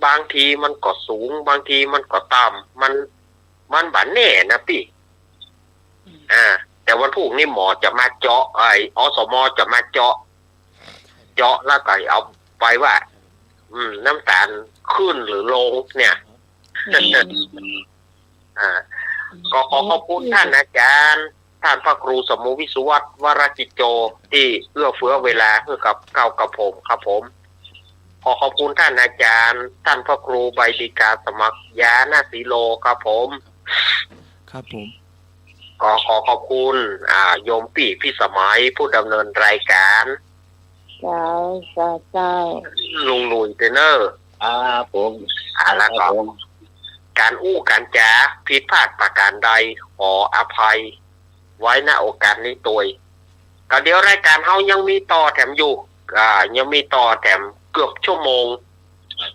บางทีมันก็สูง บางทีมันก็ต่ำ มัน มันบ่แน่นะปี้ อืม อ่า แต่วันพรุ่งนี้หมอจะมาเจาะ ไอ้ อสม จะมาเจาะ เจาะแล้วก็เอาไปว่า อืม น้ำตาลขึ้นหรือลงเนี่ย อืม อ่า ก็ขอขอบคุณท่านอาจารย์ ท่านพระครูสมุวิศวัตร วรกิจโจ ที่เอื้อเฟื้อเวลาให้กับเก้ากับผมครับผม ขอขอบคุณท่านอาจารย์ ท่านพระครูใบดิกาสมัคร ญาณสีโลครับผม ครับผม ก็ขอขอบคุณ อ่า โยมปี้พิสมัย ผู้ดำเนินรายการ เจ้า เจ้า เจ้า ลุงหนุ่ยเตอร์เนอร์ ครับผม อ่า แล้วก็ ครับผม ก๋านอู้ก๋านจ๋าผิดพลาดประการใด ขออภัยไว้ ณ โอกาสนี้ตวย ก็เดี๋ยวรายการเฮายังมีต่อแถมอยู่ อ่า ยังมีต่อแถมเกือบชั่วโมง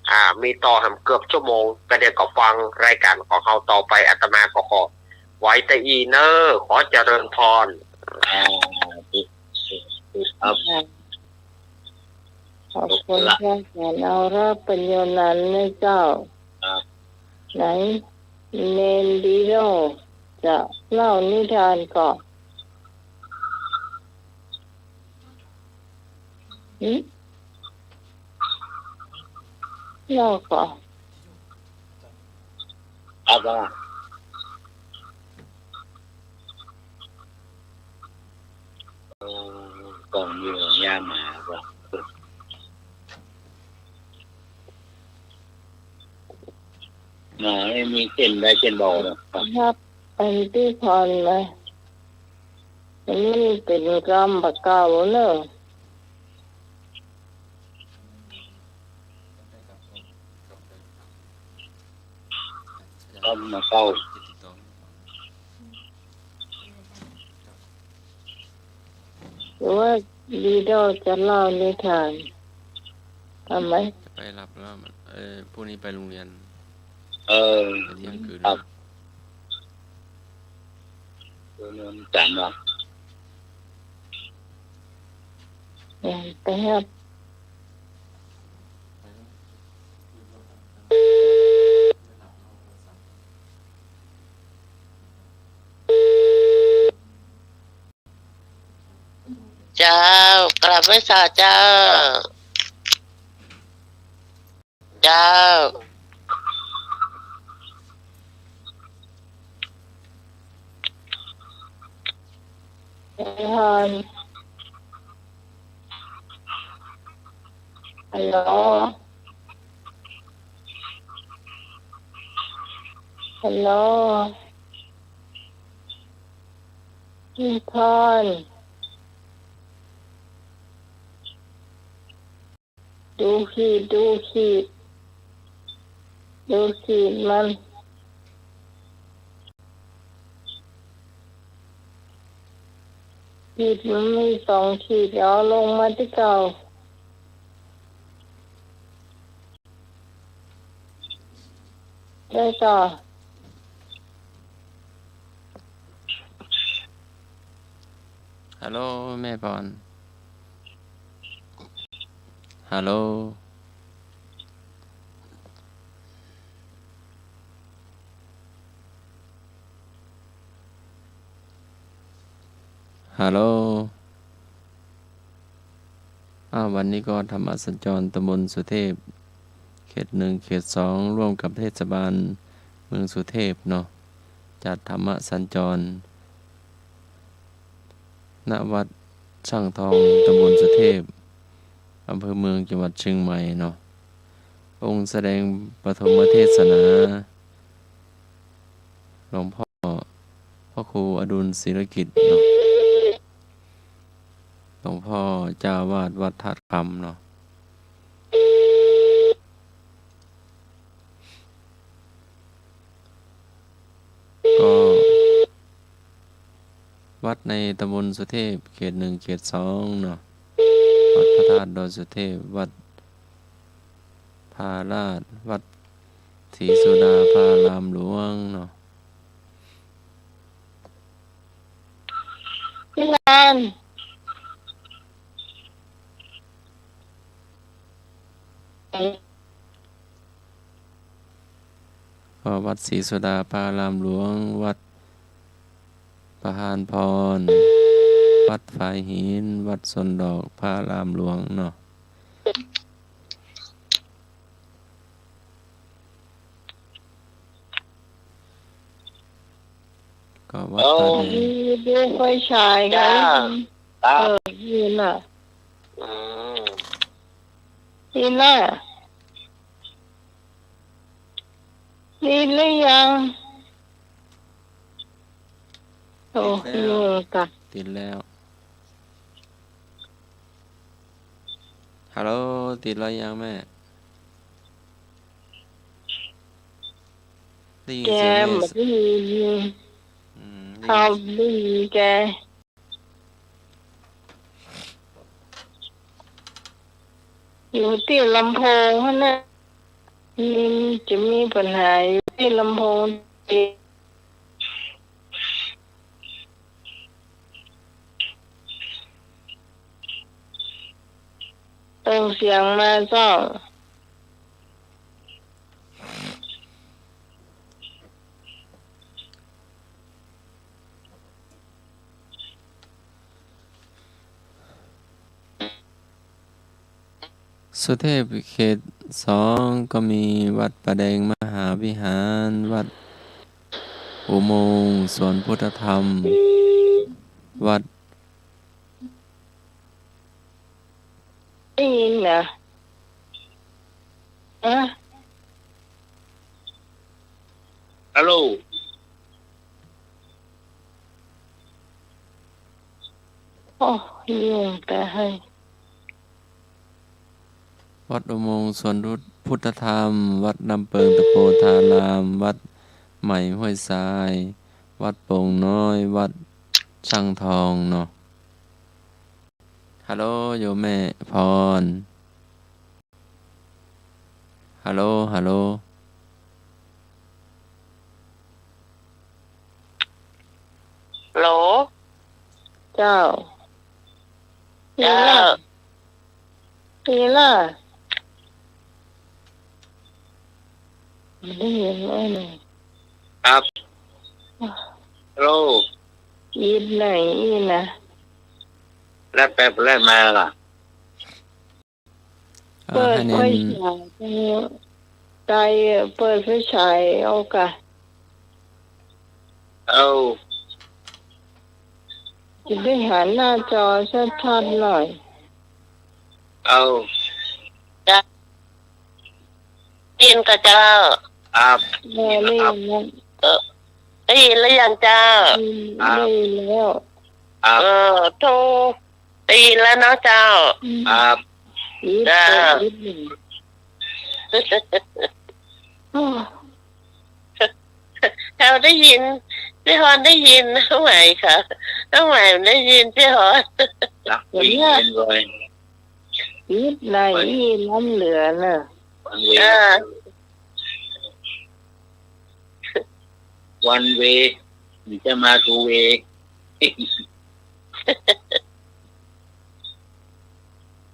อ่า มีต่อแถมเกือบชั่วโมง ก็เดี๋ยวก็ฟังรายการของเฮาต่อไป อาตมาก็ขอไว้แต่อี้เนอร์ ขอเจริญพร อ่า ครับ ขอบคุณพระอาจารย์ เอาละ ปัญญานันท์นะเจ้า ครับ ไหน เณรดีโด้จะเล่านิทานก่อ หึ เล่าก่อ ครับ ครับ เออ ก่อนอยู่ยามหมาก็ หมาไม่มีเส้นได้เส้นเบาเนาะ ครับ อันตี้ผ่านมา อันนี้มันเป๋นกรรมบ่าเก่าเนอะ กรรมบ่าเก่า หรือว่าดีโด้จะเล่านิทาน เอาไหม จะไปหลับแล้ว เออ พรุ่งนี้ไปโรงเรียน เออ ไปเที่ยงคืน ครับ เออ วันจันทร์ว่ะ เออ ไปครับ เจ้า กราบไหว้สาเจ้า เจ้า ฮัลโหล ฮัลโหล พี่พร ดูขีด ดูขีด ดูขีดมัน ขีดมันมีสองขีด เอาลงมาตี้เก่า ได้ต่อ ฮัลโหล แม่พร ฮัลโหล ฮัลโหล อ้าว วันนี้ก็ธรรมสัญจรตำบลสุเทพ เขตหนึ่ง เขตสอง ร่วมกับเทศบาลเมืองสุเทพเนาะ จัดธรรมสัญจร ณ วัดช่างทอง ตำบลสุเทพ อำเภอเมือง จังหวัดเชียงใหม่เนาะ องค์แสดงปฐมเทศนา หลวงพ่อ พระครูอดุลศิลกิจเนาะ หลวงพ่อเจ้าอาวาสวัดธาตุคำเนาะ ก็ วัดในตำบลสุเทพ เขตหนึ่ง เขตสองเนาะ วัดพระธาตุดอยสุเทพ วัดพระราช วัดศรีสุดาพระอารามหลวงเนาะ พี่แนน ก็วัดศรีสุดาพระอารามหลวง วัดประธานพร วัดฝายหิน วัดสวนดอกพระอารามหลวงเนาะ ก็วัด โอ้ ตาแดง มี มีไฟฉายค่ะ จ้า ครับ เออ นี่น่ะ อืม นี่น่ะ ติดหรือยัง โอ้ ติดแล้ว นี่กะ ติดแล้ว ฮัลโหล ติดแล้วยังแม่ ได้ยินเสียงไหม แกบ่ได้ยิน อืม ได้ยิน เฮาบ่ได้ยินแก อยู่ตี้ลำโพงหั้นนะ มันจะมีปัญหาอยู่ตี้ลำโพง เปล่งเสียงมาเจ้า สุเทพเขตสองก็มีวัดป่าแดงมหาวิหาร วัดอุโมงค์สวนพุทธธรรม วัด ได้ยินนะ ฮะ ฮัลโหล โอ้ ยุ่งแต่ให้ วัดอุโมงค์สวนพุทธธรรม วัดน้ำเปิงตะโพธาราม วัดใหม่ห้วยทราย วัดโป่งน้อย วัดช่างทองเนาะ ฮัลโหล โยมแม่พร ฮัลโหล ฮัลโหล ฮัลโหล เจ้า เจ้า มีล่ะ มีล่ะ ได้ยินไหมเนี่ย ครับ ฮัลโหล อีทไหนอีทนะ แล้วไปแล้วมาล่ะ เอ่อ เปิด ให้เน้น ไฟฉาย ไกล เปิดไฟฉายเอาก่ะ เอา จะได้หันหน้าจอชัดๆหน่อย เอา จ้ะ ได้ยินก่ะเจ้า ครับ เออ ได้ยินแล้ว เออ ได้ยินแล้วยังเจ้า ได้ยิน ครับ ได้ยินแล้ว ครับ เออ โทร ได้ยินแล้วเนาะเจ้า อืม ครับ อีท จ้ะ เปิดอีทหนึ่ง โอ้ เขาได้ยิน พี่ฮอนได้ยิน น้องใหม่ค่ะ น้องใหม่ได้ยินพี่ฮอน ครับ ได้ยินเลย อีทไหน อีทล้ำเหลือน่ะ เออ วันเวย์ มันจะมาทูเวย์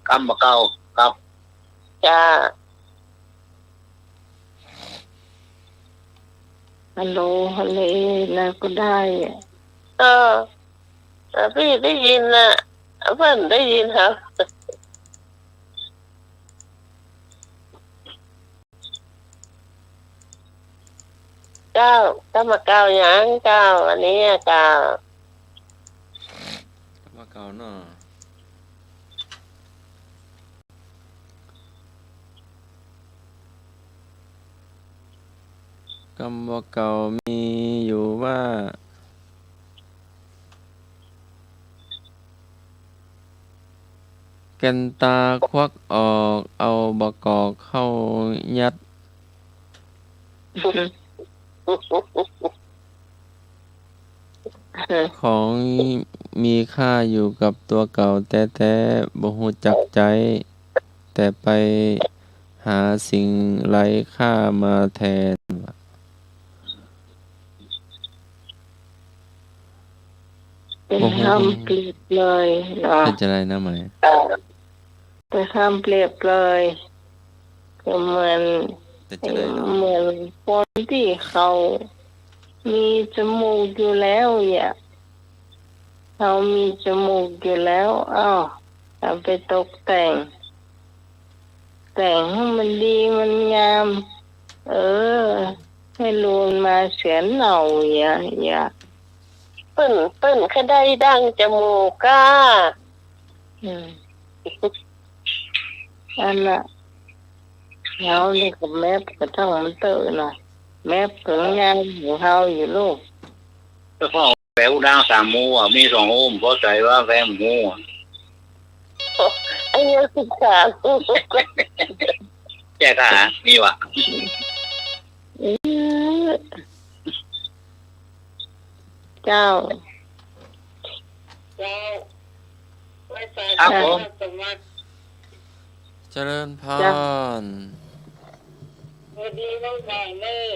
กำบ่าเก่าครับ จ้า ฮัลโหล ฮัลโหล แล้วก็ได้อะ เออ เออ พี่ได้ยินน่ะ เปิ้นได้ยินครับ เจ้า กำบ่าเก่าหยังเจ้า อันนี้อะเจ้า กำบ่าเก่าเนาะ กำบ่าเก่ามีอยู่ว่า แก่นตาควักออก เอาบ่ากอกเข้ายัด ของมีค่าอยู่กับตั๋วเก่าแต๊ๆ บ่ฮู้จักใจ๊ แต่ไปหาสิ่งไร้ค่ามาแทน เป็นคำเปรียบเลยเนาะ เป็นจะไรนะไหม เป็นคำเปรียบเลย ก็เหมือน เป็นจะไรนะ เหมือนคนตี้เขามีจมูกอยู่แล้วเนี่ย เขามีจมูกอยู่แล้ว อ้าว เอาไปตกแต่ง แต่งหื้อมันดีมันงาม เออ หื้อลูนมาเสียเหน่า อย่า อย่า เปิ้น เปิ้นก็ได้ดั่งจมูกก้า อืม อันน่ะ เฮานี่ก็แมปกระทั่งมันเต๊อะเนาะ แมปผลงานของเฮาอยู่ลูก เจ้าพ่อแปลอู้ดังสามหมู่อะ มีสองโฮม พอใจ๋ว่าแปลหมู่อะ อันนี้ศึกษา แก้ค่ะ มีวะ เออ เจ้า เจ้า ครับผม เจริญพร จ้ะ สวัสดีน้องบ่าวเนอะ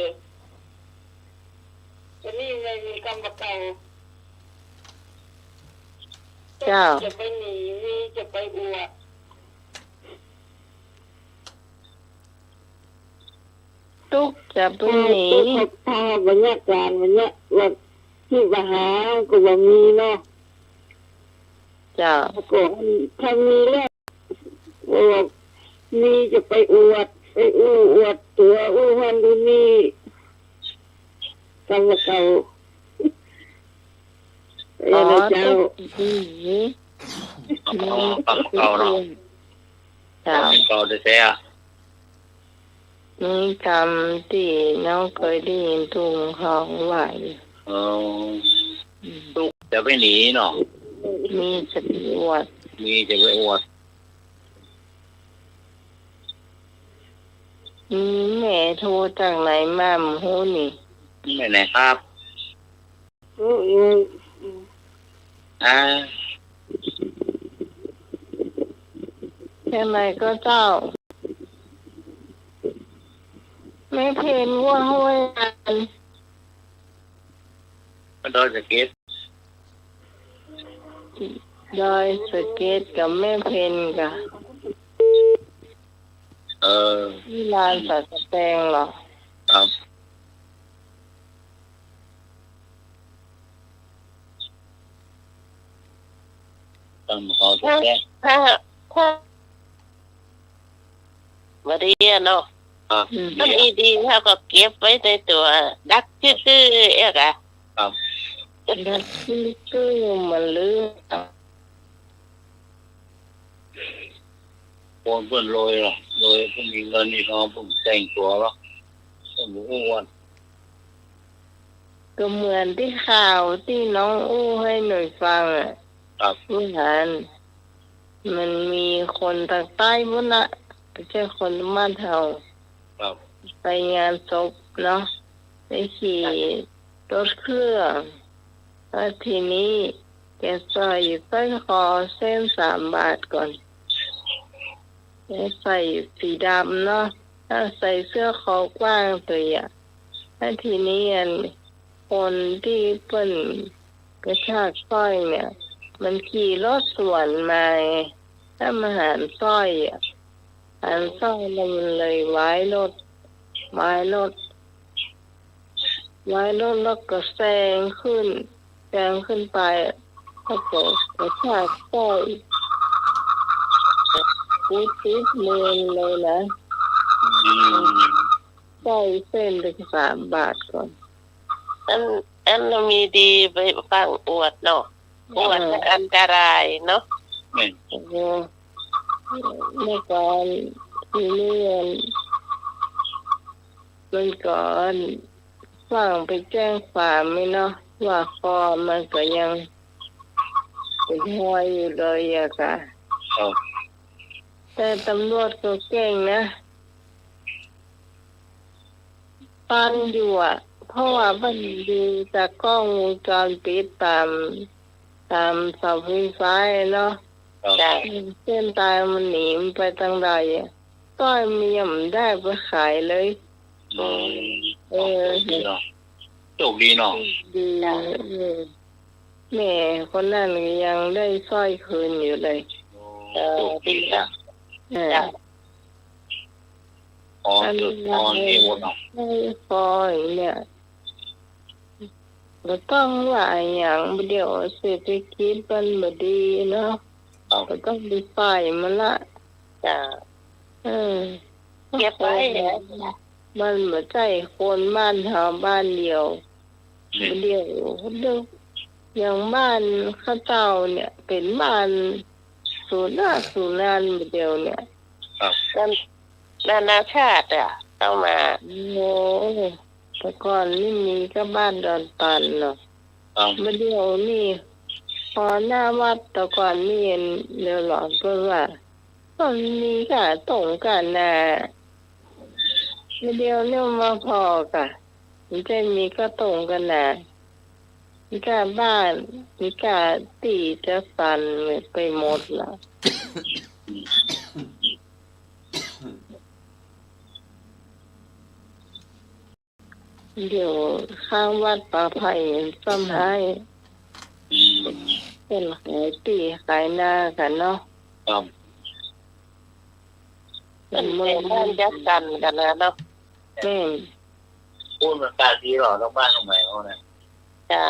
วันนี้ไม่มีกำบ่าเก่า เจ้า จะไปหนี มีจะไปอวด ตุ๊กจะไปหนี ตุ๊ก ถ้าบรรยากาศวันเนี้ย ว่าที่มหาก็บ่มีเนาะ เจ้า ก็ถ้ามีแล้ว ว่ามีจะไปอวด ไปอู้อวดตั๋ว อู้หั้นอู้นี่ กำบ่าเก่า อ๋อ เออ เจ้า ตุ๊ก อืม อ๋อ กำบ่าเก่าเนาะ เจ้า กำบ่าเก่าแต๊ๆ อะ มีกำตี้น้องเกยได้ยินตุ๊กเขาว่าอยู่ อ๋อ อืม ตุ๊กจะไปหนีเนาะ มีจะไปอวด มีจะไปอวด อืม แม่โทรจากไหนมาบ่ฮู้นี่ แม่ไหนครับ อืม อืม อ่า แค่ไหนก็เจ้า แม่เพ็ญว่าห้วยอัน ดอยสะเก็ด ดอยสะเก็ดกับแม่เพ็ญกะ เออ ที่ลานสัตว์สะแตงเหรอ ครับ ตามเขา ถ้า แจ้ง ถ้า ถ้า บ่ดีอะเนาะ อ่ะ อืม ถ้ามีดีเขาก็เก็บไว้ในตั๋ว ดักจื้อๆ เอ๊ะกะ ครับ ดักจื้อๆ มันลืม คนเปิ้นรวยล่ะ รวย เปิ้นมีเงินมีทอง เปิ้นแต่งตั๋วหรอก เปิ้นบ่อู้อวด ก็เหมือนตี้ข่าวตี้น้องอู้หื้อหน่วยฟังอะ ครับ ว่าหั้น มันมีคนตางใต้ปู๊นนะ บ่ใจ้คนบ้านเฮา ครับ ไปงานศพเนาะ ไปขี่ ครับ รถเครื่อง แล้วทีนี้แกใส่สร้อยคอเส้นสามบาทก่อน แกใส่สีดำเนาะ แล้วใส่เสื้อคอกว้างตวยอะ แล้วทีนี้อัน คนตี้เปิ้นกระชากสร้อยเนี่ย มันขี่รถสวนมาไง แล้วมาหันสร้อยอะ หันสร้อยแล้วมันเลยว้ายรถ ว้ายรถ ว้ายรถแล้วก็แซงขึ้น แซงขึ้นไป แล้วก็กระชากสร้อย กูติดมือเลยนะ อืม สร้อยเส้นหนึ่งสามบาทก่อน อัน อันมีดีไปฟั่งอวดเนาะ อวด อ่า อันตรายเนาะ แม่น โอ้โห เมื่อก่อนที่เรื่อง มันก่อนฟั่งไปแจ้งความนี่เนาะ ว่าคอมันก็ยังเป็นฮอยอยู่เลยอะค่ะ ครับ แต่ต๋ำรวจก็เก่งนะ ตันอยู่อะ เพราะว่ามันดูจากกล้องวงจรปิดต๋าม ต๋ามเสาไฟฟ้าเนาะ ครับ จ้ะ เส้นตายมันหนีมันไปตางใดอะ สร้อยมันยังบ่ได้ไปขายเลย อืม เออ โชคดีเนาะ โชคดีเนาะ ดี จ้ะ เออ แม่คนนั้นยังได้สร้อยคืนอยู่เลย โอ้ เออ โชคดีจ้ะ เออ จ้ะ อ๋อ อันนี้ จุดอ่อนนี่หมดเนาะ ได้สร้อยเนี่ย บ่ต้องว่าอะหยัง บ่าเดี่ยวเศรษฐกิจมันบ่ดีเนาะ ครับ บ่ต้องไปใส่มันละ จ้ะ เออ เก็บไว้ มันบ่ใจ้คนบ้านเฮาบ้านเดียว อืม บ่าเดี่ยว อย่างบ้านเข้าเจ้าเนี่ย เป๋นบ้านสุราษฎร์สุนันท์บ่าเดี่ยวเนี่ย ครับ นั่น นานาชาติอะ เข้ามา โอ้ แต่ก่อนนี่มีก็บ้านดอนตันเนาะ ครับ บ่าเดี่ยวนี่ พอหน้าวัดแต่ก่อนนี่ เดี๋ยวหลอนเปิ้นว่า มันมีก้าตงก้านา บ่าเดี่ยวนี่มาผ่อก่ะ มันจะมีก้าตงก้านา มีก้าบ้าน มีก้าตี้จัดสรรไปหมดละ เดี๋ยวข้างวัดป่าไผ่ซ้ำหาย อืม เปิ้นขายตี้ขายนากั๋นเนาะ ครับ เปิ้นเป๋นบ้านจัดสรรกั๋นนะเนาะ แม่น ปู๊นมันกาดีหรอ ต้องบ้านตรงไหนเขาเนี่ย จ้ะ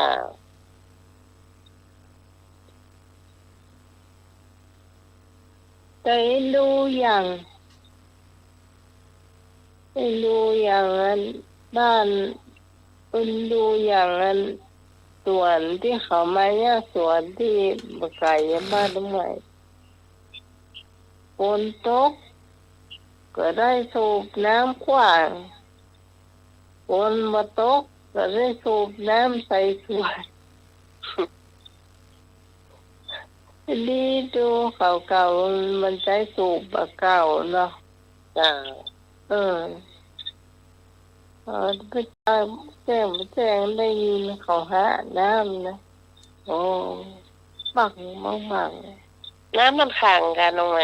แต่เอ็นดูอย่าง เอ็นดูอย่างอันบ้าน เอ็นดูอย่างอันสวนตี้เขามาเนี่ย สวนตี้บ่ไก๋บ้านตรงไหน ฝนตกก็ได้สูบน้ำขว้าง ฝนบ่ตกก็ได้สูบน้ำใส่สวน ดีดูเขาเก่ามันใจ๊สูบบ่าเก่าเนาะ จ้ะ เออ เออ ไปแจ้ง ไปแจ้งได้ยินเขาหาน้ำนะ โอ้ บักมากๆ น้ำมันขังกั๋นตรงไหน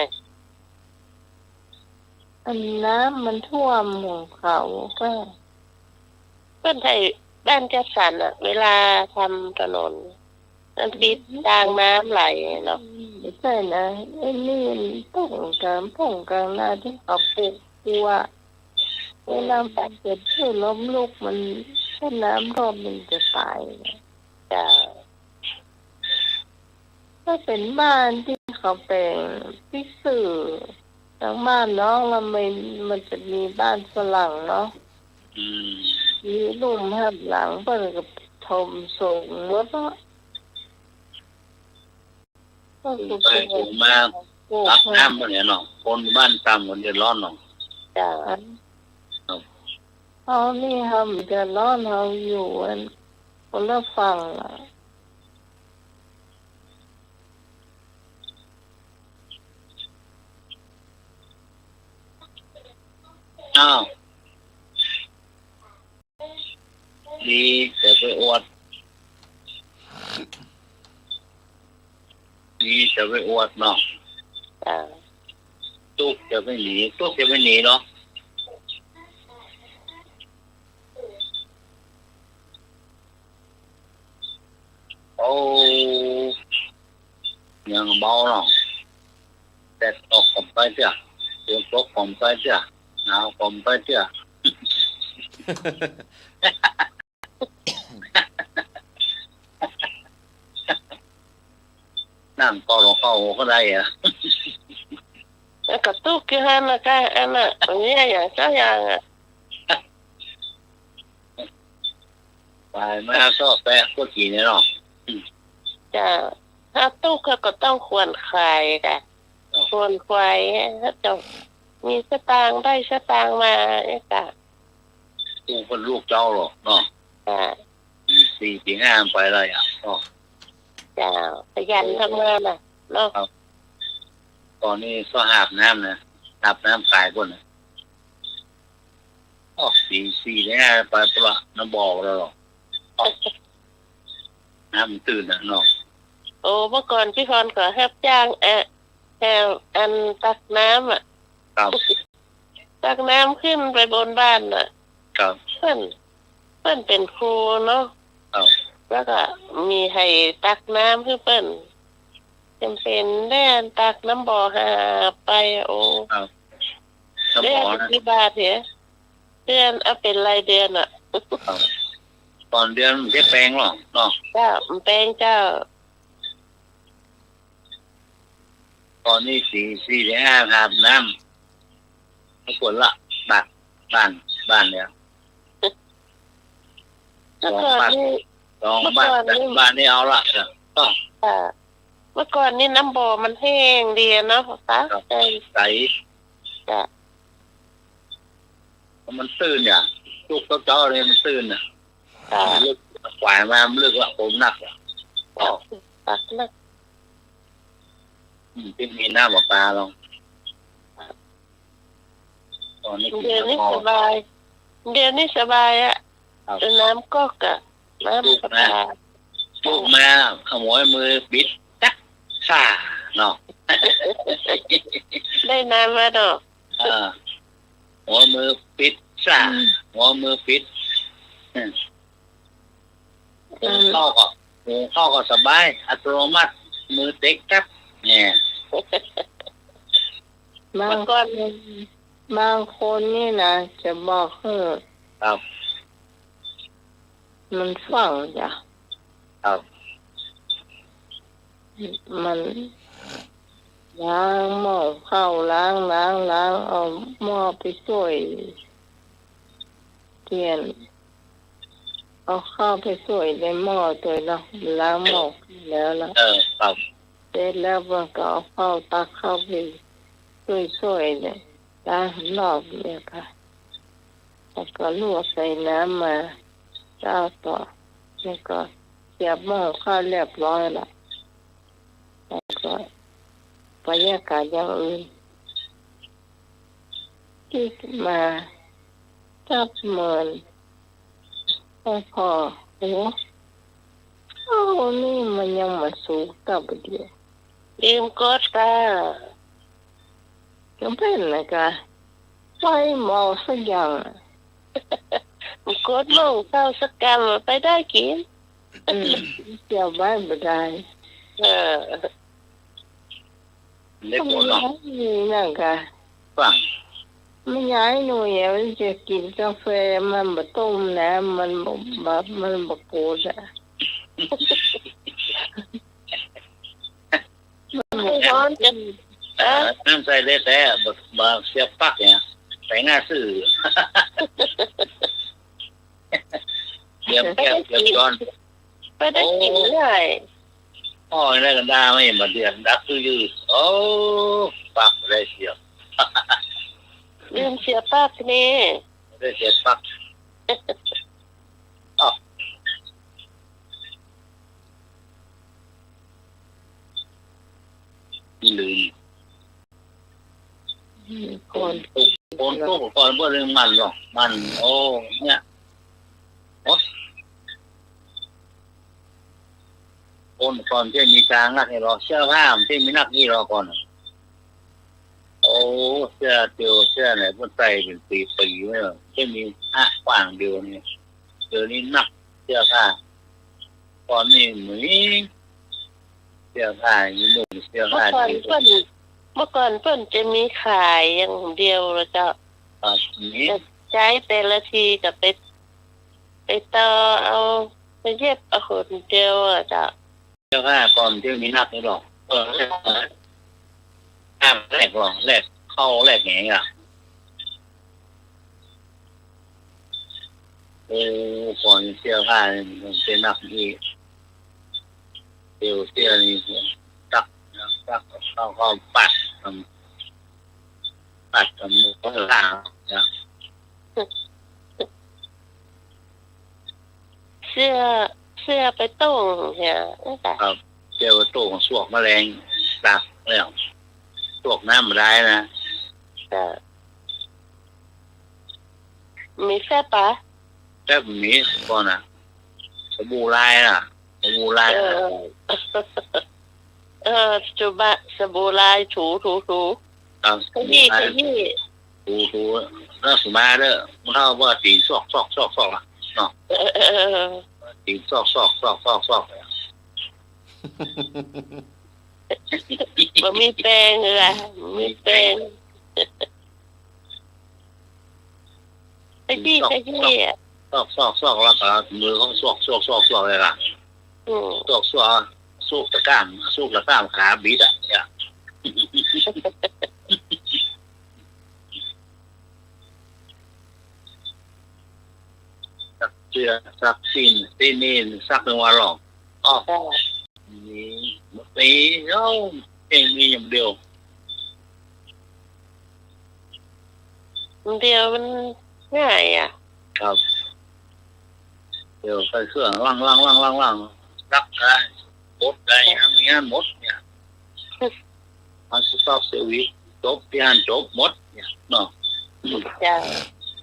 อันน้ำมันท่วมของเขาก็ เปิ้นไถบ้านจัดสรรอะ เวลาทำถนน มันปิดตางน้ำไหลเนาะ ใจ้นะ ไอ้นี่มันตรงก๋าง ตรงก๋างนาตี้เขาปลูกกั๋ว เวลามันเกิดคลื่นลมลุกมัน ถ้าน้ำท่วมมันจะต๋ายนะ จ้ะ ถ้าเป๋นบ้านตี้เขาแป๋งตี้ซื่อ ตางบ้านน้องละมัน มันจะมีบ้านฝรั่งเนาะ อืม มีลุ่มหับหลัง เปิ้นก็ถมสูงหมดเนาะ ก็คือ ไปสูงมา ปลูก ตักน้ำไปเนี่ยเนาะ คนบ้านต่ำก็เดือดร้อนเนาะ จ้ะ ครับ เฮานี่เฮาบ่เดือดร้อน เฮาอยู่อันคนละฝั่งอะ อ้าว ดีอย่าไปอวด ดีอย่าไปอวดเนาะ จ้ะ ตุ๊กข์อย่าไปหนี ตุ๊กข์อย่าไปหนีเนาะ เ เบาเนาะ แดดออกก็บ่ใต้เตื้อ ฝนตกก็บ่ใต้เตื้อ หนาวก็บ่ใต้เตื้อ นั่งกอดหัวเข่าก็ได้อะ แล้วก็ตุ๊กอยู่หั้นน่ะค่ะ อันน่ะ บ่มีอะหยังสักอย่างอะ ไปมาซอกแซกกั๋วกิ๋นเนี่ยเนาะ อืม จ้ะ ถ้าตุ๊กเขาก็ต้องขวนขวายค่ะ ครับ ขวนขวาย ถ้าจะมีสตางค์ได้สตางค์มาเนี่ยค่ะ ตุ๊กเปิ้นลูกเจ้าเหรอเนาะ จ้ะ ตีสี่ตีห้าไปเลยอะเนาะ เจ้า ขยันทำงานน่ะเนาะ ครับ ต๋อนนี้ก็หาบน้ำนะ หาบน้ำขายก่อนนะ ออกตีสี่ตีห้าไปปะละ น้ำบ่อแล้วเหรอ ออก น้ำมันตื้นน่ะเนาะ โอ้ เมื่อก่อนพี่พรก็ฮับจ้าง เอ่อ แถวอันตักน้ำอะ ครับ ตักน้ำขึ้นไปบนบ้านน่ะ ครับ เปิ้น เปิ้นเป๋นครูเนาะ ครับ แล้วก็มีใค่ตักน้ำหื้อเปิ้น จ๋ำเป๋นแด่ตักน้ำบ่อหาบไป โอ้ ครับ น้ำบ่อนะ ได้กี่บาทเหรอ เดือน เอาเป๋นรายเดือนอะ ครับ ต๋อนเดือนบ่ได้แปงเหรอเนาะ เจ้า บ่แปงเจ้า ต๋อนนี้สี่ สี่ตีห้าหาบน้ำ ไม่ควรละ บาท บ้าน บ้านเนี่ย เมื่อก่อนนี่ สองบาท เมื่อก่อนนี่ บ้านนี่เอาละ ต้อง ค่ะ เมื่อก่อนนี่น้ำบ่อมันแห้งดีอะเนาะ ใส ครับ ใส ใส จ้ะ มันตื้นเนี่ย ตุ๊กเจ้าๆ เนี่ยมันตื้นเนี่ย ค่ะ มันลึก ขวายมามันลึกละ ผมหนักละ ตักหนัก อืม ตี้มีน้ำประปาลอง ต๋อนนี้ เดี๋ยวนี้สบาย เดี๋ยวนี้สบายอะ ครับ น้ำก๊อกอะ น้ำประปา ตุ๊กมา ตุ๊กมา เอาหัวมือปิด จั๊ก ซ่า เนาะ ได้น้ำมาเนาะ อ่า หัวมือปิดซ่า อืม หัวมือปิด อืม หุงข้าวก็ หุงข้าวก็สบาย อัตโนมัติ มือเต๊กจั๊บ เนี่ย บาง เมื่อก่อน คน บางคนนี่นะ จะบอกหื้อ ครับ มันฟั่งจ้ะ ครับ มันล้างหม้อข้าว ล้าง ล้าง ล้าง เอาหม้อไปใส่เตียน เอาข้าวไปใส่ในหม้อตวยเนาะ ล้างหม้อแล้วล่ะ เออ ครับ เสร็จแล้วมันก็เอาข้าว ตักข้าวไปใส่ ใส่เนี่ย ล้างรอบเนี่ยค่ะ แล้วก็ลวกใส่น้ำมา เจ้าต่อ แล้วก็เสียบหม้อข้าวเรียบร้อยละ แล้วก็บรรยากาศอย่างอื่น ติ๊กมา จับเมิน แล้วก็ โอ้ ข้าวนี่มันยังบ่สุกตับเดียว ลืมกดค่ะ ก็เป๋นนะกะ ไฟบ่สักอย่างอะ กดหม้อข้าวสักกำอะ ไปได้กิ๋น อืม เจียวไว้บ่ได้ เออ ได้ผลเนาะ มันนั่นกะ ฟั่ง มันย้ายหน่วยอะ มันจะกิ๋นกาแฟ มันบ่ต้มน้ำ มันบ่ บ่ มันบ่กดอะ มันฮ้อนจัง เออ น้ำใสแต๊ๆ บ่ บ่เสียบปลั๊กเนี่ย ใสง่ายซื่อ เตรียมแก้วเตรียมช้อน ไปได้กิ๋นเรื่อย โอ้ อ้อ ได้กันได้ไหม มาเดือนดับซื่อ โอ้ ปลั๊กบ่ได้เสียบ ลืมเสียบปลั๊กนี่ บ่ได้เสียบปลั๊ก อ้าว นี่ลืม อืม ก่อน ฝนตก ฝนตกก่อนบ่ได้มันหรอก มัน โอ้ เนี่ย โอ้ คนก่อนตี้มีตานักนี่หรอ เสื้อผ้าตี้มีนักนี่หรอก่อน โอ้ เสื้อเตียวเสื้อไหน เปิ้นใส่เป๋นปีๆ ไว้หรอ ตี้มีอะ กว้างเดียวนี่ เดี๋ยวนี้นัก เสื้อผ้า ก่อนนี่มี เสื้อผ้า มีมุ้งเสื้อผ้า เมื่อก่อนเปิ้น เมื่อก่อนเปิ้นจะมีขายอย่างเดียวละเจ้า ครับ มี แต่ใจ๊แต่ละทีก็ไป ไปต่อเอา ไปเย็บเอาคนเดียวอะเจ้า เสื้อผ้าก่อนจะมีนักนี่หรอก เออ แลก แลกหรอก แลกข้าวแลกแหงอะ เออ ก่อนเสื้อผ้านี่มันเป็นนักนี่ เดี๋ยวเสื้อนี่ซัก ซัก เข้า เข้าปัด ปัด ปัด ล้างนะ เสื้อ เสื้อไปโต้งเนี่ย ครับ เสื้อไปโต้ง ซวกแมลง ซักแล้ว ซวกน้ำบ่ได้นะ จ้ะ มีแฟบปะ แฟบมีก่อนน่ะ สบู่ลายน่ะ สบู่ลาย เออ เออ จุบะ สบู่ลาย ถู ถู ถู ครับ ขยี้ สบู่ลาย ขยี้ ถู ถู แล้วสุมาเด้อ มันเท่าว่าตี๋นซอก ซอก ซอก ซอกอะเนาะ เออ เออ เออ ตี๋นซอก ซอก ซอก ซอก ซอก บ่มีแปรงเลยล่ะ บ่มีแปรง ขยี้ ซอก ขยี้อะ ซอก ซอก ซอก แล้วก็มือเขาซอก ซอก ซอก ซอกเลยล่ะ อืม ซอก ซอก ซอกตะกร้าม ซอกตะกร้ามขาบิดอะ เนี่ย ซักเสื้อ ซักสิ้น สิ้นนี่ซักตึงวันหรอ อ้อ จ้ะ มี มี เอ้า เองมีอย่างเดียว อย่างเดียวมันง่ายอะ ครับ เดี๋ยวใส่เครื่อง ล้าง ล้าง ล้าง ล้าง ล้าง ซักได้ บดได้ ทำอย่างนั้นหมดเนี่ย มันสต็อปเซอร์วิส จบตี้หั้น จบหมดเนี่ยเนาะ จ้ะ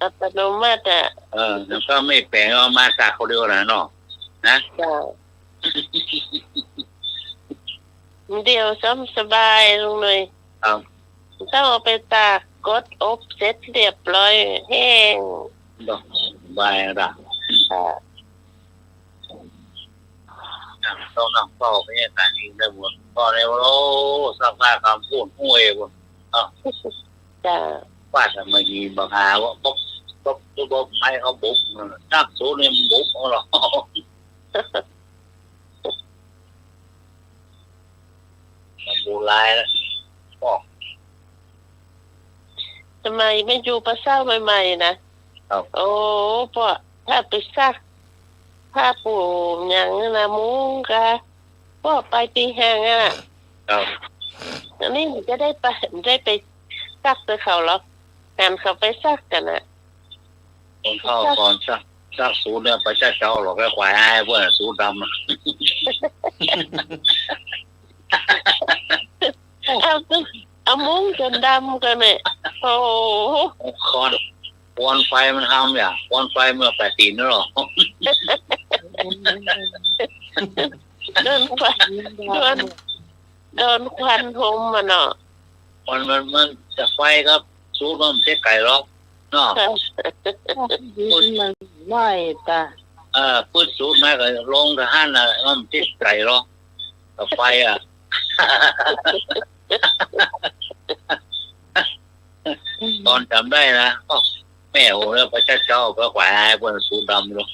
อัตโนมัติอะ เออ แล้วก็ไม่แปลง เอามาซักคนเดียวนะเนาะ นะ จ้ะ เดี๋ยวซ้ำสบายลงเลย ครับ ต้องเอาไปตาก กดอบเสร็จเรียบร้อย แห้ง เนาะ สบายละ ค่ะ ต้องนั่งเฝ้าพยาบาลอีกได้หมด ก็เลยว่า โอ้ สภาพคำพูดห้วยหมด เอ้า จ้ะ ว่าทำไมมีบังหาว่า ปุ๊บ ปุ๊บ ปุ๊บ ปุ๊บ ให้เขาบุกมัน นักสู้เนี่ยมันบุกของเรา มันบูรายแล้ว ปอก สมัยแม่อยู่ปะเซ้าใหม่ๆ นะ ครับ โอ้ ปอ ถ้าไปซัก ผ้าปูหยังนะ มุ้งกะ ปอ ไปตี้ห้างอะ ครับ อันนี้มันจะได้ไป ได้ไปซักกับเขาหรอ หันเขาไปซักกั๋นอะ คนเข้าก่อนซัก ซักสูทเนี่ยไปซักเจ้าหรอก ไอ้ขวายอ้ายเปิ้นสูทดำอะ เอา เอามุ้งจ๋นดำกั๋นเนี่ย โอ้โห ควัน ควันไฟมันทำอย่าง ควันไฟมันแปดตีนนั่นหรอ โดนควัน โดน โดนควันหมดเนาะ ควันมัน มันจะไฟกับสูทมันเจ๊ไก่หรอกเนาะ ค่ะ มันไหม้ตา เออ ปื๊ดสูทมาก็ลงกับหั้นน่ะ มันเจ๊ไก่หรอก กับไฟอะ ตอนจ๋ำได้นะ อ้อ แม่โห แล้วไปซักเจ้าไปขวายอ้ายเปิ้นสูทดำหรอก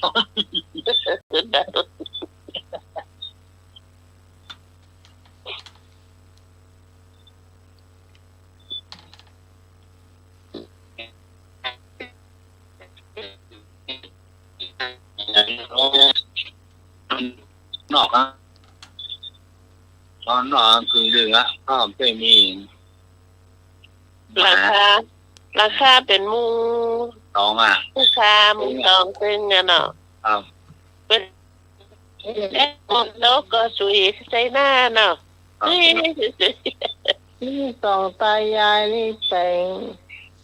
นอกอะ ตอนนอกกลางคืนอะ ก็ไม่มี หลังคา หลังคาเป๋นมุงตองอะ หลังคามุงตองตึงอะเนาะ ครับ เป๋น เอ๊ะ มุงตองก็สุยใส่หน้าเนาะ ครับ นี่ นี่สองตายายนี่แต่ง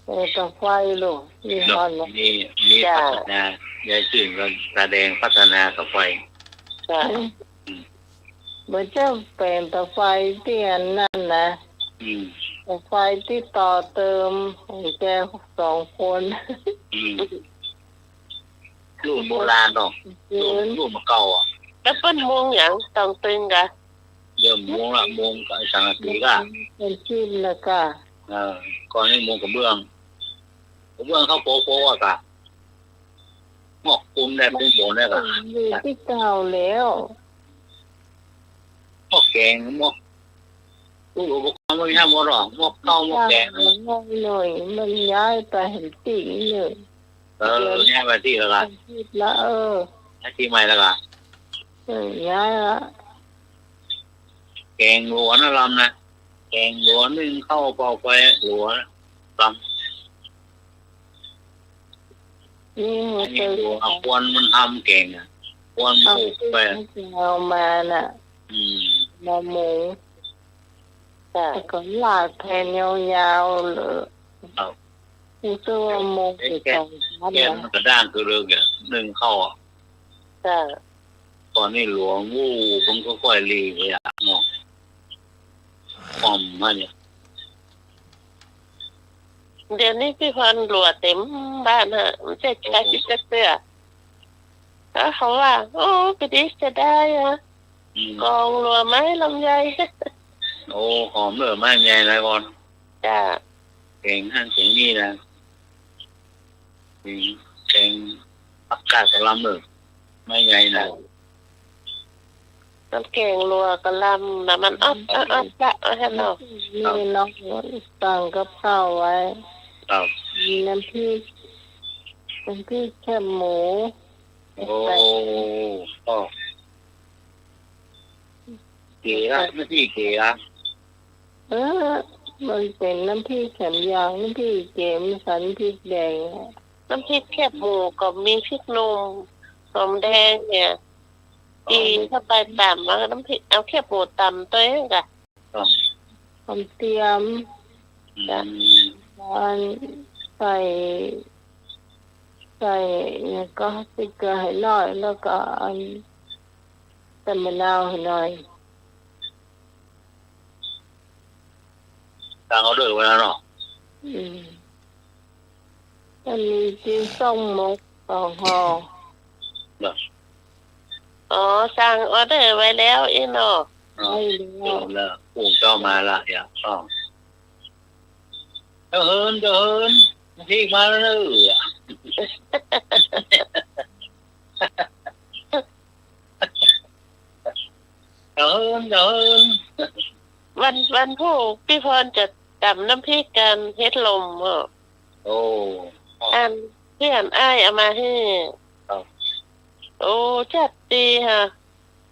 เอ่อ ตะไฟลูก นี่ เนาะ ฮอนเนาะ นี่ นี่ จ้ะ พัฒนา ยายจื้นก็ตาแดงพัฒนาตะไฟ จ้ะ อืม เหมือนจะเป๋นตะไฟตี้อันนั้นนะ อืม ตะไฟตี้ต่อเติมของแกสองคน อืม รุ่นโบราณเนาะ รุ่น รุ่นเก่าอะ แล้วเปิ้นมุงหยังตองตึงกะ โบ ริ่มมุงละ มุงกับสังกะสีก่ะ เริ่มคีบแล้วก่ะ เออ ก่อนนี้มุงกระเบื้อง กระเบื้องเข้าโป๊ะๆ อ่ะก่ะ หมวกปูนได้ปูนโบนได้ก่ะ อยู่ตี้เก่าแล้ว หม้อแกง หม้อ ตู้อุปกรณ์มันมีทั้งหมดหรอ หม้อข้าว หม้อแกง หน่อย มันย้ายไปหั้นตี้หนึ่ง เออ ย้ายไปตี้แล้วก่ะ ย้ายตี้ใหม่แล้วก่ะ เออ ย้ายละ แกงหลัวนะลำนะ แกงหลัวนึ่งข้าวเป่าไฟหลัวลำ นี่หัว อันนี้ เตย หลัว ควันมันทำแกงอ่ะ ควัน เอา ผูกไป เอามาน่ะ อืม มาหมู จ้ะ แล้วก็ลาดแผ่นยาวๆ เลย ครับ รู้สึกว่าหมู เอ๊ะ แกง สองชั้น แกง นะ มันกระด้างคือเรื่องเนี่ย นึ่งข้าวอ่ะ จ้ะ ตอนนี้หลัว อู้ มันก็ค่อยรีไปอ่ะเนาะ ความมันเนี่ย เดี๋ยวนี้พี่พรหลัวเต็มบ้านฮะ มันจะใช้ โอ้ จักเตื้อ แล้วเขาว่า โอ้ ไปดิ จะได้อะ อืม กองหลัวไม้ลำไย โอ้ หอมเหลือไม้ลำไยนะก่อน จ้ะ แกงหั้นแกงนี่นะ แกง แกงผักกาดกะหล่ำเหลือไม้ลำไยนะ จ้ะ น้ำแกงหลัวกะหล่ำนะ มันอ๊อบอ๊อบอ๊อบละ ว่าซั่นเนาะ นี่น้องสั่งกับข้าวไว้ ครับ มีน้ำพริก น้ำพริกแคบหมู โอ้ ใส่ ก็ เก๋อะ น้ำพริกเก๋อะ เออ มันเป๋นน้ำพริกแถมอย่าง น้ำพริกเก๋ มันใส่น้ำพริกแดงอะ น้ำพริกแคบหมูก็มีพริกหนุ่ม หอมแดงเนี่ย อ๋อ อีถ้าไปต๋ำ เอาน้ำพริก เอาแคบหมูต๋ำตวยก่ะ อ๋อ หอมเตียม อืม จ้ะ อันใส่ ใส่เนี่ยก็พริกเกลือให้หน่อย แล้วก็อัน ใส่มะนาวให้หน่อย สั่งออเดอร์ไว้แล้วเนาะ อืม อันนี้จิ๊นส้มหมกสองห่อ เหรอ อ๋อ สั่งออเดอร์ไว้แล้วอี้เนาะ อ๋อ ไว้แล้ว เดี๋ยวแล้ว กุ้งเจ้ามาละ อย่าต้อง เจ้าเฮิน เจ้าเฮิน พริกมาแล้วเนอะ เจ้าเฮิน เจ้าเฮิน วัน วันพูกพี่พรจะต๋ำน้ำพริกกั๋น เห็ดหล่มอ่ะ โอ้ อัน เปื้อนอ้ายเอามาหื้อ ครับ โอ้ จัดดีฮะ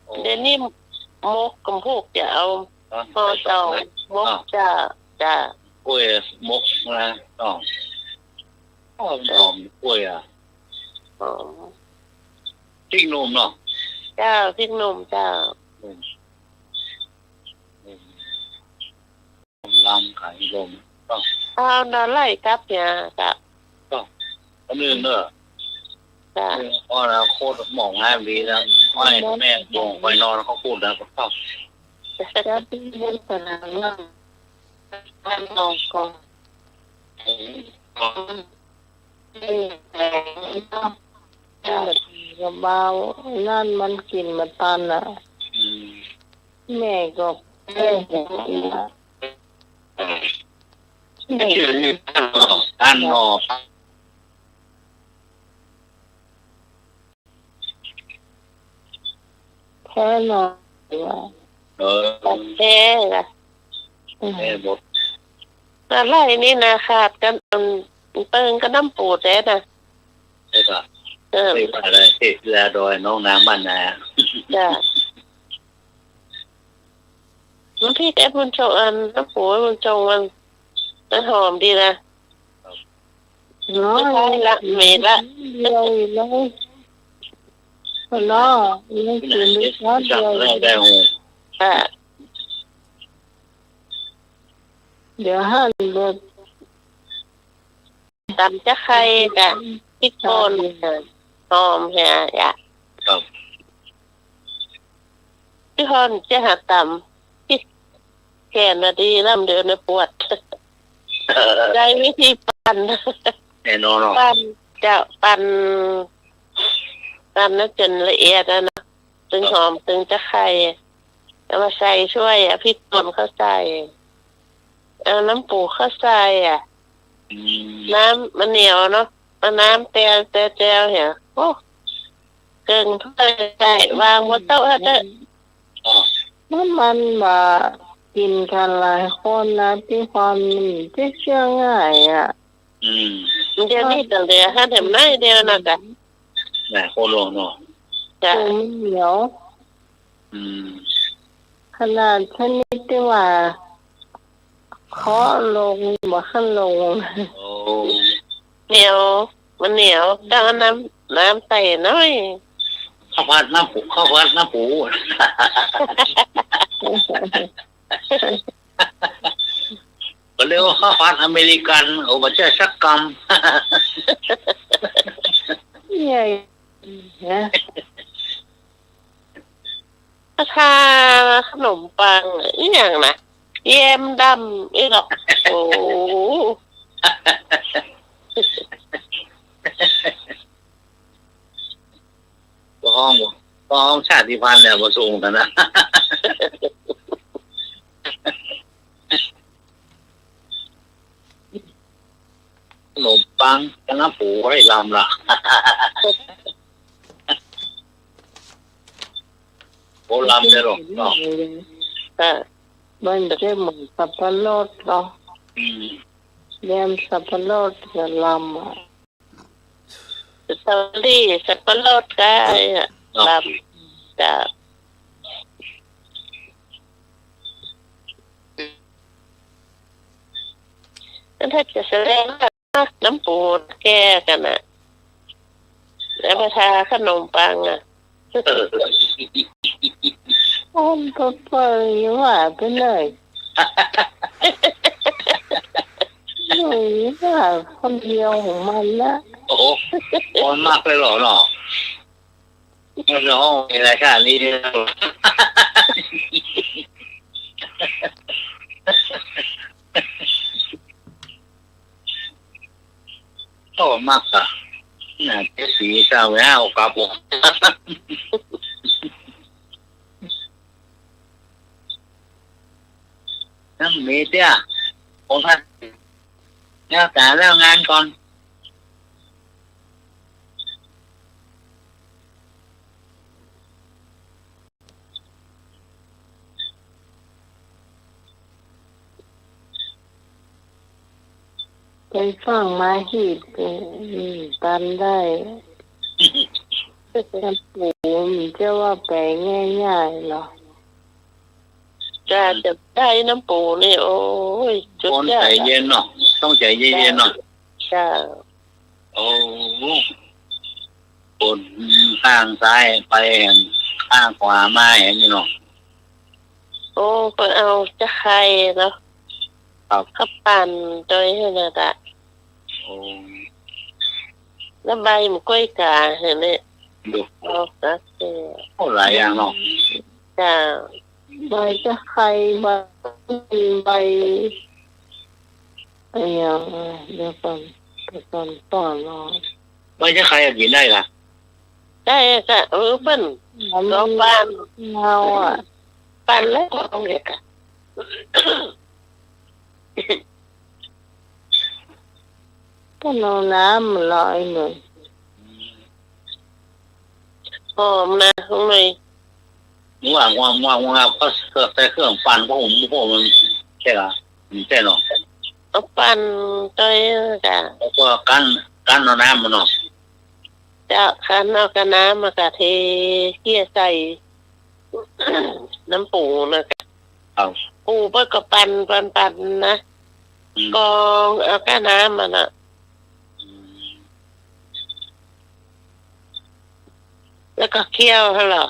โอ้ เดี๋ยวนี้หมกกั๋นพูกจะเอา อ๋อ ห่อต๋อง ใส่ต๋องนะ หมก อ๋อ จ้ะ จ้ะ กล้วยหมกนะ อ๋อ อ๋อ หอมกล้วยอ่ะ หอม พริกหนุ่มเนาะ เจ้า พริกหนุ่มเจ้า อืม อืม ลำขายลม ต้อง เอานอนไล่กลับเนี่ย จ้ะ ต้อง อันหนึ่งเนอะ จ้ะ เออ เพราะอนาคตหมองหายดีแล้ว ไม่ แม่ปวงไปนอนเขาพูดแล้วก็ต้อง จะไปเฮ็ดสนามหญ้า บ้านนอกก่อน อืม อืม กระเบา นั่นมันกิ๋นบ่ตันน่ะ อืม แม่ก็ แม่ก็ แม่ ตันหนอ แพ้หนอ เออ แพ้ล่ะ อืม แพ้หมด อะไรนี่นะ ขาดกั๋น อืม เติงกับน้ำปูแต๊น่ะ ใช่ปะ เออ เรียกว่าอะไร เทพธิดาดอย น้องนางบ้านนา จ้ะ น้ำพริกไอ้บุญชง อันน้ำปูไอ้บุญชงมัน มันหอมดีนะ เนาะ ไม่ใช่ละ เหม็นละ เดียวเลย เนาะ ยังกิ๋นได้ช้อนเดียว ได้ ได้ โอ้ ค่ะ เดี๋ยวหั่นเบิด ต๋ำจะไข่กับพริกป่น หอมแฮะ ครับ พี่พรจะหาต๋ำ แขนน่ะดีแล้ว เดี๋ยวนี้ปวด เออ ใช้วิธีปั่น แน่นอนเนาะ ปั่น จะปั่น ปั่นแล้วจ๋นละเอียดแล้วนะ ตึงหอม ตึงจะไข่ เอามาใส่ถ้วยอะ พริกป่นเข้าใส่ เอาน้ำปูเข้าใส่อะ อืม น้ำมันเหนียวเนาะ เอาน้ำแตว แตว แตวเหีย โอ้ เกิ่งถ้วยใส่ วางบนโต๊ะเถอะ อ๋อ มัน มันว่ากิ๋นกั๋นหลายคนนะ ตี้ความมันจะเชื่องง่ายอะ อืม มันจะมีตั้งแต่หัดแหมน้อยเดียวนะกะ หลายคนลงเนาะ จ้ะ ปูมันเหนียว อืม ขนาดชนิดตี้ว่า เคาะลงบ่หันลง โอ้ เหนียว มันเหนียว ต้องเอาน้ำ น้ำใส่หน่อย ข้าวผัดน้ำปู ข้าวผัดน้ำปู เขาเรียกว่าข้าวผัดอเมริกัน โอ้ บ่ใจ้สักกำ ใหญ่นะ ทาขนมปัง อะ อีหยังนะ แยมดำ อีหลอก โอ้ ก็ฮ้อง ก็ฮ้องชาติพันธุ์เนี่ย บ่สูงกั๋นนะ ขนมปังกับน้ำปูไว้ลำละ โอ้ ลำเลยเหรอ เนาะ ค่ะ มันจะเหมือนสับปะรดเนาะ อืม แยมสับปะรดกับลำอะ สตรอเบอรี่ สับปะรดก็ เนาะ ลำ จ้ะ อันถ้าจะแสดงว่าน้ำปูแก้กั๋นน่ะ แล้วมาทาขนมปังอะ เออ อ้อมก็ไปว่าไปเลย หนูว่าคนเดียวของมันนะ โอ้โห อ่อนมากเลยเหรอเนาะ มันร้องในรายการนี้เนี่ย โอ้ มากอะ น่ะ เจ๊สีสาวแล้วกับผม น้ำเมเตี้ย ผมท่าน แล้วแต่แล้วงานก่อน ไปฟั่งมาฮีด อืม ตันได้ น้ำปูมันจะว่าแป๋งง่ายๆ เหรอ จ้ะ จะได้น้ำปูนี่ โอ้ย สุดยอด คนใจเย็นเนาะ ต้องใจเย็นๆ เนาะ จ้ะ โอ้ คนข้างซ้ายไปแหม ข้างขวามาแหมนี่เนาะ โอ้ เปิ้นเอาจะไข่เนาะ ครับ เขาปั่นโดยนั่นน่ะ โอ้ แล้วใบมันก้อยกาเห็นไหม ดู ออกนะ เออ โอ้ หลายอย่างเนาะ จ้ะ ใบจะไข่ ใบ ใบ อะหยัง เดี๋ยวก่อน เดี๋ยวก่อน ต้อนเนาะ ใบจะไข่อะกิ๋นได้ล่ะ ได้ค่ะ เออ เปิ้น มัน ก็ปั่น เงาอะ ปั่นแล้วก็เอาเนี่ยค่ะ เปิ้นเอาน้ำมันลอยหน่อย หอมนะ ข้างใน ง่วง ง่วง ง่วง ง่วง ก็ใส่เครื่องปั่น เพราะผม เพราะมัน ใจ้ละ มันใจ้เนาะ เอาปั่นโดยจ้ะ แล้วก็คั้น คั้นเอาน้ำมันเนาะ เจ้า คั้นเอากะน้ำมากะเทเคี่ยใส่ น้ำปูนะ ครับ ปูเปิ้นก็ปั่น ปั่น ปั่นนะ อืม กรองเอากะน้ำมันน่ะ อืม แล้วก็เคี่ยวหั้นเหรอ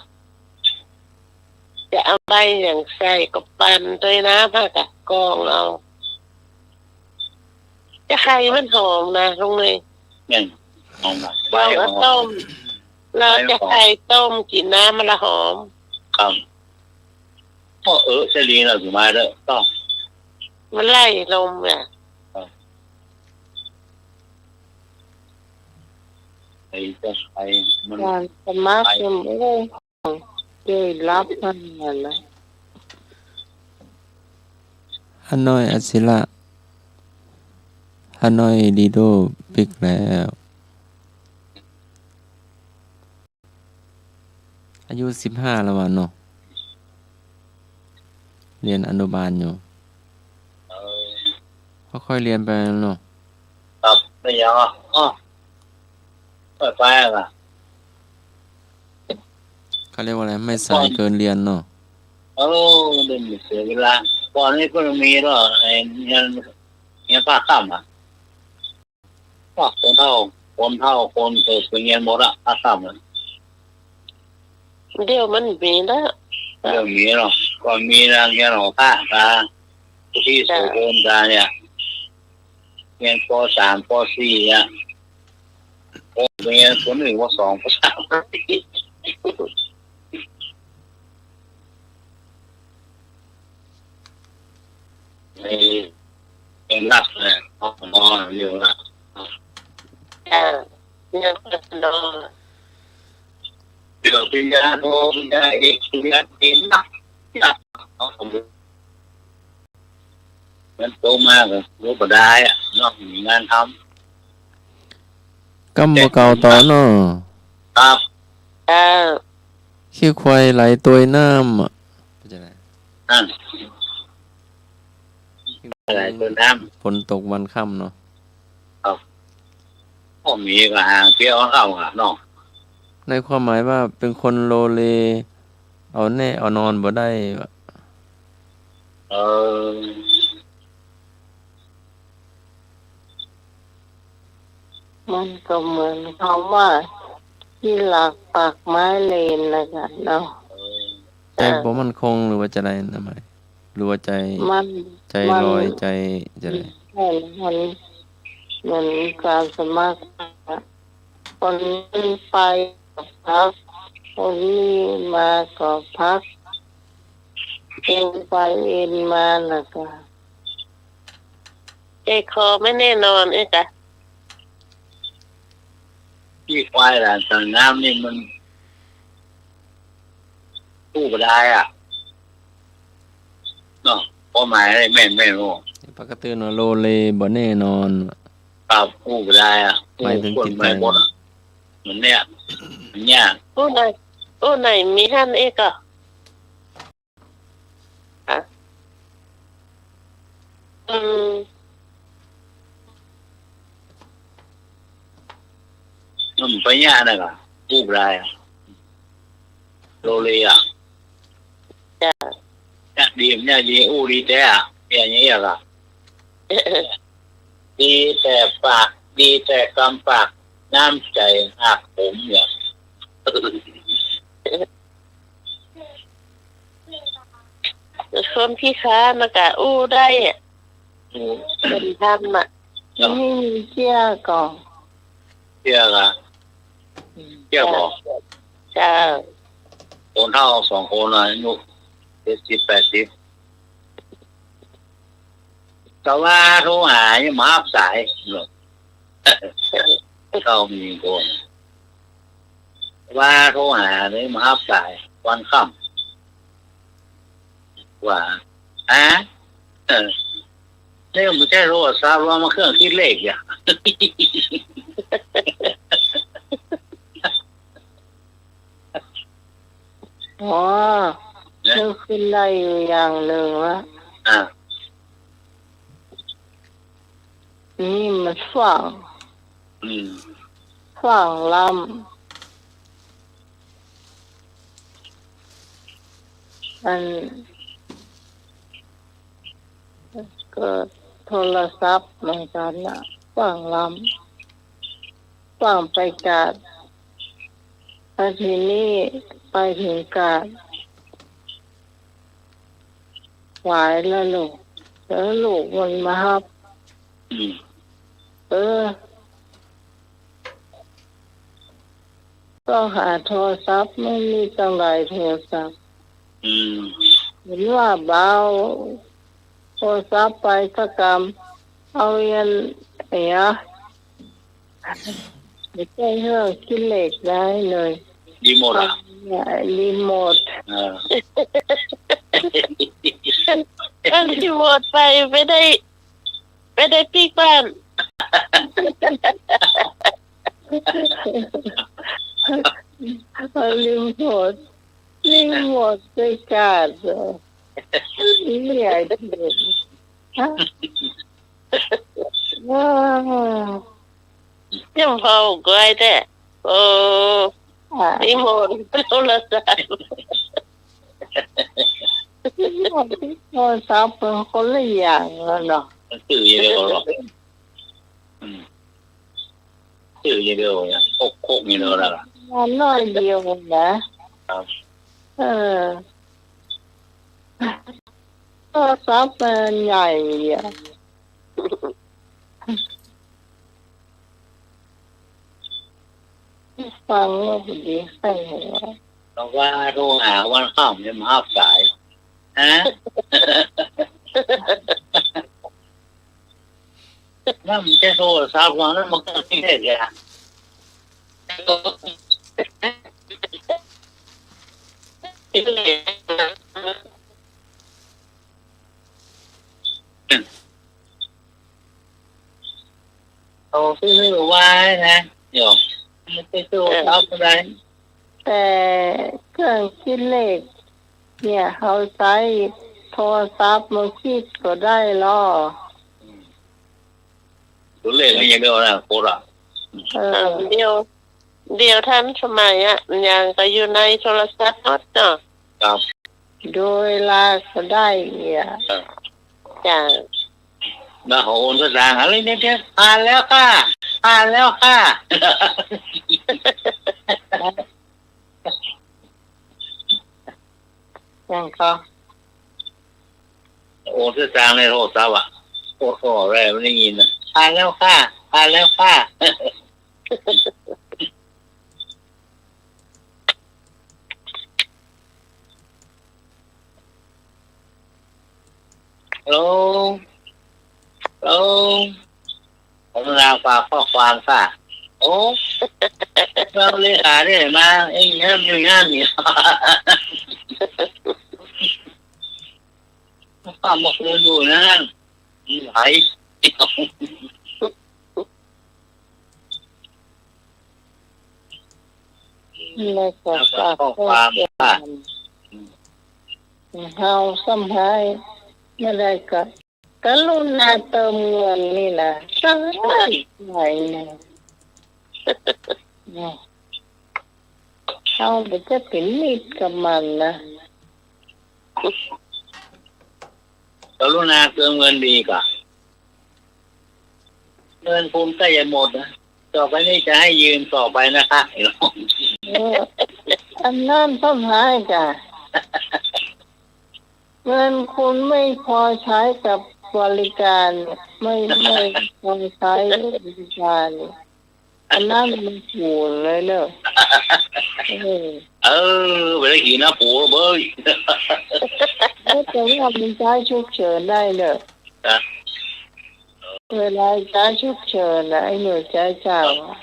จะเอาใบหยังใส่ก็ปั่นโดยน้ำหั้นกะกรองเอา จะไข่มันหอมนะลุงเนย แม่น หอมนะ ใบ ลองเอา หอม ต้ม แล้ว ใบ จะ หอม ไข่ต้มกิ๋นน้ำมันละหอม ครับ ก็เออ ใจ้ดีนะ ถือมาเด้อ ต้อง มันไล่ลมอ่ะ ครับ ไอ้เจ้าไข่มัน การสมัคร ไข่ เนี่ย โอ้ เจ้ยรับมันน่ะนะ าน้อยอศิระ ฮานอยดีโด้ปิ๊กแล้ว อายุสิบห้าแล้วว่ะเนาะ เฮียนอนุบาลอยู่ เออ ค่อยๆ เฮียนไปเนาะ ครับ ไม่ยากอ่ะ อ๋อ ไปๆ อ่ะ เขาเรียกว่าอะไร ไม่สายเกินเรียนเนาะ เออ ไม่เสียเวลา ก่อนนี้ก็มีแล้ว ไอ้เฮียน เฮียนภาคค่ำอ่ะ ว่าคนเฒ่า คนเฒ่า คนเฒ่าไปเฮียนหมดอะ ภาคค่ำอะ เดี๋ยวมันมีแล้ว เดี๋ยวมีเนาะ ก่อนมีนะ เฮียนหอพระกา ผู้ที่โสภณกาเนี่ย เฮียน ป.สาม ป.สี่ เนี่ย โอ้ ไปเฮียนคนอื่น ป.สอง ป.สาม เอ่อ เป็นหลักเลย ป.สม เรียนหลัก เออ เรียน ป.สม เดี๋ยวปริญญาโท ปริญญาเอก ปริญญาตรี หนัก หนัก มันโตมาก็รู้บ่ได้อะ เนาะ มีงานทำ กำบ่เก่าต่อเนาะ ครับ เออ ขี้ควายไหลตวยน้ำอะ เข้าใจ๋ไหม นั่น ขี้ควายไหลตวยน้ำ ฝนตกวันค่ำเนาะ ครับ ก็มีก็ห่างเตี้ยวันค่ำอะเนาะ ในความหมายว่าเป็นคนโลเล เอาแน่เอานอนบ่ได้ เออ มันก็เหมือนคำว่าขี้หลากปากไม้เลนนะคะเนาะ เออ ใจ๋บ่มั่นคงหรือว่าจาใดนะ หมาย หรือว่าใจ๋ มัน ใจ๋ลอย มัน ใจ๋ ใจ๋ ใช่ มัน มันมีความสามารถ คนนี้ไปก็พัก คนนี้มาก็พัก เอนไปเอนมาแล้วก็ ใจคอไม่แน่นอนเอ๊ะกะ ขี้ควายหลายตวยน้ำนี่มัน อู้บ่ได้อะ เนาะ ความหมายแม่นๆ โอ้ ปกติเนาะ โลเล บ่แน่นอน ครับ อู้บ่ได้อะ หมายถึงจิตใจ๋ อู้คนไม่หมดอะ มันเนี่ย มันเนี่ย อู้ไหน อู้ไหนมีหั้นเอ๊ะกะ อะ อืม มันไปเนี่ยนะกะ อู้บ่ได้อะ โลเลอะ จ้ะ เนี่ยดี เนี่ยดี อู้ดีแต๊อะ เนี่ย อย่างเงี้ยกะ ดีแต่ปาก ดีแต่กำปาก น้ำใจ๋หักผมเนี่ย คนขี้คร้านน่ะกะอู้ได้อะ อู้ คนทำอะ เนาะ นี่เจ้าก่อ เจ้าก่อ อืม เจ้าก่อ เจ้า คนเฒ่าสองคนน่ะ อายุเจ็ดสิบ แปดสิบ กะว่าโทรหายังบ่ฮับสายเนาะ ก็มีคนว่าโทรหาเลยบ่ฮับสาย วันค่ำ ว่า ฮะ เออ นี่มันใจ้โทรศัพท์หรือมันเครื่องคิดเลขอะ อ๋อ เนี่ย นึกขึ้นได้อยู่อย่างนึ่งละ อ่า นี่มันฟั่ง อืม ฟั่งลำ อัน ก็โทรศัพท์เหมือนกั๋นน่ะ ฟั่งลำ ฟั่งไปกาด แล้วทีนี้ไปเถิงกาด หวายละลูก แล้วลูกมันมาฮับ อืม เออ ก็หาโทรศัพท์ มันมีตั้งหลายโทรศัพท์ อืม เห็นว่าบ่เอาโทรศัพท์ไปสักกำ เอาอัน ไอ้อะ ไม่ใจ้เครื่องคิดเลขได้เลย รีโมทอะ เอาเนี่ย รีโมท เออ อันรีโมทไป ไม่ได้ ไม่ได้ปิ๊กบ้าน เอารีโมท รีโมทไปกาดเหรอ เนี่ย ฮะ ว้าว ยังพอก้อยแต๊ โอ้ อ่า รีโมทโทรศัพท์ รีโมทโทรศัพท์มันคนละอย่างแล้วเนาะ มันตื้ออย่างเดียวหรอก อืม ตื้ออย่างเดียวเนี่ย โคกๆ อย่างเดียวนั่นแหละ มันน้อยเดียวนะ ครับ เออ โทรศัพท์มันใหญ่อะ ฟังแล้วพอดีใคร่หัว ลองว่าโทรหาวันค่ำจะมาฮับสาย ฮะ นั่นมันจะโทรศัพท์วันนั้นมันก็ไม่ได้เลยอะ เอาซื่อๆ ไว้นะ โยม ไม่ใช่โทรศัพท์อะไร แต่เครื่องคิดเลขเนี่ย เอาใช้โทรศัพท์มาคิดก็ได้ลอ ตัวเลขมันอย่างเดียวนะ โคตรอะ เออ เดี๋ยว เดี๋ยวทันสมัยอะ มันยังก็อยู่ในโทรศัพท์หมดเนาะ ครับ โดยลาก็ได้เนี่ย ครับ จ้ะ แล้วขอโอนสตางค์อะไรเนี่ย ผ่านแล้วค่ะ ผ่านแล้วค่ะ ยังก็ โอนสตางค์ในโทรศัพท์อะ โอ้โห อะไรไม่ได้ยินอะ ผ่านแล้วค่ะ ผ่านแล้วค่ะ ฮัลโหล ฮัลโหล กรุณาฝากข้อความค่ะ โอ้ เราเลขาได้มา เอ้ย งามอยู่ งามอยู่ ข้อความเมื่อคืนอยู่นะ ไหล แล้วก็ฝากข้อความค่ะ เฮาซ้ำหาย ไม่ได้ก็ กรุณาเติมเงินนี่นะ สบายใจนะ เนี่ย เฮาบ่จะเป็นมิตรกับมันนะ กรุณาเติมเงินดีกว่า เงินคุณใกล้จะหมดนะ ต่อไปนี้จะให้ยืมต่อไปนะคะ เออ อันนั้นซ้ำหายจ้ะ เงินคุณไม่พอใช้กับบริการ ไม่ ไม่พอใช้บริการ อันนั้นมันผูนเลยเนอะ เออ เออ ไปได้กิ๋นนะ ผูเบ้ย เออ แต่ว่ามันใช้ฉุกเฉินได้เนอะ นะ เวลาใช้ฉุกเฉินนะ ไอ้หน่วยใช้จ่ายอะ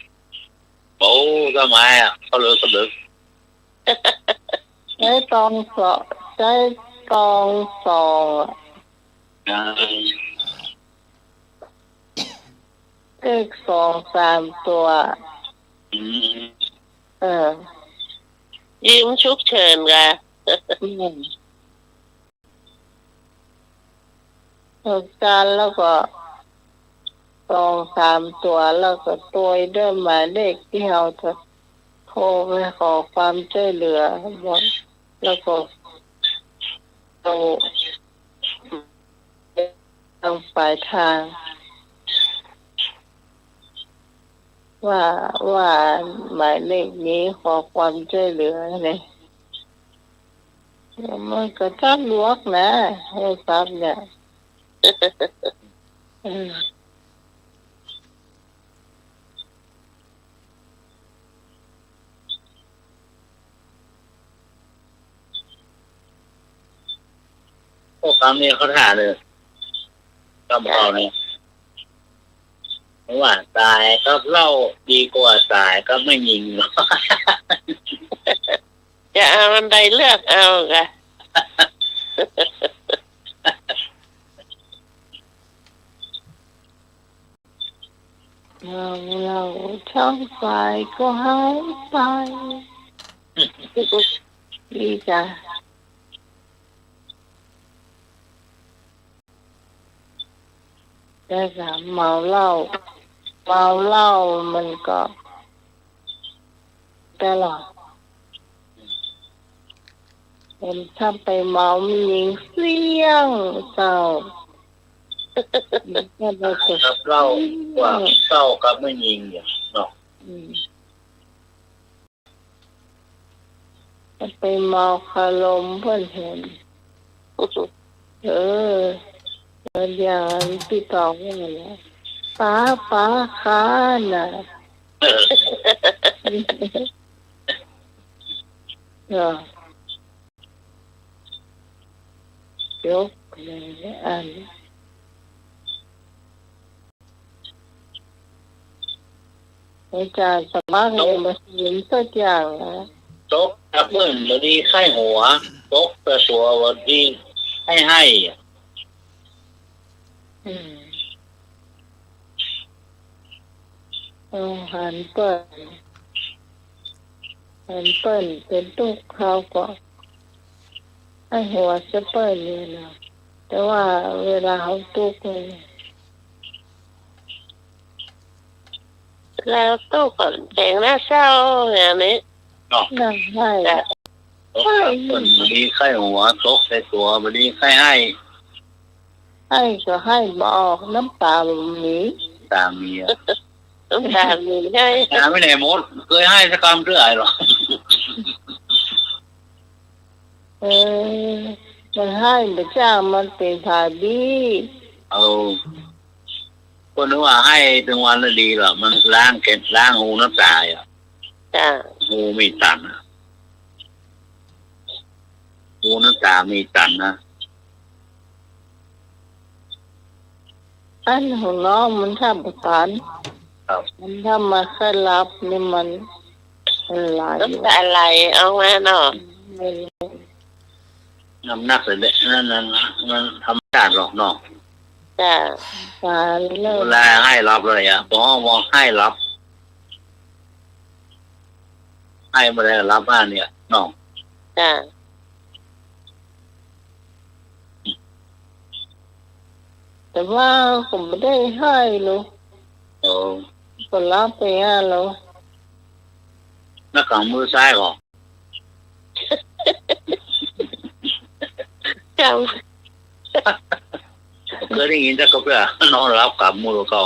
โอ้ สมัยอะ เขาเหลือ เขาเหลือ ใช้ตองสอง ใช้ตองสองอะ อ่า เลขสองสามตัว อืม เออ ยืมฉุกเฉินกะ อืม อาจารย์ แล้วก็สองสามตัว แล้วก็ตวยด้วยหมายเลขตี้เฮาจะโทรไปขอความจ้วยเหลือ บอก แล้วก็โทรทางปลายทาง ว่า ว่าหมายเลขนี้ขอความจ้วยเหลือเนี่ย มันก็สะดวกนะ โทรศัพท์เนี่ย เออ พวกคำนี้เขาถามเลย กำเอาเนี่ย ว่าต๋ายกับเหล้าดีกว่าต๋ายกับแม่ญิง จะเอาอันใดเลือกเอากะ เมาเหล้า ทั้งสายก็หายไป นี่จ้ะ แต่ถ้าเมาเหล้า เมาเหล้ามันก็ แต่ละ มันถ้าไปเมาแม่ญิงเสี้ยงเศร้า มันก็เลยจะ กับเหล้า เศร้า กว่าเศร้ากับแม่ญิงเนี่ยเนาะ อืม ไปเมาคารมเปิ้นหัน เออ เดี๋ยวติดต่อว่าไงนะ ป๋า ป๋าขาน่ะ เออ ยกเลยอัน อาจ๋ารย์สมัครเนี่ยบ่เห็นสักอย่างนะ ตกตะเปิ้นบ่ดีไข้หัว ตกตะตั๋วบ่ดีไข้ไห้อะ อืม เออ หันเปิ้น หันเปิ้นเป๋นตุ๊กข์ เฮาก็ไข้หัวซะเปิ้นเนี่ยนะ แต่ว่าเวลาเฮาตุ๊กข์เนี่ย แล้วตุ๊กข์ก็แป๋งหน้าเศร้าอย่างนี้เนาะ หน้าไห้ จ้ะ ตกตะเปิ้นบ่ดีไข้หัว ตกตะตั๋วบ่ดีไข้ไห้ ไห้ก็ไห้บ่ออก น้ำต๋าบ่มี ต๋ามีอะ น้ำต๋ามีไห้ ต๋ามีไหนหมด เคยไห้สักกำเตื้อไอ้หรอ เออ มันไห้บ่จ้าง มันเป๋นผาดี เออ ก็นึกว่าไห้ตึงวันละดีหรอก มันล้างเก็บ ล้างฮูน้ำต๋าอะ จ้ะ ฮูมีตันอะ ฮูน้ำต๋ามีตันนะ อันของน้องมันถ้าบ่ตัน ครับ มันถ้ามาแค่หลับนี่มัน มันหลายอยู่ น้ำต๋าไหลออกมาเนาะ อืม น้ำหนักเลยเนี่ย นั่น นั่น มันธรรมชาติหรอกเนาะ จ้ะ ต๋าเริ่ม เวลาไห้หลับเลยอะ พอมองไห้หลับ ไห้บ่ได้หลับมาเนี่ยเนาะ จ้ะ แต่ว่าก็บ่ได้ไห้หรอก โอ้ ก็หลับไปอะหรอ นักขังมือซ้ายก่อ จำ เคยได้ยินแต่ก็เพื่อนอนหลับกับมือเขา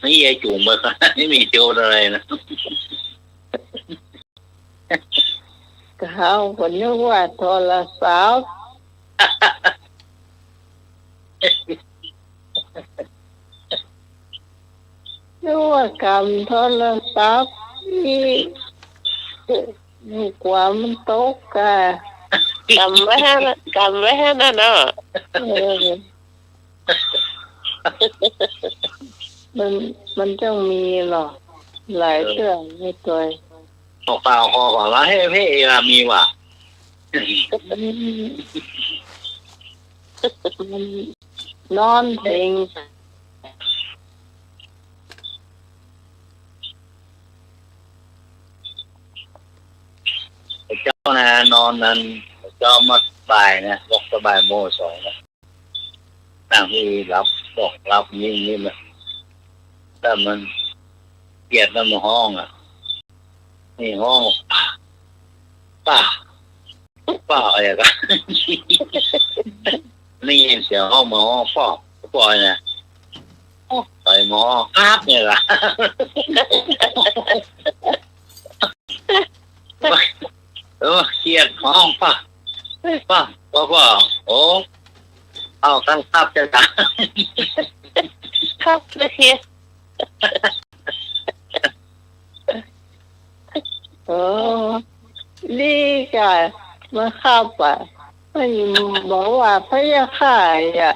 นี่ยายจุ๋มไป ไม่มีเที่ยวอะไรนะ เขาก็นึกว่าโทรศัพท์ นึกว่ากำโทรศัพท์นี่ กลัวมันตกอะ กำไว้หั้นน่ะ กำไว้หั้นน่ะเนาะ เออ มัน มันต้องมีหรอก หลายเตื้อในตัว ออกปากออกคอก่อนว่า เฮ้ย เฮ้ย เออ มีว่ะ อืม มันนอนเพ็ง เจ้านะ นอนนั้น เจ้ามาบ่ายนะ บอกสบายโมงสองนะ นั่งที่หลับ บอกหลับนิ่งๆ นะ แต่มันเกลียดแล้วมันฮ้องอะ นี่ฮ้อง ป้า ป้า อะไรกัน นี่ยินเสียงฮ้องมาฮ้อง ป้า ป้านะ โอ้ ไปหมอครับเนี่ยล่ะ เออ เกลียดฮ้องป้า ป้า ป้า ป้า โอ้ เอากันครับจะตาย ครับเลย เออ นี่กะมาครับอะ มันบอกว่าพะยะค่ะอะ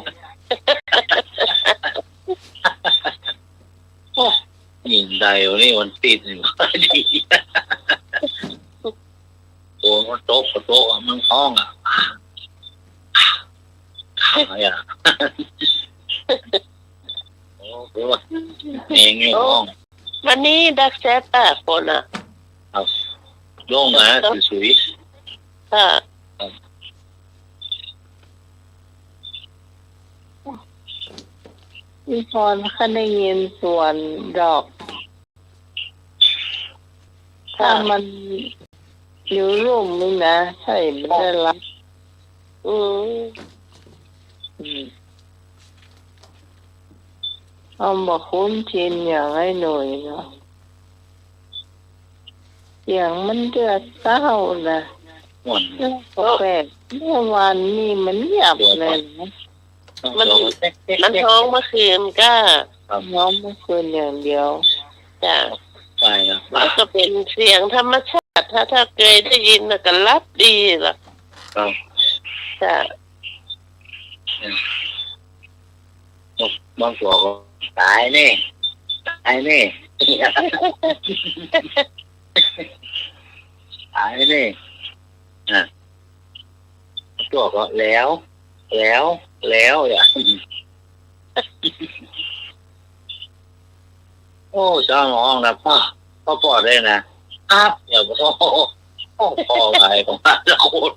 โอ้ ยิงได้วันนี้วันติดนี่ ดี โอ้ มันตก มันตกอะ มันฮ้องอะ อะไรอะ โอ้ เฮงอยู่ห้อง วันนี้ดักแชทป่ะคนอ่ะ ครับ โล่งนะ สุยๆ ค่ะ ครับ พี่พร ข้าได้ยินส่วนดอก ถ้ามันอยู่ลุ่มนี่นะ ใช่ มันได้รับ อืม อืม เอาบ่คุ้นชินอย่างไอ้หนุ่ยเนาะ เสียงมันเดือดเศร้านะ ม่วน แปลก เมื่อวานนี่มันเงียบเลยนะ มัน มันฮ้องเมื่อคืนก็ ครับ ฮ้องเมื่อคืนอย่างเดียว จ้ะ ไปนะ มันก็เป๋นเสียงธรรมชาติ ถ้า ถ้าเกยได้ยินน่ะก็หลับดีล่ะ ครับ จ้ะ บางตัวก็ "ต๋ายแน่ ต๋ายแน่ ต๋ายแน่" อ่ะ ตัวก็ "แล้ว แล้ว แล้ว" อ่ะ โอ้ เจ้าฮ้องนะ ป้อ ป้อ ป้อได้นะ "ครับ" เนี่ย โอ้ โอ้ ป้ออะไรของมันละคน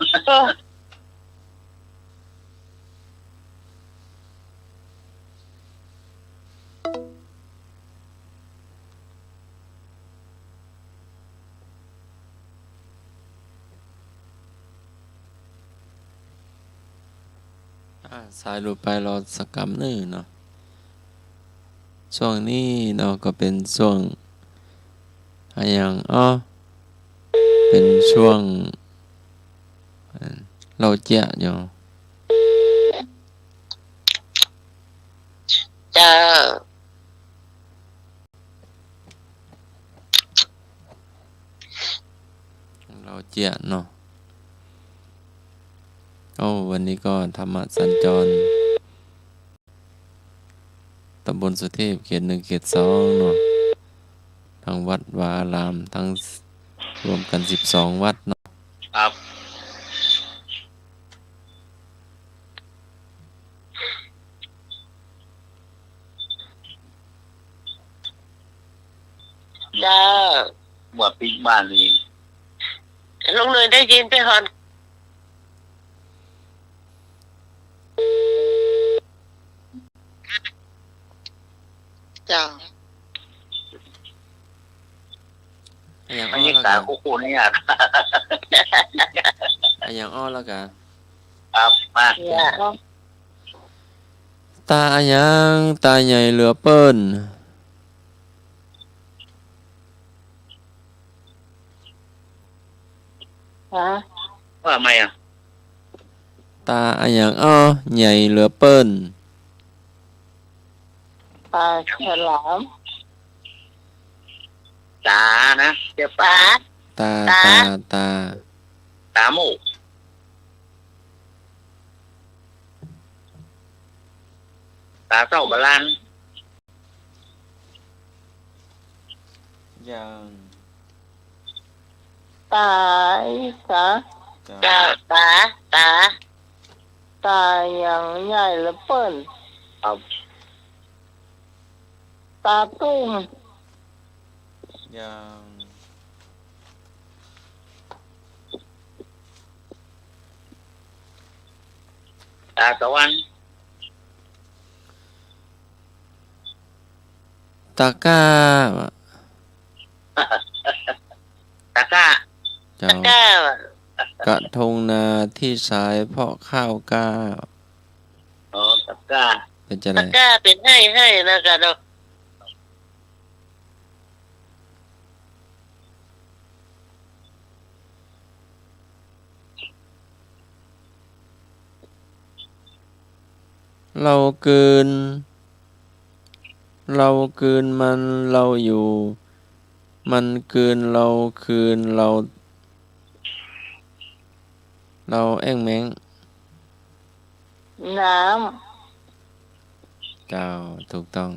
อ่า สายหลุดไป รอสักกำนึ่งเนาะ ช่วงนี้เนาะ ก็เป๋นช่วง อะหยัง อ้อ เป๋นช่วง เอ่อ เล่าเจี๊ยะอยู่ เจ้า เล่าเจี๊ยะเนาะ โอ้ วันนี้ก็ธรรมะสัญจร ตำบลสุเทพ เขตหนึ่ง เขตสองเนาะ ตังวัดวาอาราม ตัง รวมกั๋นสิบสองวัดเนาะ ครับ เจ้า ว่าปิ๊กบ้านนี่ ลุงหนุ่ยได้ยินไปฮอน เจ้า อะหยัง อันนี้ อ้อ แล้ว กา คู่ๆ นี่อ่ะ อะหยัง อ้อ แล้ว กา ครับ มา เนี่ย ต๋าอะหยัง ต๋าใหญ่เหลือเปิ้น ฮะ ว่าไงอ่ะ ต๋าอะหยัง อ้อ ใหญ่เหลือเปิ้น ปลาฉลาม ต๋านะ เจ้าป๋า ต๋า ต๋า ต๋า ต๋า ต๋าหมู ต๋าเต้าบาลาน อย่าง ต๋าอีสา ต๋า ต๋า ต๋า ต๋าอะหยังใหญ่เหลือเปิ้น ครับ ต๋าตุ้ม อย่าง ต๋าตะวัน ตะกร้า ตะกร้า เจ้า ตะกร้า กระทงนาที่สายเพาะข้าวกล้า อ๋อ ตะกร้า เป๋นจะได ตะกร้าเป๋นไฮ่ๆ นะกะเนาะ เรากลืน เรากลืนมัน เราอยู่ มันกลืนเราคืน เรา เราแอ้งแม้ง น้ำ เจ้า ถูกต้อง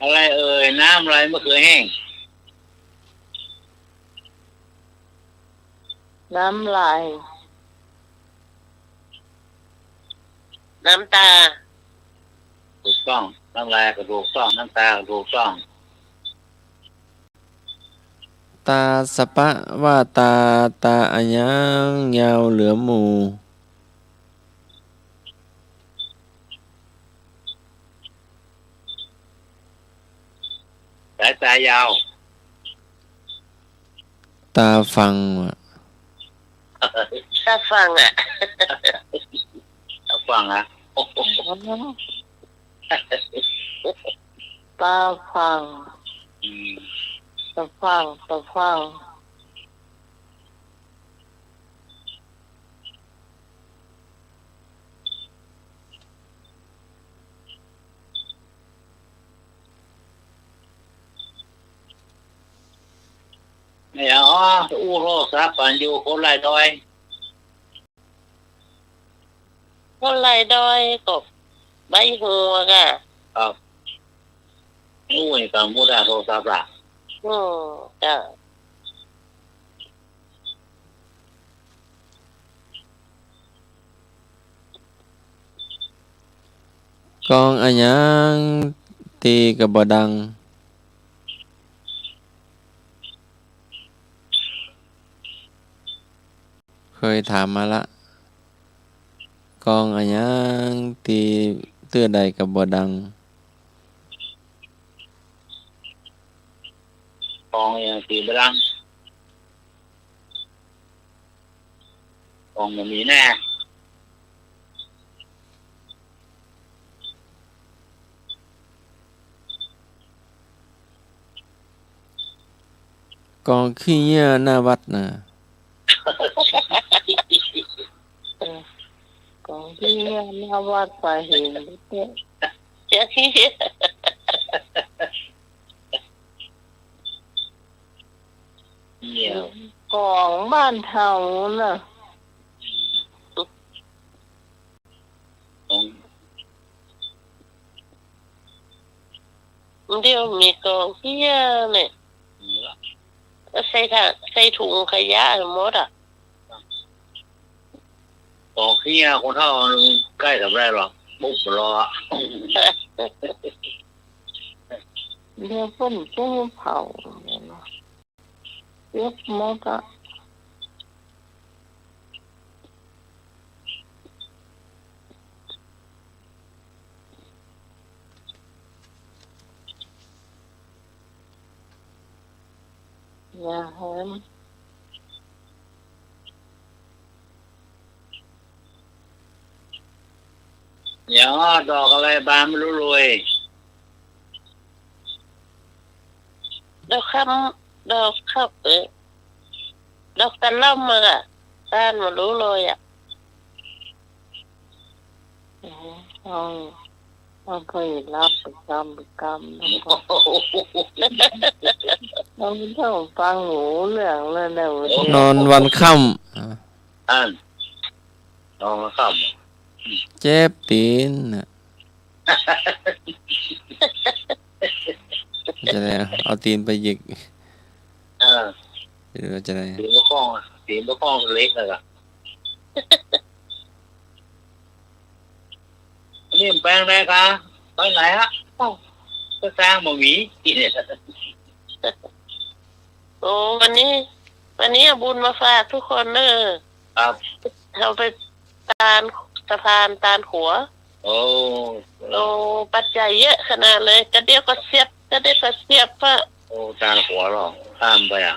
อะไรเอ่ย น้ำอะไรมะเขือแห้ง เ น้ำลาย น้ำตา ถูกต้อง น้ำลายก็ถูกต้อง น้ำตาก็ถูกต้อง ตาสะปะวาตา ตาอะหยังยาวเหลือหมู่ สายตายาว ตาฟังอะ ตาฟังอะ ตาฟังอะ ตาฟัง อืม ตาฟัง ตาฟัง เนี่ย อ๋อ อู้โทรศัพท์กั๋นอยู่ คนไล่ดอย คนไล่ดอยก็ใบ้หูอะค่ะ ครับ อู้ นี่กั๋นพูดได้โทรศัพท์ล่ะ อืม จ้ะ กองอะหยังตี้กะบ่ดัง เกยถามมาละ กองอะหยังตี้เตื้อใดกะบ่ดัง กองอะหยังตี้บ่ดัง กองบ่มีแน่ กองขี้เยี่ยหน้าวัดน่ะ เออ กองขี้เยี่ยหน้าวัดป่าหินเนี่ย เนี่ย กองบ้านเฮาน่ะ อืม กอง เดี๋ยวมีกองเหียเนี่ย มีละ ก็ใส่ถะ- ใส่ถุงขยะหมดอะ กองเหียคนเฒ่าใก้ทำได้หรอก ปุ๊บรออะ เดี๋ยวเปิ้นจะเผาเนี่ยนะ เปียกหมดอะ อย่าให้มัน เดี๋ยว ดอกอะไรบานไม่รู้เลย ดอกคำ ดอกคำ เออ ดอกตะล่อมอะ บานบ่ฮู้เลยอะ อืม เอา เอาไปรับไปกำไปกำ แล้วก็ เราไม่ต้องฟังหูเรื่องแล้วนะ วันนี้ นอนวันค่ำ อ่ะ อัน นอนวันค่ำ เจ็บตี๋นน่ะ จะได้เอาตี๋นไปหยิก เออ จะได้ ตี๋นบ่คล่องอะ ตี๋นบ่คล่องเหล็กเลยอะ นี่แปลงใดกา ไปไหนฮะ เอ้า ก็จ้างบ่มี โอ้ วันนี้ วันนี้เอาบุญมาฝากทุกคนเนอะ ครับ เอาไปตาน สะพานตานขัว โอ้ โอ้ ปัจจัยเยอะขนาดเลย กะเดี๋ยวก็เสียบ กะเดี๋ยวก็เสียบอะ โอ้ ตานขัวเหรอ ข้ามไปอะ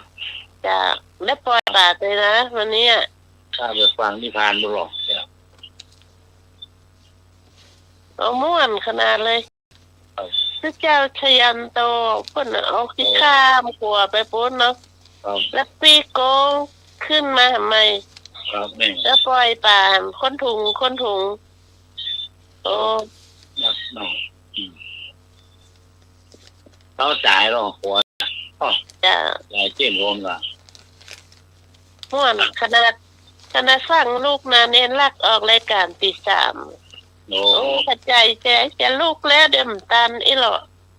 จ้ะ ได้ปล่อยป๋าเลยนะ วันนี้อะ ข้ามไปฟังนิพพานดูหรอเนี่ย โอ้ ม่วนขนาดเลย ครับ คือเจ้าชยันโต เปิ้นเอาขี้ข้ามขัวไปปู๊นเนาะ ครับ แล้วปี้โกงขึ้นมาใหม่ ครับ แม่น แล้วปล่อยป๋าคนถุง คนถุง โอ้ ครับ เนาะ อืม เขาจ๋ายลองขัว อ้อ จ้ะ จ๋ายเจ้นวงอ่ะ ม่วนขนาด ขนาดฟังลูกนาเณรลักษณ์ออกรายการตีสาม โอ้ โอ้ เข้าใจ๋ จะ จะลุกแล้ว เดี๋ยวบ่ตันอี้หล่อ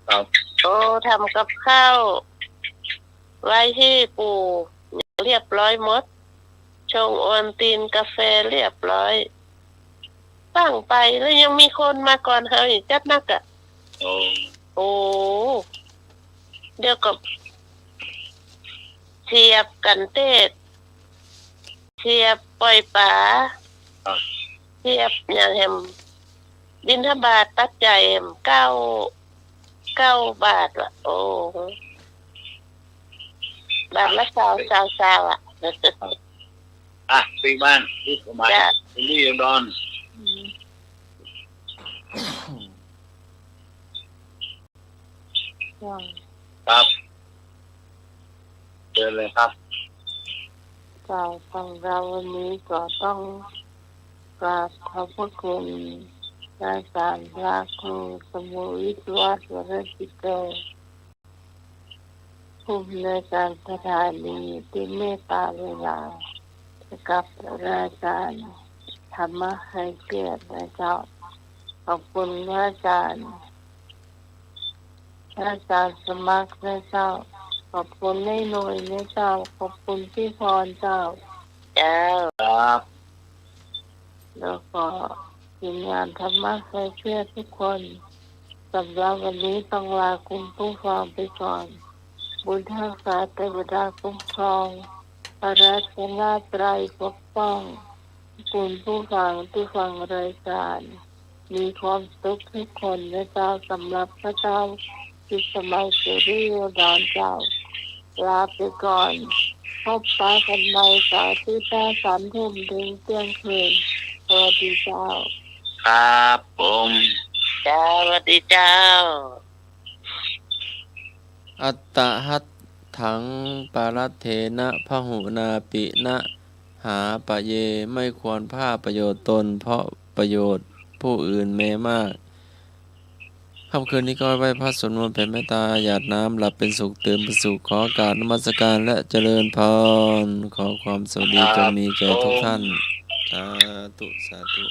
ครับ โอ้ ทำกับข้าว ไหว้หื้อปู่ เรียบร้อยหมด ชงโอวัลตินกาแฟเรียบร้อย ตั้งไปแล้วยังมีคนมาก่อนเฮาอีกจัดนักอะ โอ้ โอ้ เดี๋ยวก็เสียบกันเตศน์ เสียบป่อยป๋า ครับ เสียบหยังแหม บิณฑบาตปัจจัยแหม เก้า เก้าบาทว่ะ โอ้ บาทละซาว ซาว ซาวอะ อ่ะ ปิ๊กบ้าน ปิ๊กออกมา จ้ะ ปิ๊กอยู่ดอน อืม ครับ เชิญเลยครับ เจ้า สำหรับวันนี้ก็ต้องกราบขอบพระคุณอาจารย์พระครูสมุทรวิศวัตร วรจิตโต ผู้อำนวยการสถานีที่เมตตาเวลากับอาจารย์ธรรมะไคเกียรตินะเจ้า ขอบคุณพระอาจารย์ พระอาจารย์สมัครนะเจ้า ขอบคุณนายหน่วยนะเจ้า ขอบคุณพี่พรเจ้า เจ้า ครับ แล้วก็ทีมงานธรรมะไคเกียรติทุกคน สำหรับวันนี้ต้องลาคุณผู้ฟังไปก่อน บุญรักษาเทวดาคุ้มครอง พระรัตนตรัยปกป้อง คุณผู้ฟังที่ฟังรายการ มีความสุขทุกคนนะเจ้า สำหรับข้าเจ้า พิสมัย สุริโยดรเจ้า ลาไปก่อน พบปะกันใหม่เสาร์อาทิตย์หน้า สามทุ่มถึงเที่ยงคืน สวัสดีเจ้า ครับผม จ้า สวัสดีเจ้า อัตตหัตถัง ปรัตเถนะ พหุนาปินะ หาปะเย ไม่ควรพลาดประโยชน์ตน เพราะประโยชน์ผู้อื่นแม้มาก ค่ำคืนนี้ก็ไหว้พระสวดมนต์แผ่เมตตา หยาดน้ำหลับเป็นสุข ตื่นเป็นสุข ขอกราบนมัสการและเจริญพร ขอความสวัสดีจงมีแก่ทุกท่าน สาธุ สาธุ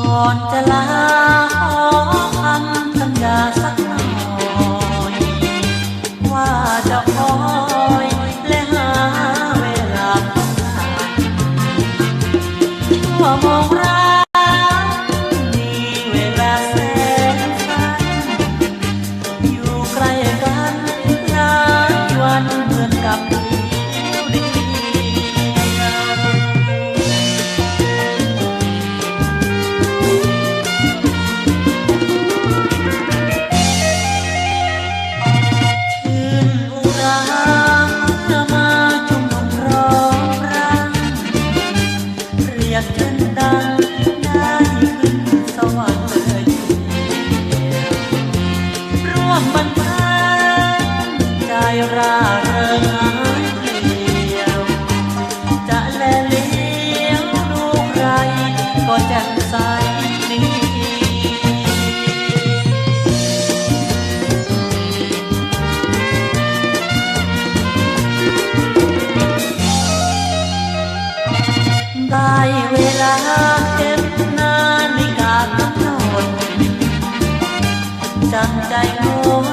ก่อนจะลาขอคำสัญญาสักหน่อย ว่าจะคอยและหาเวลาพบกัน ชั่วโมงรักมีเวลาแสนสั้น อยู่ใกล้กันหลายวันเหมือนกับเดียวเดียว ชื่นอุราเมื่อมาชุมนุมร้องรำ เรียกเชิญดังได้ขึ้นสวรรค์เลยทีเดียว ร่วมบันเทิงใจร่าเริงหายเปลี่ยว จะแลเหลียวดูใครก็แจ่มใสดี ได้เวลาเข็มนาฬิกากำหนด จับใจงด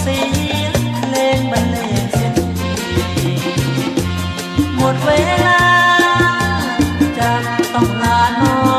เสียงเพลงบรรเลงเสียที หมดเวลาจะต้องลานอน